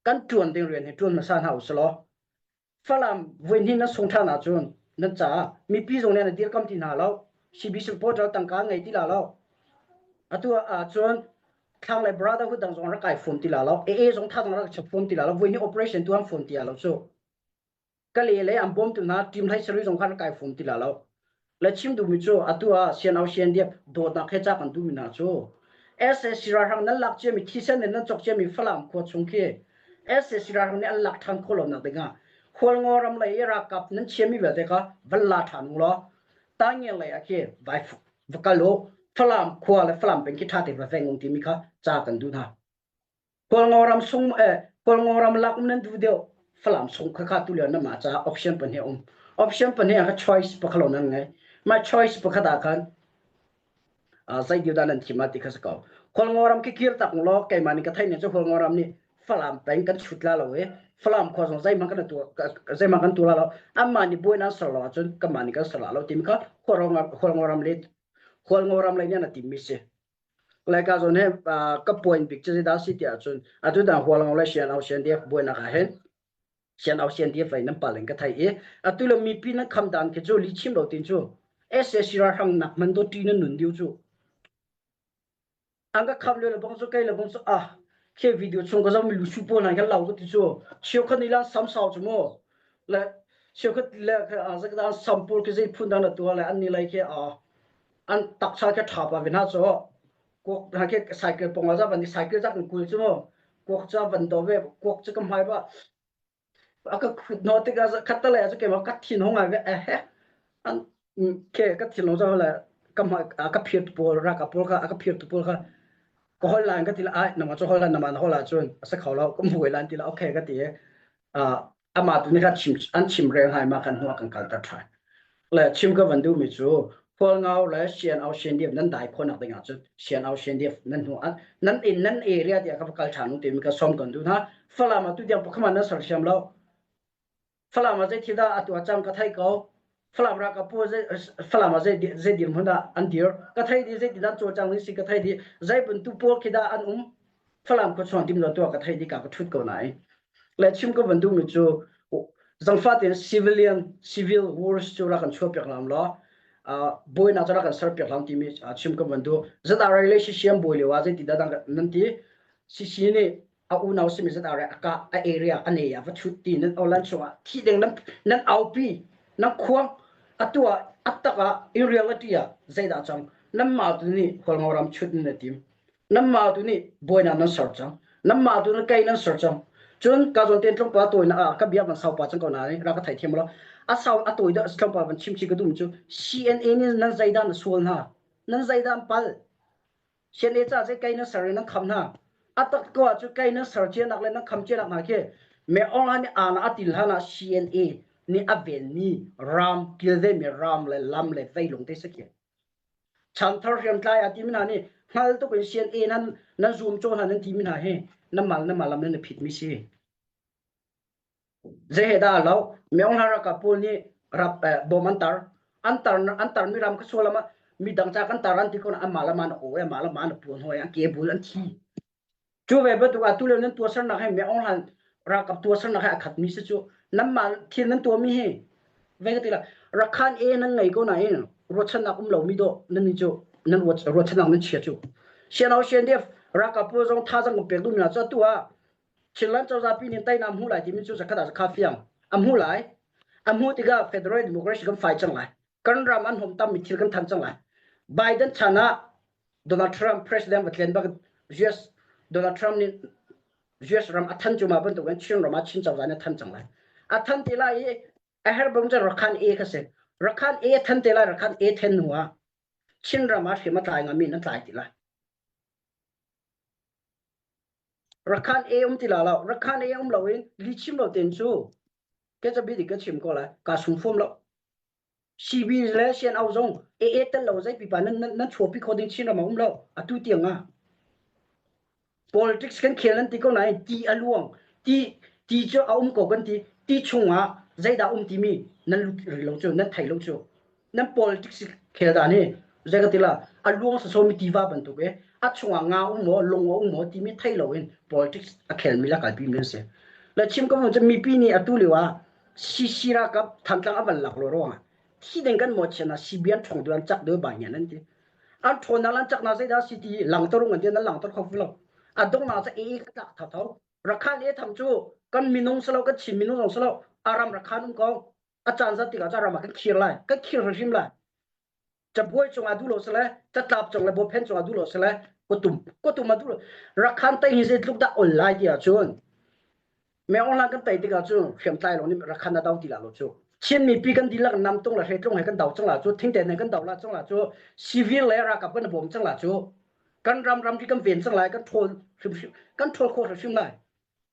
Speaker 3: Kan ṭuan ding rian hi ṭuan hmasa hna usih law Falam voihnih nan sung ṭhan ahcun nan caah mipi zong nih an dirkam ti hna lo. CB supporter tangka ngei ti la lo. Atu ahcun thlanglei brotherhood dang zong rak kai fom ti la lo. AA zong tha dang rak chap fom ti la lo. Voihnih operation tuan fom ti la lo cu. Kale le an bawmtu hna team hlei sarih zong kha an kai fom ti la lo. Le chim duhmi cu atu ah CNO CNDF dawtnak he ca kan duhmi hna cu SAC ralhrang nan lak ciami thisen in nan cawk ciami Falam khua chung khi SAC ralhrang nih an lak ṭhan khawh lonak dingah Hualngo ram lei i ralkap nan chiami vialte kha van la ṭhan u law Tangiang lei ah khi vai va kal u Falam khua le Falam peng khi ṭha tein va veng ung timi kha ca kan duh hna. Kawlngo sung eh Kawlngo ram lak um nan duh deuh Falam sung kha kha tu lio na mah caah option pahnih um option pahnih ah kha choice pakhat lo nan ngei mah choice pakhat ah khan zei diu dah nan thim ah ti kha si ko Kawlngo ram khi kir tak law keimah nih ka theih ning cu Kawlngo ram nih Falam peng kan chut la lo i Falam khua zong zeihmanh kan tu zeihmanh kan tu la lo anmah nih buai nan ser lo ahcun kanmah nih kan ser la lo timi kha Kawlngo ram le Kawlngo ram lei nih an tim mi si Laika zawn hi ka point bik cu zeidah si tiah cun atu dang Hualngo le CNO CNDF buainak ah hin CNO CNDF lei nan pal in ka thei i atu le mipi nan kham dan khi cu li chim lo tin cu SAC ralhrang nak man do ṭi nan nun diu cu an ka kham lio le bang cu kei le bang cu ah khi video chung ka zoh mi lu su pawl hna khan lau ka ti cu cheukhat nih lan sam sau cu mu le cheukhat le zakda sam pawl khi zei phun dah na tuah le an ni lai khi a an taksa khi ṭha pa ve hna cu kuak hna khi cycle pong ah van cycle zak in kul cu mu kuak cu van do ve kuak cu ka hmai ba a ka khut no tikah khat te le cu keimah ka thin hung ai ve eh an ke ka thin lo zo le ka ka phir tu pawl raka pawl kha ka phir tu pawl kha ka hol lan ka ti la ai nama chu hol lan nama na hol ahcun a sa kho lo ka muai lan ti la okay ka ti ama tu nih kha chim an chim rel hai ma kan hnu kan kalter ṭhan le chim ka van duh mi cu Hualngau le Sian Au Sian Diep nan dai khawnak ding ahcun Sian Au Sian Diep nan hnu an nan in nan area tiah ka va kal ṭhan u timi ka som kan duh hna Falam ah tu tiang pakhat nan sersiam lo. Falam ah zei thil dah a tuah cang ka thei ko. Falam ralkap pawl zei Falam ah zei zei dirhmun dah an dir ka thei dih zei ti dah cawlcang ding si ka thei dih zei bantuk pawl khi dah an um Falam khuachuang tim lo tuah ka thei dih ka ka thut ko nain le chim ka van duhmi cu zangfah tein civilian civil wars cu rak kan chuah piak lam law buainak cu rak kan ser piak lam timi chim ka van duh ZRA le CCM buai lio ah zei ti dah nan ti CC nih a unau simi zat a ka a area a ne a va chut ti nan online chungah thi ding nan nan aupi nan khuang atu ah atak ah in reality ah zeidah cang nan mah tu nih hualngo ram chut nan tim nan mah tu nih buaina nan ser cang nan mah tu nih kai nan ser cang cun ka zawn ten tlawmpal tawi na ah ka bia van sau pa cang ko na ni ra ka thai thiam lo a sau a tawi da tlawmpal van chim chi ka dum cu CNA nih nan zeidah na sual hna nan zeidah an pal CNA ca cu kei nan ser i nan kham hna. A tak ko ahcun kei nan ser cianak le nan kham cianak hna khi Me Aung Hlaing nih aana a til hlan ah CNA nih a venmi ram kilvenmi ram le lam le veilung te si khi. Chanthar hriamtlai a timi hna nih hngal tuk in CNA nan nan zum caw hna nan timi hna hi nan mal nan mal lam nan phitmi si. Zei he dah a lo? Myeong ralkap pawl nih rap eh, bom an tar. An tar an tarmi ram kha sual ah midang ca kan tar an ti ko na amah le mah na aw amah le mah na puan hoi an ke bul an thi. Cu ve bantuk atu lio nan tuahsernak he Myeong hlan ralkap tuahsernak he a khatmi si cu nanmah thil nan tuahmi hi ve ka ti la Rakhan e nan ngei ko nain ruahchannak um lomi dawh nan ni cu nan ruahchannak nan chia cu. Sianau CNDF ralkap pawl zong thazang kan pek duhmi hna cu atu ah Chinland cozah pi nih teinak hmu lai timi cu zakhat ah zakhat fiang a hmu lai. A hmu tikah federal democracy kan fai cang lai. Kan ram an hom tammi thil kan than cang lai. Biden chan ah Donald Trump president va tlen bak US Donald Trump nih US ram a than cu ma bantuk in Chin ram ah Chin cozah nih a than cang lai. A than ti lai i a her bang cun Rakhan A kha si. Rakhan A than te lai Rakhan A then hnu ah Chin ram ah hriam a tlai ngami nan tlai ti lai. Rakhan e um ti la lo. Rakhan e um lo in li chim lo ten cu ke ca bi dik ka chim ko lai. Ka sung fom lo. CB le CNO zong e e tel lo zei pipa nan nan nan chuapi kho ding Chin ram a um lo. Atu tiang ah politics kan khel nan ti ko nain ti a luang. Ti ti cu a um ko kan ti. Ti chung ah zeidah um timi nan lut rih lo cu nan thei lo cu. Nan politics khel dan hi zei ka ti la a luang sasomi tiva bantuk i a chungah nga um maw lung a um maw timi thei loin politics a khelmi le kalpi mi an si. Le chim ko cu mipi nih atu lio ah CC ralkap Thantlang a van lak lo ruangah thi ding kan maw chian ah CB an ṭhawng deuh an cak deuh ba ngian an ti. An ṭhawnnak le an caknak zeidah si ti langter an ti nan langter kho lo. A donghnak cu AA ka tlak thotho. Rakhan e tham cu kan minung salo kan Chin minung zong salo aram Rakhan um ko. A caan zat tikah ram ah kan khir lai kan khir hrimhrim lai cabuai cungah duh lo sile catlap cung le bawphen cungah duh lo sile kutum kutum ah duh lo rakhan tei hi zeitluk dah ol lai ti ahcun Meng Hlang kan tei tikah cun hriamtlai lawng nih rakhan a do ti la lo cu Chin mipi kan dihlak namtung le hreitlung he kan do cang la cu thingte ne kan do la cang la cu civil le ralkap kan bawm cang la cu kan ram ram kan ven cang lai kan ṭhawl hrimhrim kan ṭhawl khawh hrimhrim lai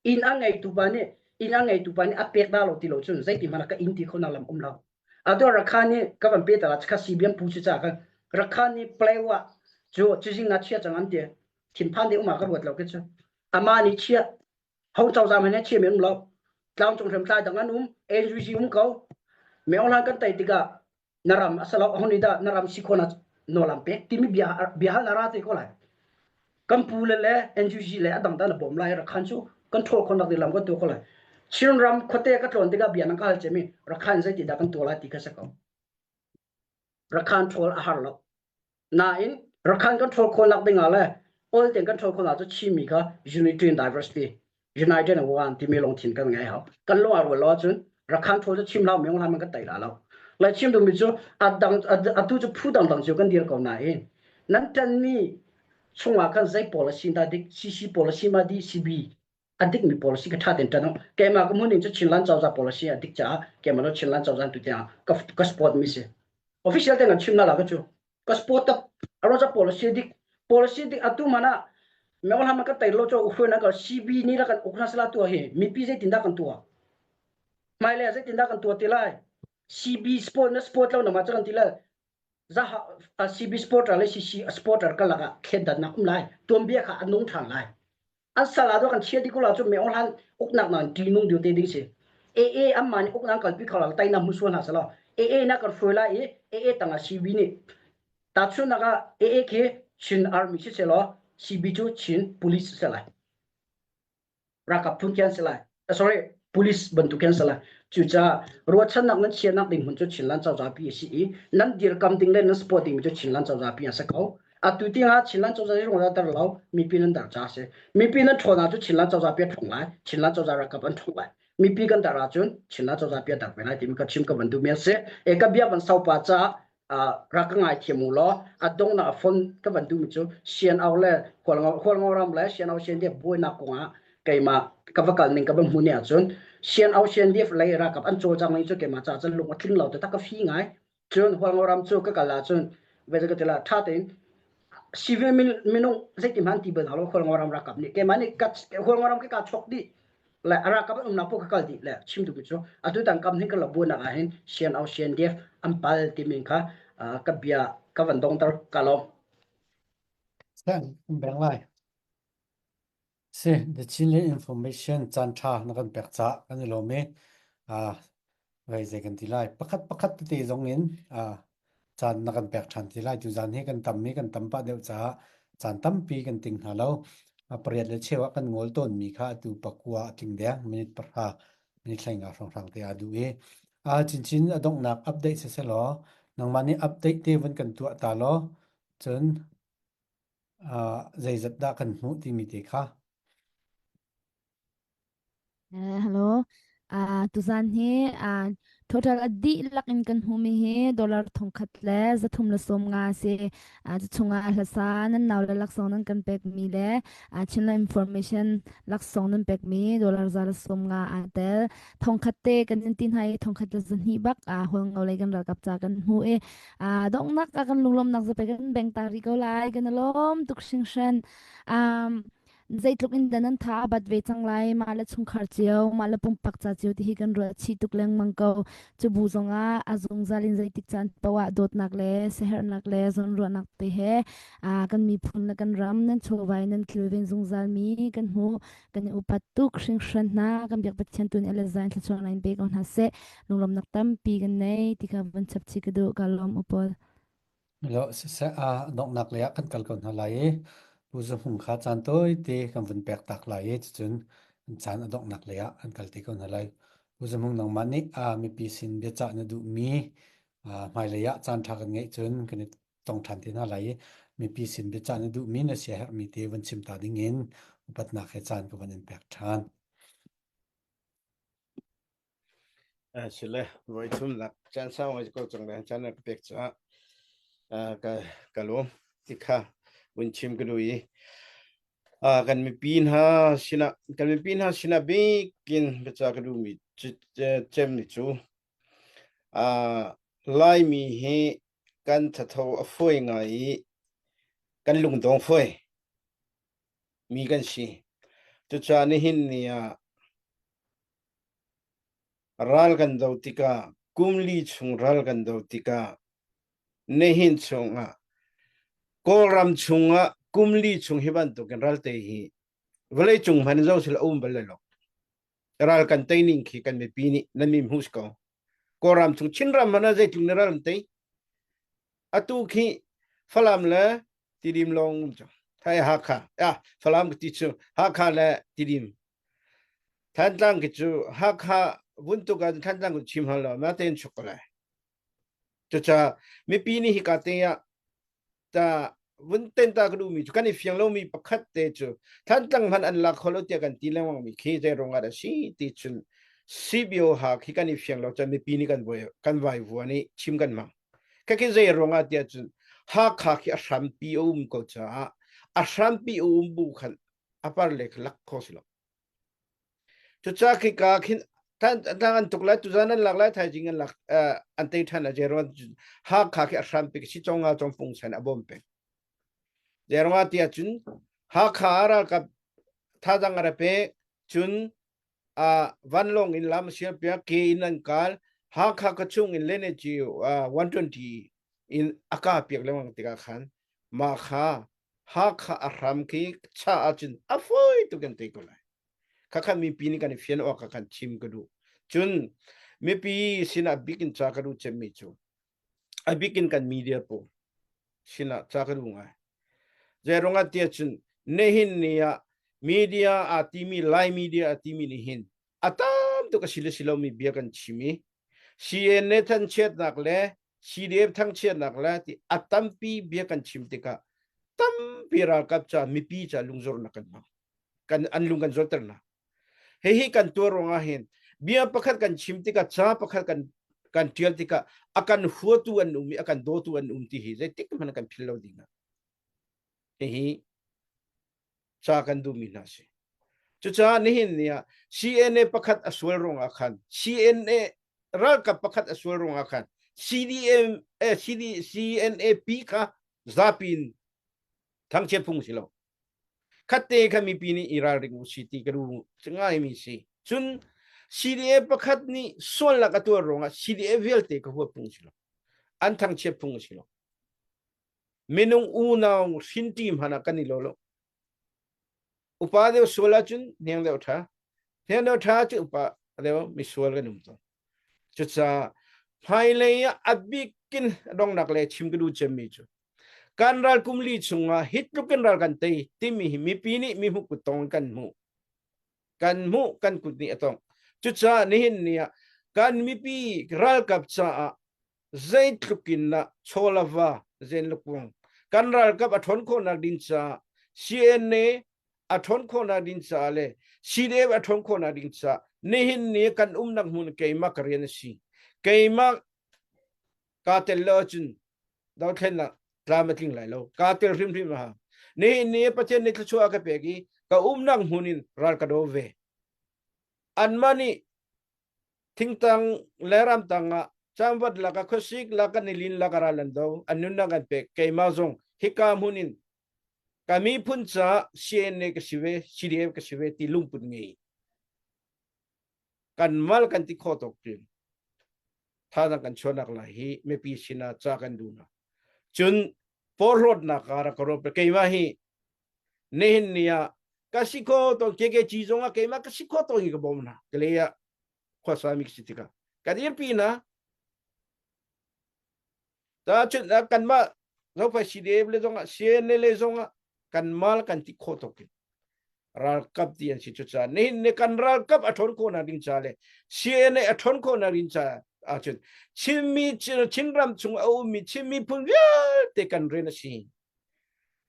Speaker 3: Inn a ngeitu pa nih inn a ngeitu pa nih a pek dah lo ti lo cun zeiti hmanh ah ka inn ti kho nak lam um lo. Atu Rakhan nih ka van pe ta la kha CBM pu cu ca kan Rakhan nih Palewa cu cizing nga chia cang an ti. Thinphan ding um ah ka ruat lo ke cu. Ama nih chia ho cozah man chia mi um lo. Tlangcung hriamtlai dang an um NUG um ko. Meohlan kan tei tikah na ram a salo ahon dah na ram si khona nawl an pek timi bia bia hal na ra te ko lai kan pu le le NUG le adang da na bom lai rakhan cu kan thol khon nak lam kan tu ko lai Chin ram khote ka tlon tikah bia nan ka hal chemi rakhan zei ti dah kan tu lai ti kha se ko rakhan thol a har lo Nain Rakhan kan ṭhawl khawhnak ding ah le oil ten kan ṭhawl khawhnak cu Chinmi kha unity and diversity united and one timi lungthin kan ngei hau. Kan lung aa rual lo ahcun Rakhan ṭhawl cu chim hlah mi hlan kan tei la lo. Lai chim duhmi cu adang atu cu phu dangdang cu kan dir ko nain nan ṭanmi chungah khan zei policy dah dik CC policy ma DCB a dikmi policy ka ṭha tein ṭan keimah ka hmuhning cu Chinland cozah policy a dik caah keimah cu Chinland cozah tu tiang ka ka support mi si official te kan chim na la ka cu ka support tak aroja policy dik policy dik atu mana mewal hama ka tai lo cho uhruai na ka CB ni la kan ukna sala tu hi mipi zeitin dah kan tua hmailei ah zeitin dah kan tua ti lai CB sport na sport lo na ma kan ti lai zaha CB supporter le CC supporter ka laka thlendannak um lai tuanbia kha a nung ṭhan lai an sal ah kan chia dih ko la cu me hlan uknak nan ṭihnung ding te ding si. AA amma nih uknak kalpi kho lo teinak hmu sual hna selaw AA na kan hruai lai i AA tangah CB nih tahchunhnak ah AA khi Chin Army si selaw CB cu Chin Police si lai. Ralkap phun khi an si lai. Sorry, police bantuk khi an si lai. Cucaah ruahchannak nan chiahnak ding hmun cu Chinland cozah pi a si i nan dirkam ding le nan support ding cu Chinland cozah pi a si ko. Atu tiangah Chinland cozah hi rung dar lo mipi nan dar ca a si. Mipi nan ṭhawn ahcun Chinland cozah pi a ṭhawng lai. Chinland cozah ralkap an ṭhawng lai. Mipi kan dar ahcun Chinland cozah pi a dar ve lai timi ka chim ka van duhmi a si. E ka bia van saupa caah rak ka ngaithiam u law a donghnak a phone ka van duhmi cu CNO le Hualngo ram le CNO CNDF buainak kongah keimah ka va kal ning ka va hmu ni ahcun CNO CNDF lei ralkap an cawlcang ning cu keimah caah cun lung a tling lo taktak ka fi ngai. Cun Hualngo ram cu ka kal ahcun ka ti la tha tein civil minung zeiti hmanh ti bal hna lo Hualngo ram ralkap nih keimah nih Hualngo ram ka ka chok dih le a ralkap an umnak paoh ka kal dih le chim duhmi cu atu tang kam hin kan lo buainak ah hin CNO CNDF an pal timi kha ka bia ka van dongter ka lawm.
Speaker 2: Sang beng lai. Si the Chinland information caan tha na kan pek ca kan i lawm i vei zei kan ti lai. Pakhat pakhat tete zong in caan na kan pek ṭhan ti lai. Tuzaan hi kan tam i kan tam pah deuh caah caan tampi kan ting hna lo. Pariat le cheu ah kan ngol tawnmi kha atu pakua a tling deng minute pahra minute hleinga hrawnghrang te aa duh i a chinchin a donghnak update siselaw nangmah nih update te vun kan tuah ta law cun zeizat dah kan hmuh timi te kha
Speaker 4: Hello. Tuzan hi total a dihlak in kan hmuhmi hi dollar 1000 le 350 si. Cu chungah hlasa nan nau le laksawng nan kan pekmi le Chinland information laksawng nan pekmi dollar 150 aa tel. 1000 te kan in ti hna i 1000 le 200 bak hualngo lei kan ralkap ca kan hmu i donghnak ah kan lunglawmnak zape kan beng ta rih ko lai. Kan i lawm tuk hringhran. Um, Zeitluk in dah nan tha a bat ve cang lai, mah le chungkhar cio, mah le pumpak ca cio ti hi kan ruah chih tuk lengmang ko. Cu bu zongah a zungzal in zeitik caan paoh ah dawtnak le siaherhnak le zawnruahnak te he kan miphun le kan ram nan chawva in nan kilven zungzal mi kan hmuh. Kan i upat tuk hringhran hna. Kan biak Pathian tu nih a le zain thluachuah in pe ko hna seh. Lunglawmnak tampi kan nei ti kha van chap chih ka duh. Ka lawm upol.
Speaker 2: Lo siseh a donghnak lei ah kan kal ko hna lai i Pu Za Hmung kha caan tawite kan vun pek tak lai i cucun caan a donghnak lei ah kan kal te ko hna lai. Pu Za Hmung nangmah nih a mipi sin biacah na duhmi hmailei ah caan ṭha kan ngeih cun kan i tong ṭhan te hna lai i mipi sin biacah na duhmi na siaherhmi te vun chim ta ding in upatnak he caan ka van in pek ṭhan.
Speaker 5: Sile voi thumnak caan sau ngai ko cang le caan ka pek caah ka ka lawm ti kha vun chim ka duh i kan mipi hna sinah kan mipi hna sinah bikin biaca ka duhmi cem ni cu Laimi hi kan thatho a fawi ngai i kan lungdong fawi mi kan si. Cucaah nihin ni ah Ral kan do tikah kum li chung ral kan do tikah nihin chungah Kawlram chungah kum li chung hi bantukin ral tei hi vawleicung hmanh zo sil a um bal lai lo. Ral kan tei ning khi kan mipi nih nan mi hmu si ko. Kawlram chung Chinram hmanh ah zeitluk ni ral an tei. Atu khi Falam le Tidim lawng um cang. Thai Hakha. Ah, Falam ka ti cu Hakha le Tidim Thantlang khi cu Hakha vuntuk ah Thantlang cu chim hal lo ma tein chuk ko lai. Cucaah mipi nih hika te ah ta vun ten ta ka duhmi cu kan i fiang lomi pakhat te cu Thantlang hmanh an lak kho lo tiah kan ti lengmang mi khi zei ruang ah dah si ti cun CBO ha khi kan i fiang lo cun mipi nih kan voi kan vai vuan i chim kan hmang. Khakhi zei ruang ah tiah cun Hakha khi a hrampi a um ko caah a hrampi a um bu khan a par le kha lak kho si lo. Cucaah khika khin tang an tuk lai tuzan an lak lai thaizing an lak an tei than a jeron Hakha khi a hrampi si chong nga chong fung san a bom peng. Jeronga tia cun Hakha ralkap thazang a ra pe cun a vanlawng in lam sial piak ke in an kal Hakha ka chung in lene chi 120 in aka piak lengmang tikah khan mah kha Hakha a hram khi cha ahcun a fawi tuk kan tei ko lai. Khakha mipi nih kan i fian awk ah khan chim ka duh. Cun mipi sinah bikin ca ka duh cemmi cu a bikin kan media pawl sinah ca ka duh ngai. Zeiruang ah tiah cun nihin ni ah media aa timi Lai media a timi nih hin a tam tuk a si le si lomi bia kan chim i CNA thanchiatnak le CDF thangchiatnak le ti a tampi bia kan chim tikah tampi ralkap ca mipi ca lungzornak kan hmang kan an lung kan zorter hna hihi kan tuar ruangah hin bia pakhat kan chim tikah ca pakhat kan kan tial tikah a kan huatu an um i a kan dawtu an um ti hi zeitik hmanh kan phil lo ding ah hihi ca kan duhmi hna si. Cucaah nihin ni ah CNA pakhat a sual ruangah khan CNA ralkap pakhat a sual ruangah khan CDM eh, CD, CNAP kha zapi in thangchiat phung si lo. Khatte kha mipi nih i ralring u si ti ka duh ngaimi si. Cun CDA pakhat nih sualnak a tuar ruangah CDA vialte ka huat phung si lo. An thangchiat phung si lo. Minung unau hrinṭi hmanh ah kan i lo lo. Upa deuh sual ahcun hniang deuh ṭha. Hniang deuh ṭha cu upa deuh misual kan um tawn. Cucaah hmailei ah a bikin donghnak le chim ka duh cemmi cu kan ral kum li chungah hi tluk in ral kan tei timi hi mipi nih mi hmuh kut tong kan hmuh. Kan hmuh kan kut nih a tong. Cucaah nihin ni ah kan mipi ralkap caah zeitluk in dah chawlava zenlukung kan ralkap a ṭhawn khawhnak ding caah CNA a ṭhawn khawhnak ding caah le CDF a ṭhawn khawhnak ding caah nihin ni kan umnak hmun keimah ka rian a si. Keimah kaa tel lo ahcun dothlennak tlam a tling lai lo. Kaa tel hrimhrim a hau. Nihin ni Pathian nih thluachuah a ka pek i ka umnak hmun in ral ka do ve. Anmah nih Thingtang le ramtang ah cangvat lak ah khuasik lak kan i lin lak ah ral an do an nunnak an pek keimah zong hika hmun in ka miphun caah CNA ka si ve CDF ka si ve ti lungput ngei kan mal kan ti kho tok tin thazang kan chuanak lai hi mipi sinah ca kan duh na cun porhlawtnak ah rak ka ruat keimah hi nihin ni ah ka si kho to KKG zong ah keimah ka si kho to hi ka bawm hna kale ah khuasa mi si tikah ka dirpi na ta chun kanmah zofa CDF le zong ah CNA le zong ah kan mal kan ti kho tok ralkap ti an si cu ca nihin ni kan ralkap a ṭhawn khawh nak ding ca le CNA a ṭhawn khawh nak ding ca ahcun Chinmi Chinram chung a ummi Chin miphun vialte kan rian a si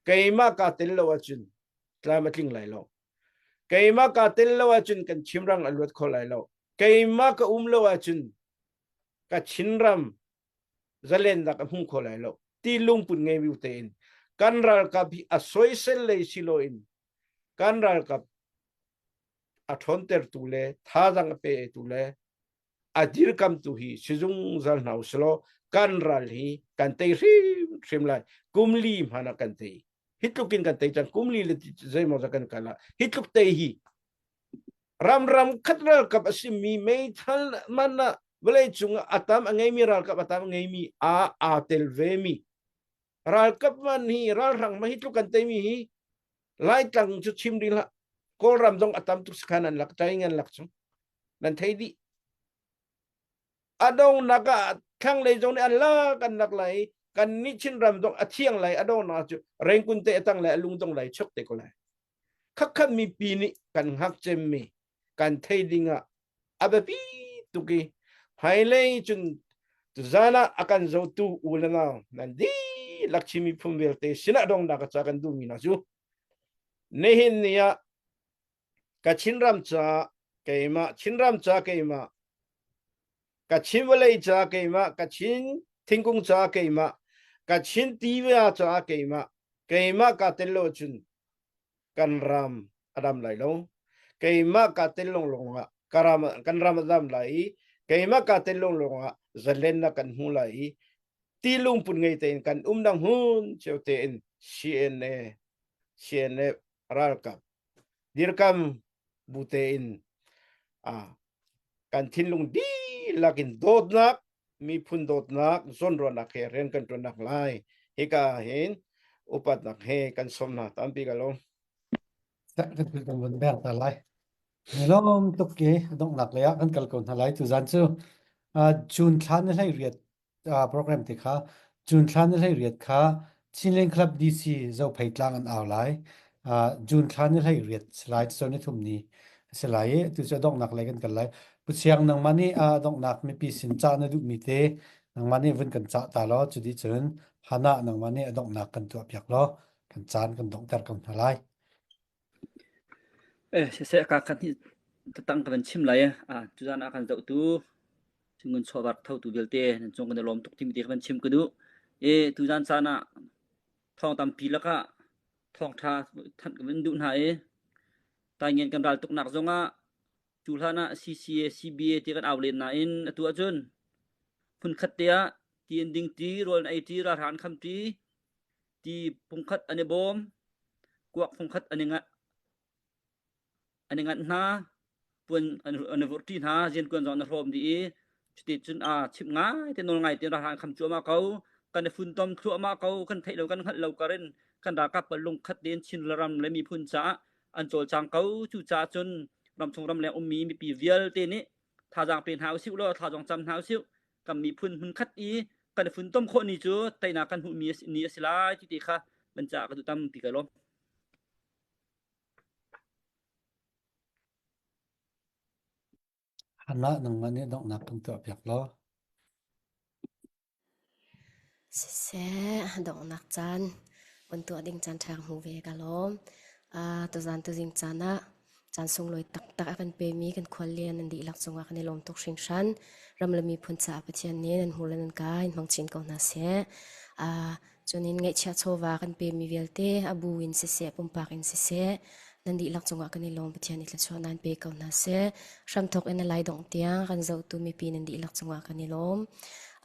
Speaker 5: Keimah kaa tel lo ahcun tlam a tling lai lo. Keimah kaa tel lo ahcun kan Chinram a luat kho lai lo. Keimah ka um lo ahcun ka Chinram zalennak a hmu kho lai lo. Ti lungput ngei bu tein kan ralkap hi a soisel lei si loin kan ralkap a ṭhawntertu le thazaang a petu le a dirkamtu hi si zungzal hna usilaw kan ral hi kan tei hrimhrim lai kum li hmanh ah kan tei hi tluk in kan tei cang kum li le zeimaw za kan kal ah hi tluk tei hi ram ram khat ralkap a simi meithal man ah vawlei cung ah a tam a ngeimi ralkap a tam a ngeimi a aa tel ve mi ralkap man hi ralhrang ma hi tluk kan teimi hi laitlang cu chim ding hlah kawlram zong a tam tuk sakhan an lak tai an lak chung nan thei dih a dongnak ah thlanglei zong nih an lak an lak lai kan nih Chinram zong a thiang lai a dongnak cu rengkun te a tang lai a lung dong lai chok te ko lai khakhat mipi nih kan hngak cemmi kan thei ding ah a biapi tuk i hmailei cun tuzan ah a kan zotu u le nau nan dihlak Chin miphun vialte sinah dongnak a ca kan duhmi hna cu nihin ni ah Ka Chinram ca keimah, Chinram ca keimah, ka Chin vawlei ca keimah, ka Chin thingkung ca keimah, ka Chin tiva ca keimah, keimah kaa tel lo ahcun kan ram a dam lai lo. Keimah kaa tel lawnglawng ah ka ram, kan ram a dam lai i keimah kaa tel lawnglawng ah zalennak kan hmu lai i ti lungput ngei tein kan umnak hmun cio tein CNA, CNF ralkap dirkam bu tein kan thinlung dihlak in dawtnak miphun dawtnak zawnruahnak he rian kan ṭuannak lai hika hin upatnak he kan sawm hna tampi ka lawm.
Speaker 2: Kan kan vun ber ta lai. Nilawm tuk ke donghnak lei ah kan kal ko hna lai tuzan cu. Uh, June thla ni hlei riat uh, program te kha June thla ni hlei riat kha Chinland Club DC Zophei tlang an au lai. Uh, June thla ni hlei riat si lai so ni thum ni si lai i tu cu donghnak lei kan kal lai. Pu Siang nangmah nih uh, donghnak mipi sin ca na duhmi te nangmah nih vun kan cah ta law cu dih cun Hana nangmah nih a donghnak kan tuah piak law kan caan kan donghter ko hna lai.
Speaker 1: Eh, siseh ka khat hi tatang ka van chim lai. Ah, tuzan ah kan zohtu Singun chawvar thotu vialte nan cung kan i lawm tuk timi te ka van chim ka duh. E tuzan caan ah thawng tampi lakah thawngṭha thanh ka van duh hna i taingen kan ral tuknak zongah cu hlan ah CCA CBA ti kan au len nain atu ahcun hmunkhat te ah ti an ding ti rawl an ei ti ralhrang an kham ti ti pungkhat an i bawm kuak fungkhat an i ngah an i nganh hna puan an i vurhṭi hna rianṭuan zong an i hrawm dih i cuti cun a chimh ngai te nawl ngai te ralhrang kham cuahmah ko kan i funtom thluahmah ko kan theih lo kan hngalh lo karin kan ralkap pawl lungkhat tein Chin ram le miphun caah an cawlcang ko cucaah cun ramchung ramleng ummi mipi vialte nih thazaang pe hna usih law thazaang cam hna usih kan miphun hmunkhat i kan i funtom khawh ni cu teinak kan hmuhmi ni a si lai ti te kha kan caah ka duh tampi ka lawm.
Speaker 2: Hannah nangmah nih donghnak kan tuahpiak law.
Speaker 6: Siseh, donghnak caan on tuah ding caan ṭha hmu ve ka lawm. Uh, tuzan tuzing caan ah caan sunglawi taktak a kan pemi kan khuallian nan dihlak cungah kan i lawm tuk hringhran. Ram le miphun caah Pathian nih nan hmur le nan ka in hmang chin ko hna seh. Uh, cun in ngaihchiah chawva kan pemi vialte a bu in siseh, pumpak in siseh, nan dihlak cungah kan i lawm Pathian nih thluachuah nan pe ko hna seh. Hramthawk in a lai dongh tiang kan zohtu mipi nan dihlak cungah kan i lawm.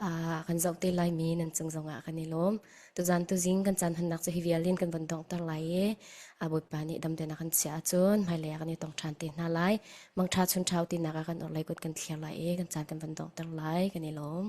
Speaker 6: Uh, kan zoh te laimi nan cung zongah kan i lawm. Tuzan tuzing kan caan hmannak cu hi vial in kan von donghter lai i a Bawipa nih dam tein a kan chiah ahcun hmailei ah kan i tong ṭhan te hna lai. Mangṭha chun ṭhau tinak ah kan orhlei kut kan thlir lai i kan caan kan von donghter lai. Kan i lawm.